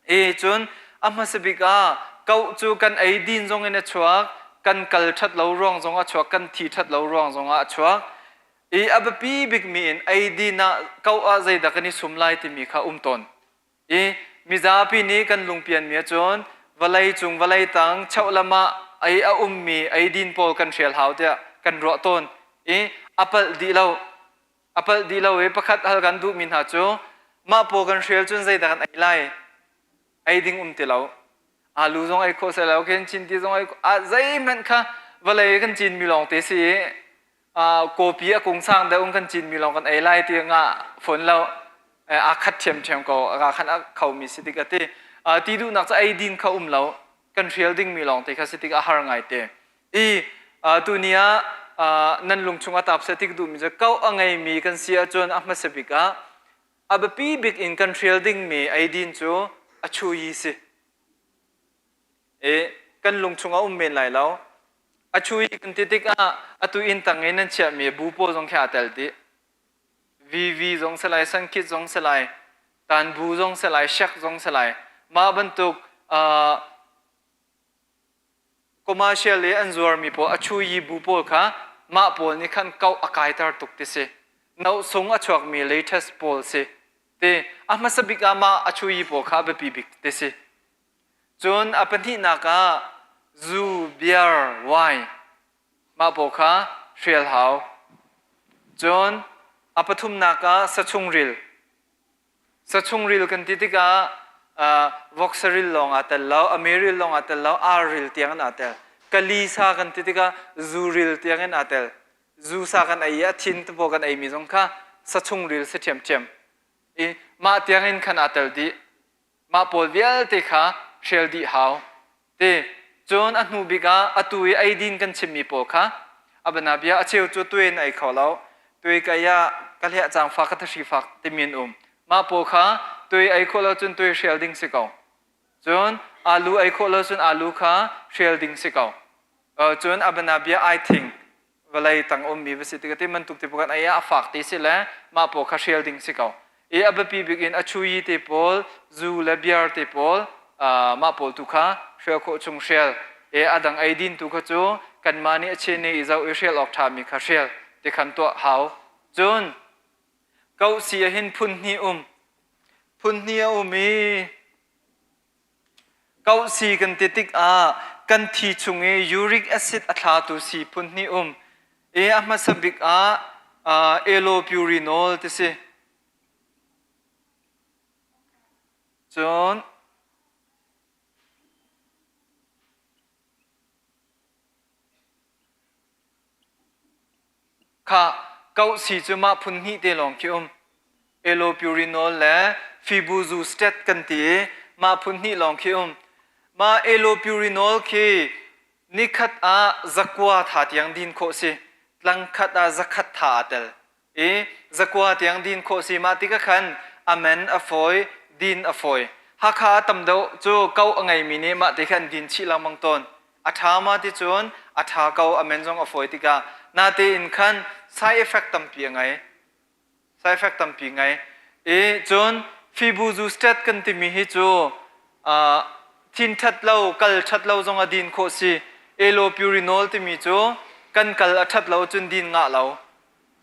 e cun a hmasa bik ah koh cu kan ei din zong in a chuak, kan kal ṭhat lo ruang zong a chuak, kan thi ṭhat lo ruang zong ah a chuak. I a biapi bikmi in eidin ah koh ah zeidah kan i sum lai timi kha um tawn. I mizapi nih kan lungpianmi ahcun vawlei cung vawlei tang cheuhlam ah ei a ummi eidin pawl kan hrial hau tiah kan ruah tawn. I a palh dih lo. A palh dih lo i pakhat hal kan duhmi hna cu mah pawl kan hrial cun zeidah kan ei lai? Ei ding um ti lo. Alu zong ei khawh si lo, khin chinti zong ei khawh, zeihmanh kha vawlei kan cinmi lawng te si i kawpi a kung sang deuh in kan cinmi lawng kan ei lai ti nga fawn lo aa khat ṭhiamṭhiam ko a khan a khomi si tik a ti ti duhnak cu ei din kha um lo kan hrial dingmi lawng te kha si tik a har ngai te i tuni ah nan lung chung a tap seh tik duhmi cu ko a ngeimi kan si ahcun a hmasa bik ah a biapi bik in kan hrial dingmi eidin cu a chuyi si i kan lung chung a um men lai lo A chui kan ti tikah atu inn tang i nan chiahmi bu pawl zong khi aa tel dih. VV zong si lai, Sankit zong si lai, Tanbu zong si lai, Shek zong si lai. Mah bantuk uh, commercial i an zuarmi pawl a chuyi bu pawl kha mah pawl nih khan kau a kaiter tuk ti si. Nohsung a chuakmi latest pawl si. Ti a hmasa bik ah mah a chuyi pawl kha a biapi bik ti si. Cun a pahnihnak ah zu, beer, wine mah pawl kha hrial hau. Cun a pathumnak ah sachungril. Sachungril kan ti tikah uh, voksaril lawng aa tel lo, ameril lawng aa tel lo, aril tiang in aa tel. Kali sa kan ti tikah zuril tiang in aa tel. Zu sa kan ei i a thin te pawl kan eimi zong kha sachungril si ṭhiamṭhiam. I mah tiang in khan aa tel dih. Mah pawl vialte kha hrial dih hau. Ti cun a hnu bik ah atu i eidin kan chimmi pawl kha a banabia a cheu cu tui in ei kho lo. Tui ka ah ka hliah cang fak ka thahri fak timi an um. Mah pawl kha tui ei khawh lo cun tui hrial ding si ko. Cun alu ei khawh lo cun alu kha hrial ding si ko. Cun a banabia ai thing vawlei tang ummi va si tik ti bantuk ti kan ei ah a fak ti si le mah pawl kha hrial ding si ko i a biapi bik in a chuyi te pawl zu le beer te pawl mah pawl tu kha hrial khawh chung hrial e a dang ei din tu kha cu kanmah nih a chin i zoh i hrial awk ṭhami kha hrial ti khan tuah hau cun. Kauh si ahhin phun hnih um. Phun hnih a um i kauh si kan ti tikah kan thi chung i uric acid a thlatu si phun hnih um. I a hmasa bik ah uh, allopurinol ti si. Cun Khah, kauh sii cu mah phun hnih te lawng khi um. Allopurinol le Fibuzustat kan ti i mah phun hnih lawng khi um. Mah allopurinol khi nikhat ah zakua tha tiang din khawh si. Tlangkhat ah zakhat tha aa tel. I zakua tiang din khawh si mah tikah khan a men a fawi, din a fawi. Hakha ah tam deuh cu ko a ngeimi nih mah ti khan din chih lengmang tawn. A ṭha ma ti cun a ṭha ko, a men zong a fawi tikah natein khan side effect tampi a ngei. Side effect tampi ngei. I cun Fibuzustat kan timi hi cu uh, thin ṭhat lo, kal ṭhat lo zong a din khawh si. Allopurinol timi cu kan kal a ṭhat lo cun din ngah lo.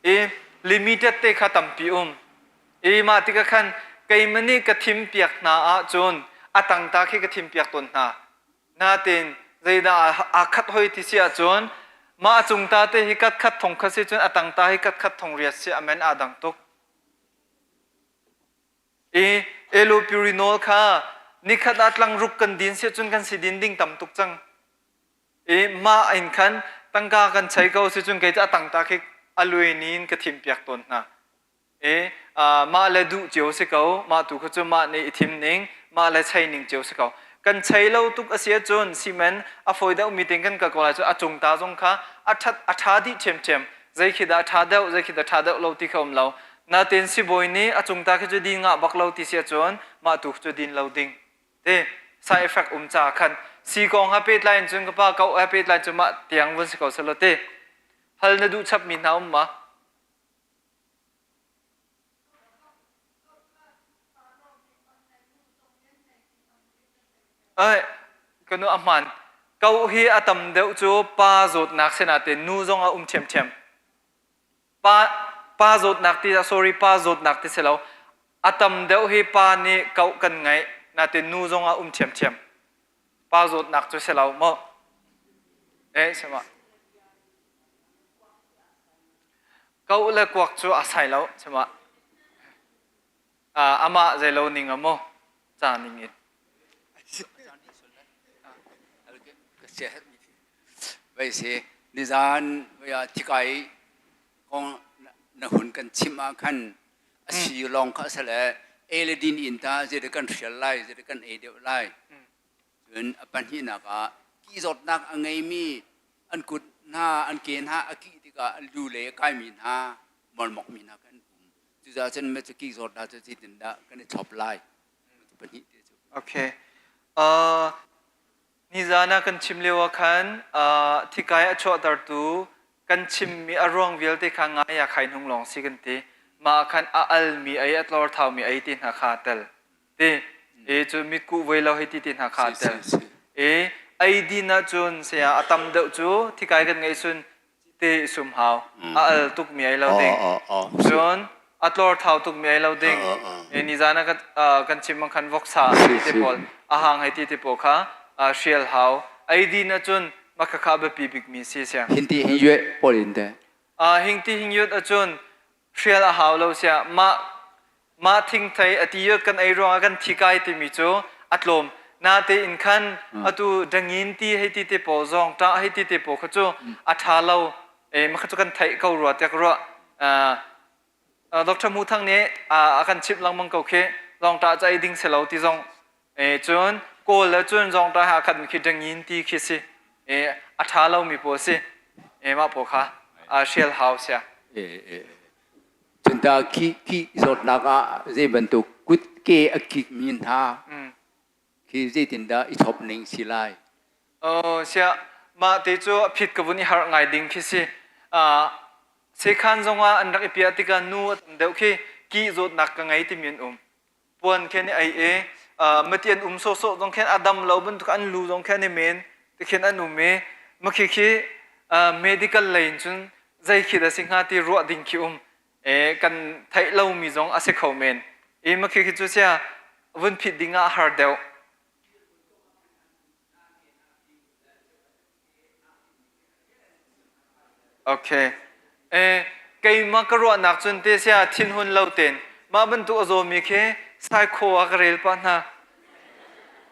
I limited te kha tampi um. I mah tikah khan keimah nih ka thim piak hna ahcun a tangta khi ka thim piak tawn hna. Natin zeidah aa khat hoi ti si ahcun mah a cung ta te hi kat khat thong kha si cun a tang ta hi kat khat thong riat si amen aa dang tuk. I allopurinol kha nikhat ah tlang ruk kan din si cun kan si din ding tam tuk cang. I mah in khan tangka kan chei ko si cun kei cu a tangta khi a luai in ka thim piak tawn hna. I mah le duh cio si ko, mah tu kha cu mah nih i thim ning, mah le chei ning cio si ko. Kan chei lo tuk a si ahcun cement a fawi deuh mi ting kan kal ko lai cu a cung ta zong kha a ṭhat a ṭha dih ṭhiamṭhiam. Zei khi dah a ṭha deuh, zei khi dah ṭha deuh lo ti kha um lo. Natin sibawi nih a cung ta khi cu din ngah bak lo ti si ahcun mah tu cu din lo ding. Ti side effect um caah khan si kong ha pehtlai in cun ka pa ko he pehtlai cu mah tiang vun si ko selaw ti hal na duh chap mi hna um ma? Ai, ka nu a hmaan. Ko hi a tam deuh cu pa zawtnak sinain nu zong a um ṭhiamṭhiam. Pa, pa zawtnak ti sorry pa zawtnak ti si lo. A tam deuh hi pa nih koh kan ngeih nain nu zong a um ṭhiamṭhiam. Pa zawtnak cu si lo maw? Eh, sima. Koh le kuak cu a sai lo, sima. Amah zeilo ning a maw? Ca ning in. Vai si, nizan thikai kong na hun kan chim ah khan a si lawng kha a si le ei le din in ta zeidah kan hrial lai, zeidah kan ei deuh lai. Cun a pahnihnak ah ki zawtnak a ngeimi an kut hna, an ke hna a kih tikah an lu le a kaimi hna, molmokmi hna kan um. Cucaah cun cu ki zawtnak cu zeitindah kan i thlop lai? Pahnih te cu. Okay. Uh, nizan ah kan chim lio ah khan uh, thikai a chuahtertu kan chimmi a ruang vialte kha ngai a khai hnung lawng si kan ti. Mah khan a almi ei a tlor thaumi ei ti hna kha tel. Ti e cu mitkuh voi lo hei ti ti hna kha tel. E ei din ahcun saya a tam deuh cu thikai kan ngeih cun te i sum hau. A al tuk mi ei lo ding. Cun a tlor thau tuk mi ei lo ding. E nizan ah kan chim bang khan voksa ti te pawl a hang hei ti te pawl kha hrial hau. Ei din ahcun makhakha biapi bikmi si sia. Hinti hin yue pawl in te. Hingti hing yut ahcun hrial a hau lo sia mah mah thingthei a ti yut kan ei ruangah kan thi kai timi cu a tlawm. Natein khan atu dangin ti hei ti te pawl zawng ṭah hei ti te pawl kha cu a ṭha lo. E makha cu kan theih ko rua tiah ka ruah. Dr. Mu Thang nih a kan chimh lengmang ko khi zawngṭah cu ei ding si lo ti zong E cun kawl le cun zawngṭah he aa khatmi khi dangin ti khi si. E a ṭha lomi pawl si. E mah pawl kha a hrial hau sia. E e cun ta khi khi zawtnak ah zei bantuk kut ke a kikmi hna khi zeitindah i chop ning si lai? Oh sia mah te cu a phit ka vun i harh ngai ding khi si. Uh, sekhan zongah an rak i piah tikah nu a tam deuh khi ki zawtnak ka ngei timi an um. Puan khen i ei i mati an um sawhsawh zong khen a dam lo bantuk an lu zong khen i men ti khin an um i makhi khi medical lei in cun zei khi dah si hnga ti ruah ding khi um. E kan theih lomi zong a si kho men. I makhi khi cu sia vun phit ding ah har deuh. Okay. Eh, keimah ka ruahnak cun te sia thinhun lo ten mah bantuk a zawmi khi saikhaw ah ka rel pah hna.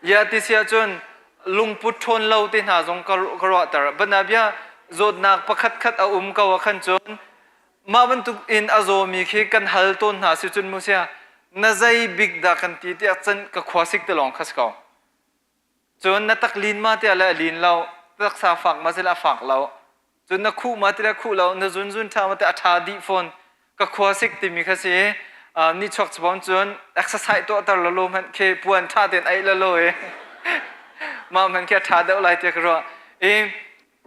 Ya ti sia cun lungput ṭhawn lo te hna zong ka ka ruahter. Banabia zawtnak pakhat khat a um ko ah khan cun mah bantuk in a zawmi khi kan hal tawn hna si cun mu sia na zei bik dah kan ti tiah cun ka khua sik te lawng kha si ko. Cun na tak lin ma tiah le a lin lo, taksa fak ma sila a fak lo. Cun na khuh ma tilah khuh lo, na zun zun ṭha ma tiah a ṭha dih fawn. Ka khua sik timi kha si. Ni chuak chabon cun exercise tuahter lo lo hmanh khi puan ṭha tein aih lo lo i mah hmanh khi a ṭha deuh lai tiah ka ruah. I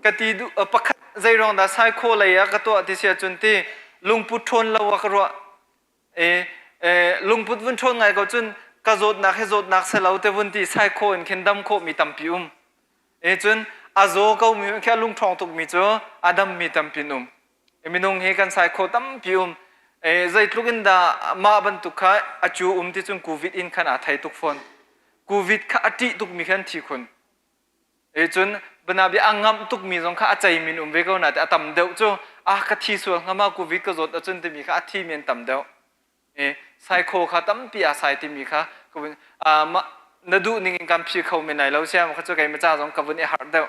ka ti duh pakhat zei ruang dah saikhaw lei ah ka tuah ti si ahcun ti lungput ṭhawn lo ah ka ruah. E, e, lungput vun ṭhawn ngai ko cun ka zawtnak hi zawtnak se lo te vun ti sai khawh in khin dam khawh mi tampi um. E cun a zaw ko mi khi a lungṭhawng tuk mi cu a dam mi tampi um. E, minung hi kan sai khawh tampi um. E, zeitluk in dah mah bantuk kha a cu um ti cun covid in khan aa thei tuk fawn. Covid kha a ṭih tuk mi khan thi khun. E cun bana bia a ngamh tukmi zong kha a cei min um ve ko na te a tam deuh cu ah ka thi sual hnga ma covid ka zawt ahcun timi kha a thi mi an tam deuh. E psycho kha tampi a sai timi kha ka vun ma na duh ning in kan phi kho men lai lo siam kha cu kei ma ca zong ka vun i harh deuh.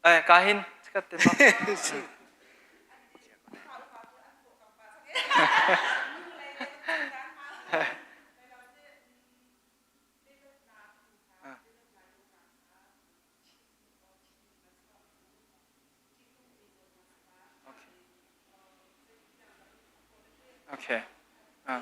Eh ka hin chikat te ma. Okay. Uh.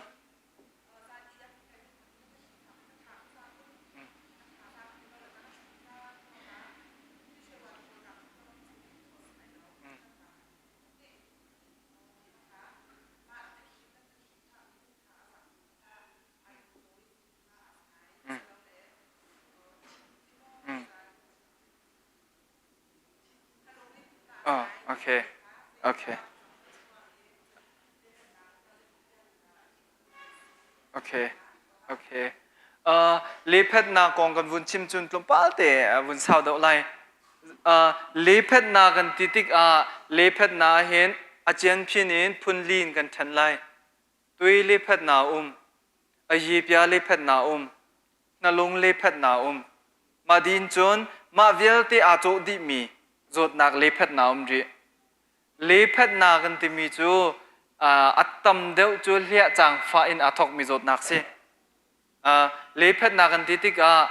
Oh, okay. Okay. Okay. Okay. Uh, lephetnak kong kan vun chim cun tlawmpal te vun sau deuh lai. Uh, lephetnak kan ti tikah lephetnak hin a cian phin in phun li in kan ṭhen lai. Tui lephetnak um, a yipia lephetnak um, hnalung lephetnak um. Mah din cun mah vialte aa cawh dihmi zawtnak lephetnak um rih. Lephetnak kan timi cu a tam deuh cu hliah cang fah in aa thawkmi zawtnak si. Lephetnak kan ti tikah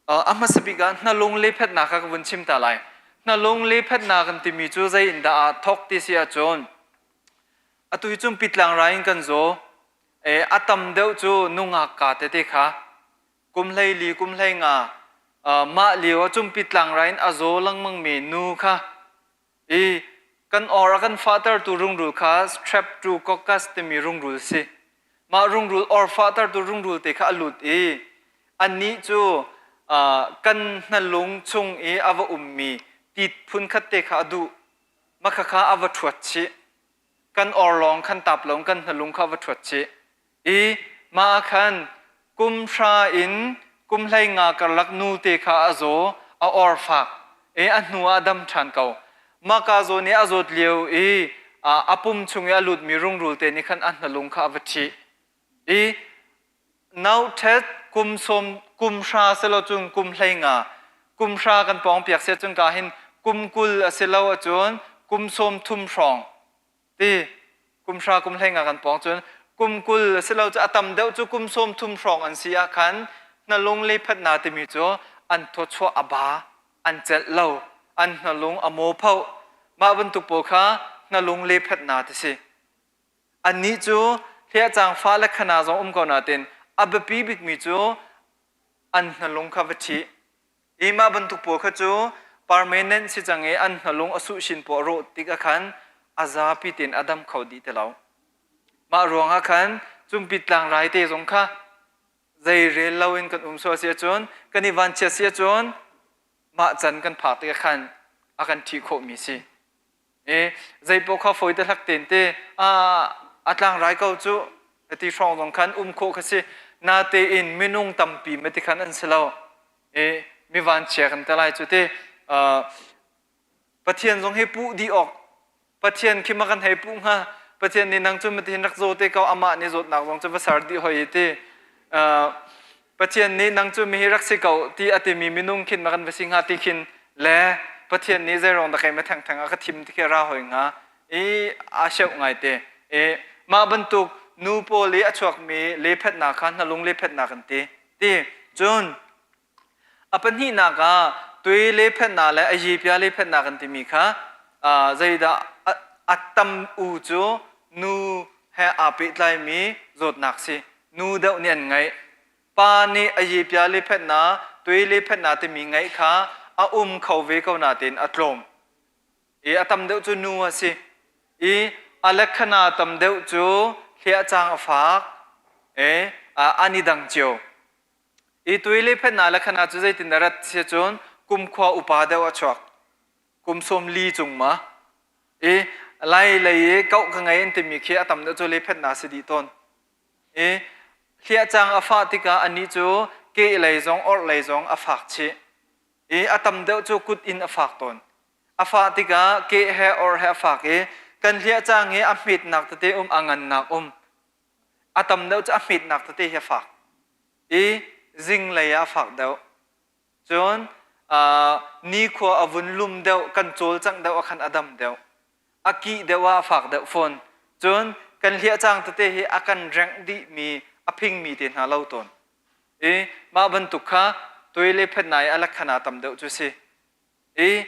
a hmasa bik ah hnalung lephetnak kha ka vun chim ta lai. Hnalung lephetnak kan timi cu zei in dah aa thawk ti si ahcun atu hi cun pitlang rai in kan zaw. A tam deuh cu nungak ka tete kha kum 14 kum 15 mah lio ah cun pitlang rai in a zaw lengmangmi nu kha i kan or a kan fahtertu rungrul kha streptococcus timi rungrul si. Mah rungrul or fahtertu rungrul te kha a lut i annih cu kan hnalung chung i a va ummi tit phun khat te kha a duh. Mah khakha a va ṭhuat chih. Kan or lawng khan tap lo kan hnalung kha va ṭhuat chih. I mah ah khan kum hra in kum 15 karlak nute kha a zaw, a or fak i a hnu ah a dam ṭhan ko. Mah ka zawn i a zawt lio i a pum chung i a lutmi rungrul te nih khan a hnalung kha a va ṭhih. I nauṭhet kum sawm kum hra silo cun kum 15 kum hra kan pawng piak sia cun ka hin kum 20 a si lo ahcun kum 30 hrawng ti kum hra kum 15 kan pawng cun kum 20 a si lo cu a tam deuh cu kum 30 hrawng an si ah khan hnalung le phatna timi cu an thawchuah a ba an celh lo an hnalung a maw pho mah bantuk pawl kha hnalung le phatna ti si annih cu hliahcang fa le khana zong um ko natin a biapi bikmi cu an hnalung kha va ṭhih Hi mah bantuk pawl kha cu permanent si cang i an hnalung a suh shin pawl rawh tik ah khan a zapi tein a dam kho dih ti lo. Mah ruangah khan cumpi tlangrai te zong kha zei rel loin kan um sual si ahcun kan i vanchiat si ahcun mah can kan phak tik ah khan a kan ṭhih khawhmi si. E zeipaoh kha fawi te hlak tein te a tlangrai ko cu ti hrawng zong khan um khawh kha si. Natein minung tampi mati khan an si lo. E mi vanchia kan te lai cu ti. Pathian zong hi puh dih awk Pathian khi ma kan hei puh hnga Pathian nih nang cu matihin rak zaw te ko amah nih zawtnak zong cu va ser dih hoi ti Pathian nih nang cu mi hi rak si ko ti a timi minung khin ma kan va si hnga ti khin le Pathian nih zei ruang dah keimah thengtheng a ka thim ti khi ra hoi hnga i aa hreuh ngai te i mah bantuk nu pawl i a chuakmi lephetnak kha hnalung lephetnak an ti ti cun A pahnihnak ah tui lephennak le a yipia lephennak kan timi kha zeidah a tam u cu nu he aa pehtlaimi zawtnak si. Nu deuh nih an ngeih. Pa nih a yipia lephennak, tui lephennak timi ngeih kha a um kho ve ko nain a tlawm. I a tam deuh cu nu a si. I a lekhana tam deuh cu hliahcang a fak. E, an i dang cio. I tui le phenna le khana cu zeitin dah rat si cun kumkhua upa deuh a chuak. Kum sawm li cung ma. I lai lei i kauh ka ngei an timi khi a tam deuh cu le phenna si dih tawn. I hliahcang a fah tikah anih cu ke lei zong orh lei zong a fak chih. I a tam deuh cu kut in a fak tawn. A fah tikah ke he orh he a fak i kan hliahcang hi a hmetnak tete um a ngannak um. A tam deuh cu a hmetnak tete hi a fak. I zinglei ah a fak deuh. Cun nikhua a vun lum deuh, kan cawlcangh deuh ah khan a dam deuh. A kih deuh ah a fak deuh fawn. Cun kan hliahcang tete hi a kan rengh dihmi, a phingmi te hna lo tawn. I mah bantuk kha tui le phetnai a lekhana tam deuh cu si. I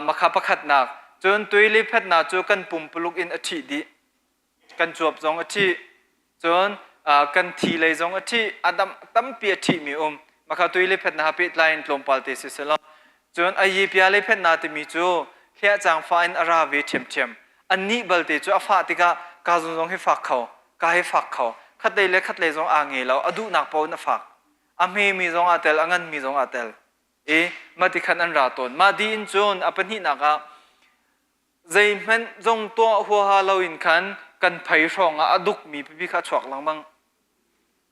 makha pakhatnak. Cun tui le phetna cu kan pumpuluk in a ṭhih dih. Kan cuap zong a ṭhih. Cun kan thi lei zong a ṭhih. A dam tampi a ṭhihmi um. Makha tui le phetna ha pehtlai in tlawmpal te si selaw. Cun a yipia le phetna timi cu hliahcang fa in a ra ve ṭhiamṭhiam. Annih balte cu a fah tikah ka zun zong hi fak kho, ka hi fak kho. Khatlei le khatlei zong aa nge lo. A duhnak paoh in a fak. A hmemi zong aa tel, a nganmi zong aa tel. I mah khan an ra tawn. Mah dih in cun a pahnihnak ah zeihmanh zong tuah huaha loin khan kan phei hrawng ah a dukmi pipi kha a chuak lengmang.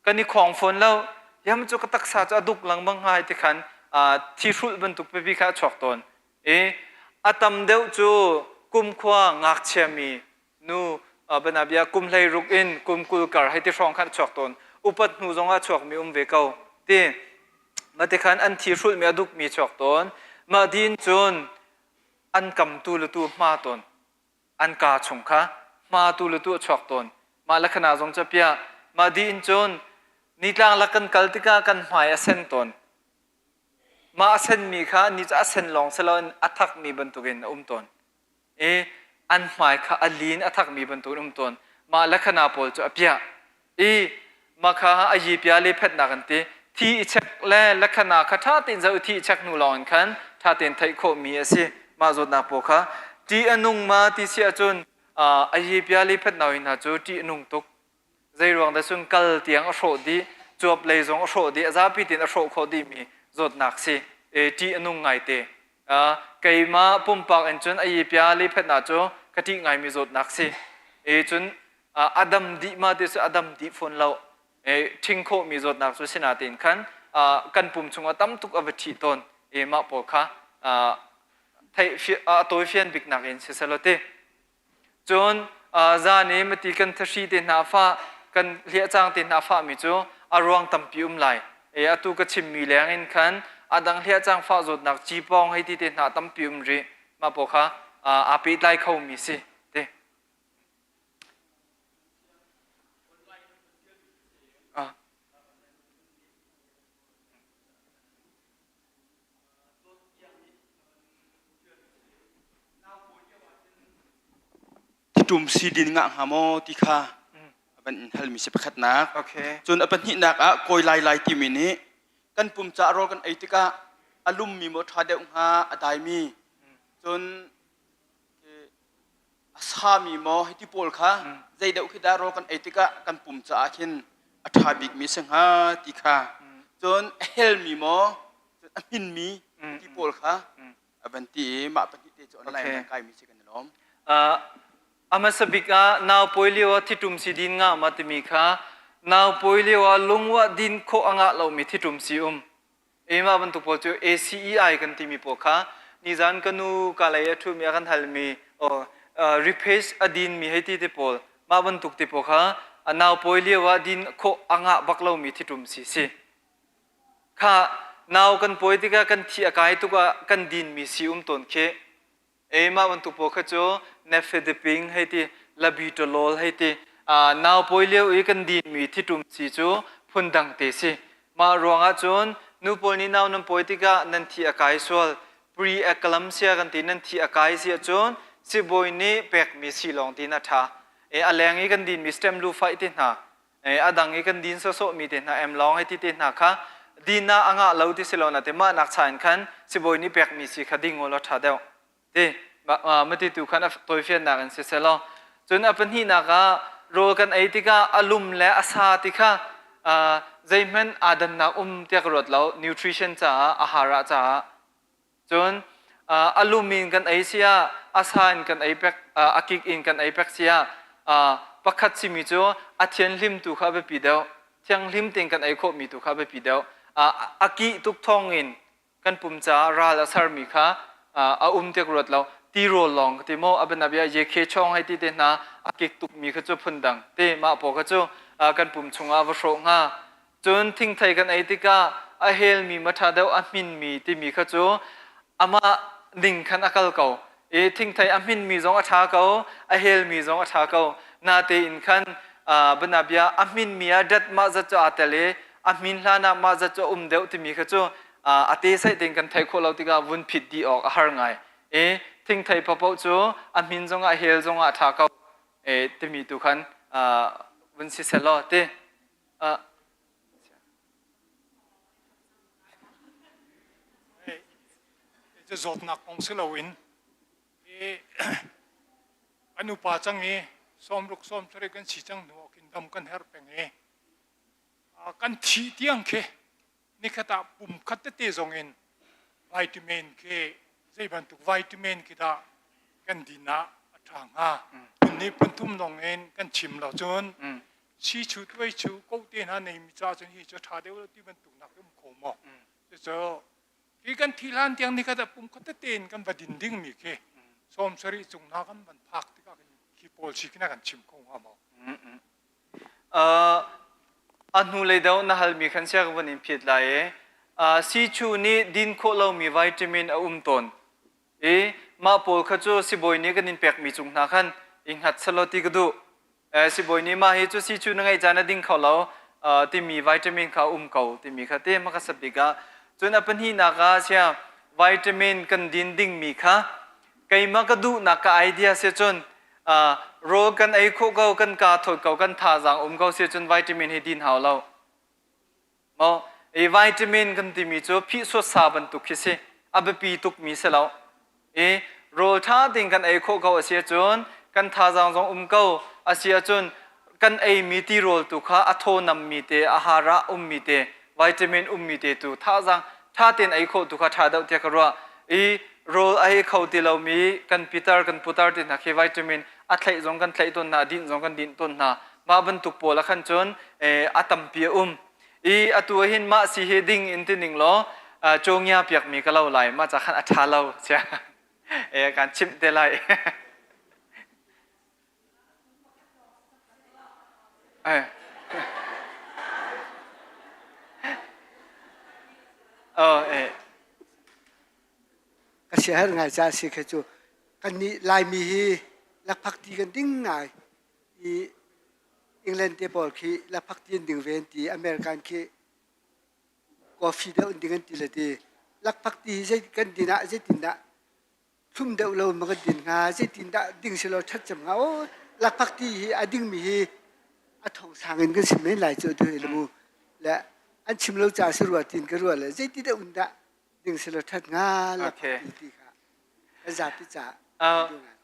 Kan i khawng fawn lo. Yam cu ka taksa cu a duk lengmang hnga ti khan thi hrulh bantuk pipi kha a chuak tawn. I a tam deuh cu kumkhua ngakchia mi nu banabia kum 16 in kum 20 kar hei ti hrawng khan a chuak tawn. Upat hnu zong ah chuakmi um ve ko. Ti mah khan an thi hrulhmi a dukmi chuak tawn. Mah din cun an kam tu le tu hma tawn. An kaa chung kha hma tu le tu a chuak tawn. Mah le khana zong cu piah. Mah din cun nitlang lak kan kal tikah kan hmai a sen tawn. Mah a senmi kha ni cu a sen lawng si loin a thakmi bantukin a um tawn. I an hmai kha a lin a thakmi bantukin um tawn. Mah lekhana pawl cu a piah. I mah kha a yipia le phetnak an ti. Thi i chek le lekhana kha ṭha tein zoh i thi i chek hnu lawng in khan ṭha tein theih khawhmi a si. Mah zawtnak pawl kha ṭih a nung ma ti si ahcun a yipia le phetnak hna cu ṭih a nung tuk. Zei ruang dah cun kal tiang a hrawh dih, cuap lei zong a hrawh dih, a zapi tein a hrawh khawh dihmi zawtnak si. E, ṭih a nung ngaite. Keimah pumpak in cun a yipia lephetnak cu ka ṭih ngaimi zawtnak si. E, cun a dam dih ma ti cu a dam dih fawn lo. E, ṭhing khawhmi zawtnak cu si natein khan kan pum chungah tam tuk a va ṭhih tawn. E, mah pawl kha theih a tawifian biknak in siselaw ti. Cun zan i mati kan thahri te hna fah, kan hliahcang te hna fahmi cu a ruang tampi um lai. E, atu ka chimmi leng in khan a dang hliahcang fah zawtnak cipawng hei ti te hna tampi um rih. Mah pawl kha aa pehtlai khomi si ti. Ah. Thitum sidin ngah hnga maw ti kha a van in halmi si pakhatnak. Cun a pahnihnak ah kawi lai lai timi nih kan pum caah rawl kan ei tikah a lummi maw ṭha deuh hnga a daimi cun a sami maw hiti pawl kha zei deuh khi dah rawl kan ei tikah kan pum caah khin a ṭha bikmi si hnga ti kha cun a helmi maw cun a hminmi ti pawl kha a van ti i mah pahnih te cu online an kaimi si kan i lawm. Lawm. A hmasa bik ah nau pawi lio ah thitum si din nga ma timi kha nau pawi lio ah lungwah din khawh a ngah lomi thitum si um. Ema bantuk pawl cu ACEI kan timi pawl kha nizan ka nu ka lei a ṭhumi a kan halmi oh, repace a dinmi hei ti te pawl mah bantuk te pawl kha a nau pawi lio ah din khawh a ngah bak lomi thitum si si. Kha nau kan pawi tikah kan thi a kai tuk ah kan dinmi si um tawn khi. E mah bantuk pawl kha cu nifedipine hei ti, labetalol hei ti. Nau pawi lio i kan dinmi thitum si cu phundang te si. Mah ruangah cun nu pawl nih nau nan pawi tikah nan thi a kai sual. Pre-eclampsia kan ti nan thi a kai si ahcun sibawi nih pekmi si lawng tin a ṭha. E, a leng i kan dinmi stem lu-faih te hna, e, a dang i kan din sawsawhmi te hna, em lawng hei ti te hna kha din ah a ngah lo ti si lo na te mah nak cha in khan sibawi nih pekmi si kha ding law ṭha deuh. Ti mati tu khan a tawifiannak in siseh law cun a pahnihnak ah rawl kan ei tikah a lum le a sa ti kha zeihmanh aa dannak um tiah ka ruat lo nutrition caah a hara caah cun a lum in kan ei sia a sa in kan ei pek a kik in kan ei pek sia pakhat simi cu a thianhlim tu kha a biapi deuh thianghlim tein kan ei khawhmi tu kha a biapi deuh a kih tuk thawng in kan pum caah ral a sermi kha a um tiak ruat lo tirawl lawng ka ti maw a bianabia yekhe chawng hei ti te hna a kik tukmi kha cu phundang te mah pawl kha cu kan pum chungah va hrawh hnga cun thingthei kan ei tikah a helmi ma ṭha deuh a hminmi timi kha cu amah ning khan a kal ko i thingthei a hminmi zong a ṭha ko a helmi zong a ṭha ko natein khan bianabia a hminmi ah dat mah zat cu aa tel i a hmin hlan ah mah zat cu a um deuh timi kha cu a te saih tein kan theih khawh lo tikah vun phit dih awk a har ngai i thingthei paohpaoh cu a hmin zongah a hel zongah a ṭha ko e timi tu khan vun si selaw ti Cu zawtnak kong si loin an upa cang i sawmruk sawmsarih kan si cang hnu ah khin dam kan herh peng i kan thih tiang khi nikhat ah pum khat tete zong in vitamin khi zei bantuk vitamin khi dah kan din ah a ṭha hnga phun nih phun thum lawng in kan chim lo cun si chu tuai chu ko te hna nei mi ca cun hi cu ṭha deuh lo ti bantuk nak um kho maw cucu khi kan thi hlan tiang nikhat ah pum khat tete in kan va din ding mi khi sawm sarih cung hna kan van phak tikah khi pawl si khi na kan chim kho hnga maw A hnulei deuh na halmi khan sia ka vun in phiat lai i sichu nih din khawh lomi vitamin a um tawn i mah pawl kha cu sibawi nih kan in pekmi cung hna khan i hngat selaw ti ka duh. Sibawi nih mah hi cu sichu na ngeih caan a ding kho lo timi vitamin kha a um ko timi kha te hmasa bik ah cun a pahnihnak ah sia vitamin kan din dingmi kha keimah ka duhnak ka idea si cun rawl kan ei khawh ko kan kaa thawt ko kan thazaang um ko si cun vitamin hi din hau lo maw i vitamin kan timi cu phihsuat sa bantuk khi si a biapi tukmi si lo i rawl ṭha tein kan ei khawh ko a si ahcun kan thazaang zong um ko a si ahcun kan eimi tirawl tu kha a thaw nammi te a hara ummi te vitamin ummi te tu thazaang ṭha tein ei khawh tu kha ṭha deuh tiah ka ruah i rawl a ei kho ti lomi kan pitar kan putar ti hna khi vitamin a thlaih zong kan thlaih tawn hna a dinh zong kan dinh tawn hna mah bantuk pawl ah khan cun a tampi a um i atu ah hin mah si hi ding in ti ning law cawngia piakmi ka lo lai mah ca khan a ṭha lo sia e kan chimh te lai Eh. Oh, eh. Ka siaherh ngai ca si kha cu kannih Laimi hi lakphak ti kan ding ngai i England te pawl khi lakphak ti an ding ve an ti American khi coffee deuh an ding an ti le ti lakphak ti hi zei kan din ah zeitindah thlum deuh lo ma kan din hnga zeitindah ding selaw ṭhat cem hnga aw lakphak ti hi a dingmi hi a thong sang in kan sim men lai cu tu hi mu le an chim lo ca si rua tin ka rua le zeiti deuh in dah ding selaw ṭhat hnga lakphak ti ti kha kan zapi ca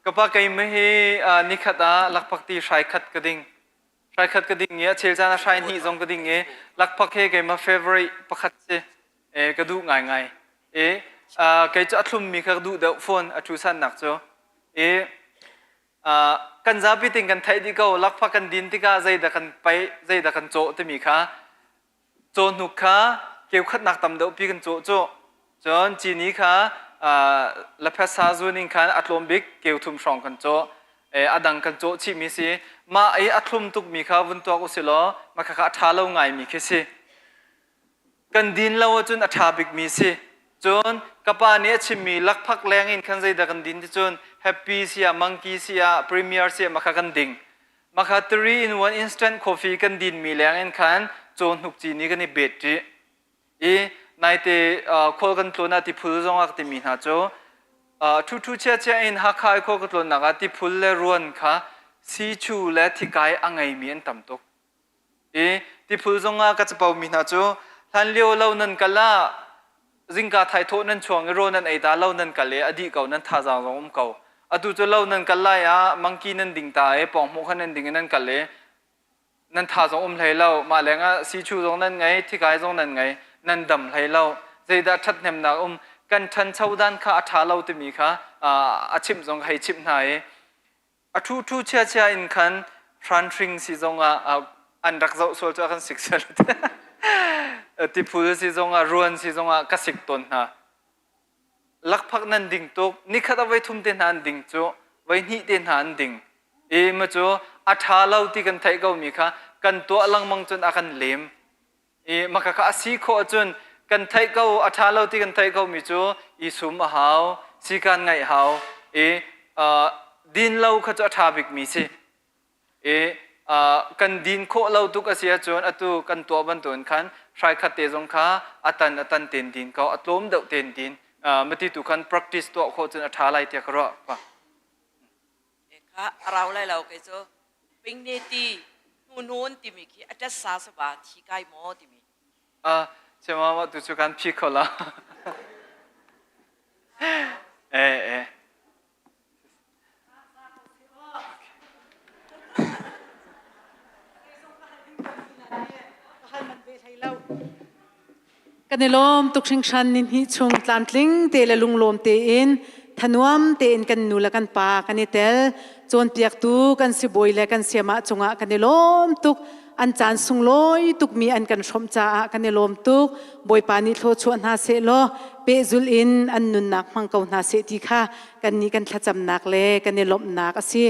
ka pa keimah hi nikhat ah lakphak ti hrai khat ka ding hrai khat ka ding i a chel caan ah hrai hnih zong ka ding i lakphak hi keimah favorite pakhat si e ka duh ngaingai e kei cu a thlummi kha ka duh deuh fawn a ṭhu sannak cu e. Kan zapi ting kan theih dih ko lakphak kan din tikah zeidah kan paih zeidah kan cawh timi kha cawhnuk kha keukhatnak tam deuh pi kan cawh cu cun cini kha laphesa zun in khan a tlawm bik keu thum hrawng kan cawh a dang kan cawh chihmi si mah i a thlum tukmi kha vun tuak usih law mah kha a ṭha lo ngaimi khi si kan din lo ahcun a ṭha bikmi si cun ka pa nih a chimmi lakphak leng in khan zeidah kan din ti cun happy si ah monkey si ah premier si ah mah kha kan ding mah kha 3 in 1 instant coffee kan dinmi leng in khan cawhnuk cini kan i bet rih i naite khual kan tlawn ah tiphul zong ah ka timi hna cu ṭhuṭhu chiachia in Hakha i khual ka tlawnnak ah tiphul le ruan kha sichu le thikai a ngeimi an tam tuk I tiphul zongah ka capo mi hna cu hlanlio lo nan kal ah zingka thaithawh nan chuang i rawl nan ei ta lo nan kal i a dih ko nan thazaang zong um ko. Atu cu lo nan kal lai ah mangki nan ding ta i pawnghmuh kha nan ding i nan kal i nan tha zong um hlei lo. Mah lengah sichu zong nan ngei, thikai zong nan ngei, nan dam hlei lo. Zeidah ṭhathnemnak um kan ṭhancho dan kha a ṭha lo timi kha a chimh zong ka hei chimh hna i A ṭhuṭhu chiachia in khan hranhring si zongah an rak zoh sual cu a kan sik sual. Tiphul si zongah ruan si zongah ka sik tawn hna. Lakphak nan ding tuk. Nikhat a voi thum te hna an ding cu voi hnih te hna an ding. I ma cu a ṭha lo ti kan theih ko mi kha kan tuah lengmang cun a kan lem. I maka kha a si khawh ahcun kan theih ko a ṭha lo ti kan theih ko mi cu i sum a hau, sikan ngaih hau i din lo kha cu a ṭha bikmi si. I kan din khawh lo tuk a si ahcun atu kan tuah bantukin khan hrai khat te zong kha a tan a tan tein din ko, a tlawm deuh tein din. Mati tu khan practice tuah khawh cun a ṭha lai tiah ka ruah. Kha a rau lai lo kei cu pingne ti hnunun timi khi a ṭet sa saba thi kai maw timi. Ah, chema ma tu chu kan phi kho la. Eh eh. Kan i lawm tuk hringhran ni hnih chung tlamtling te le lunglawm tein thanuam tein kan nu le kan pa kan i tel. Cawnpiaktu kan sibawi le kan siamah cungah kan i lawm tuk. An caan sunglawi tukmi an kan hrawmh caah kan i lawm tuk. Bawipa nih thluachuah hna seh law pehzulh in an nunnak hmang ko hna seh ti kha kannih kan thlacamnak le kan i lawmhnak a si.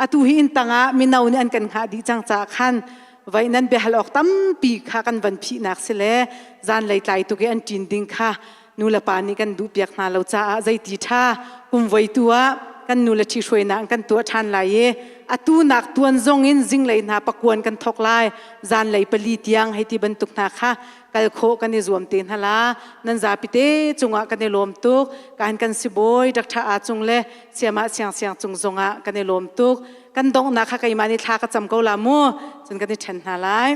Atu hi inn tangah mino nih an kan hngah dih cang caah khan Vai nan biahal awk tampi kha kan van phihnak si le zanlei tlai tuk i an ṭin ding kha nu le pa nih kan duhpiak hna lo caah zeiti ṭha kum voi tu ah kan nu le ṭhihruainak kan tuah ṭhan lai i atu nak tuan zong in zinglei hna pakuan kan thok lai zanlei pali tiang hei ti bantuk hna kha kal khawh kan i zuam te hna la nan zapi te cungah kan i lawm tuk kan kan sibawi Dr. A cung le siamah siang siang cung zongah kan i lawm tuk kan donghnak kha keimah nih thla ka cam ko la mu cun kan i ṭhen hna lai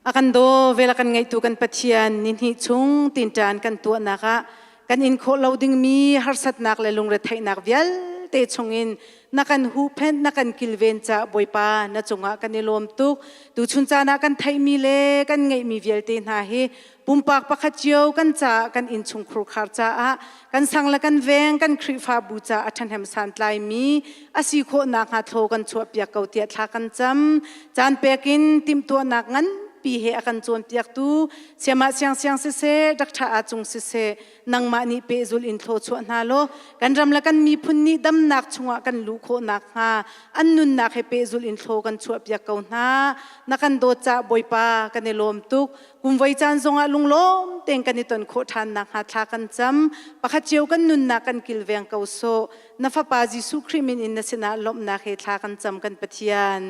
a kan daw vel a kan ngaihtu kan Pathian ni hnih chung tinṭan kan tuahnak ah kan in khawh lo dingmi harsatnak le lungretheihnak vialte chungin na kan huhphenh na kan kilven ca Bawipa na cungah kan i lawm tuk tuchun caan ah kan theihmi le kan ngeihmi vialte hna hi pumpak pakhat cio kan caah kan innchungkhur khar caah kan sang le kan veng kan Khrihfabu caah a ṭhahnem santlaimi a si khawh nakhnga thlaw kan chuahpiak ko tiah thla kan cam caan pek in timhtuahnak nganpi he a kan cawnpiaktu siamah siangsiang siseh Dr. A Cung siseh nangmah nih pehzul in thlaw chuah hna law kan ram le kan miphun nih damnak chungah kan luh khawh nakhnga an nunnak he pehzul in thlaw kan chuahpiak ko hna na kan dawt caah Bawipa kan i lawm tuk Kumvoi caan zongah lunglawm tein kan i ton khawh ṭhan nakhnga thla kan cam. Pakhat cio kan nunnak kan kilveng ko sawh. Na Fapa Jesuh Khrih min in na sinah lawmhnak he thla kan cam kan Pathian.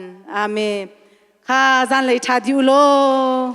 Amen. Kha zanlei ṭha dih u law.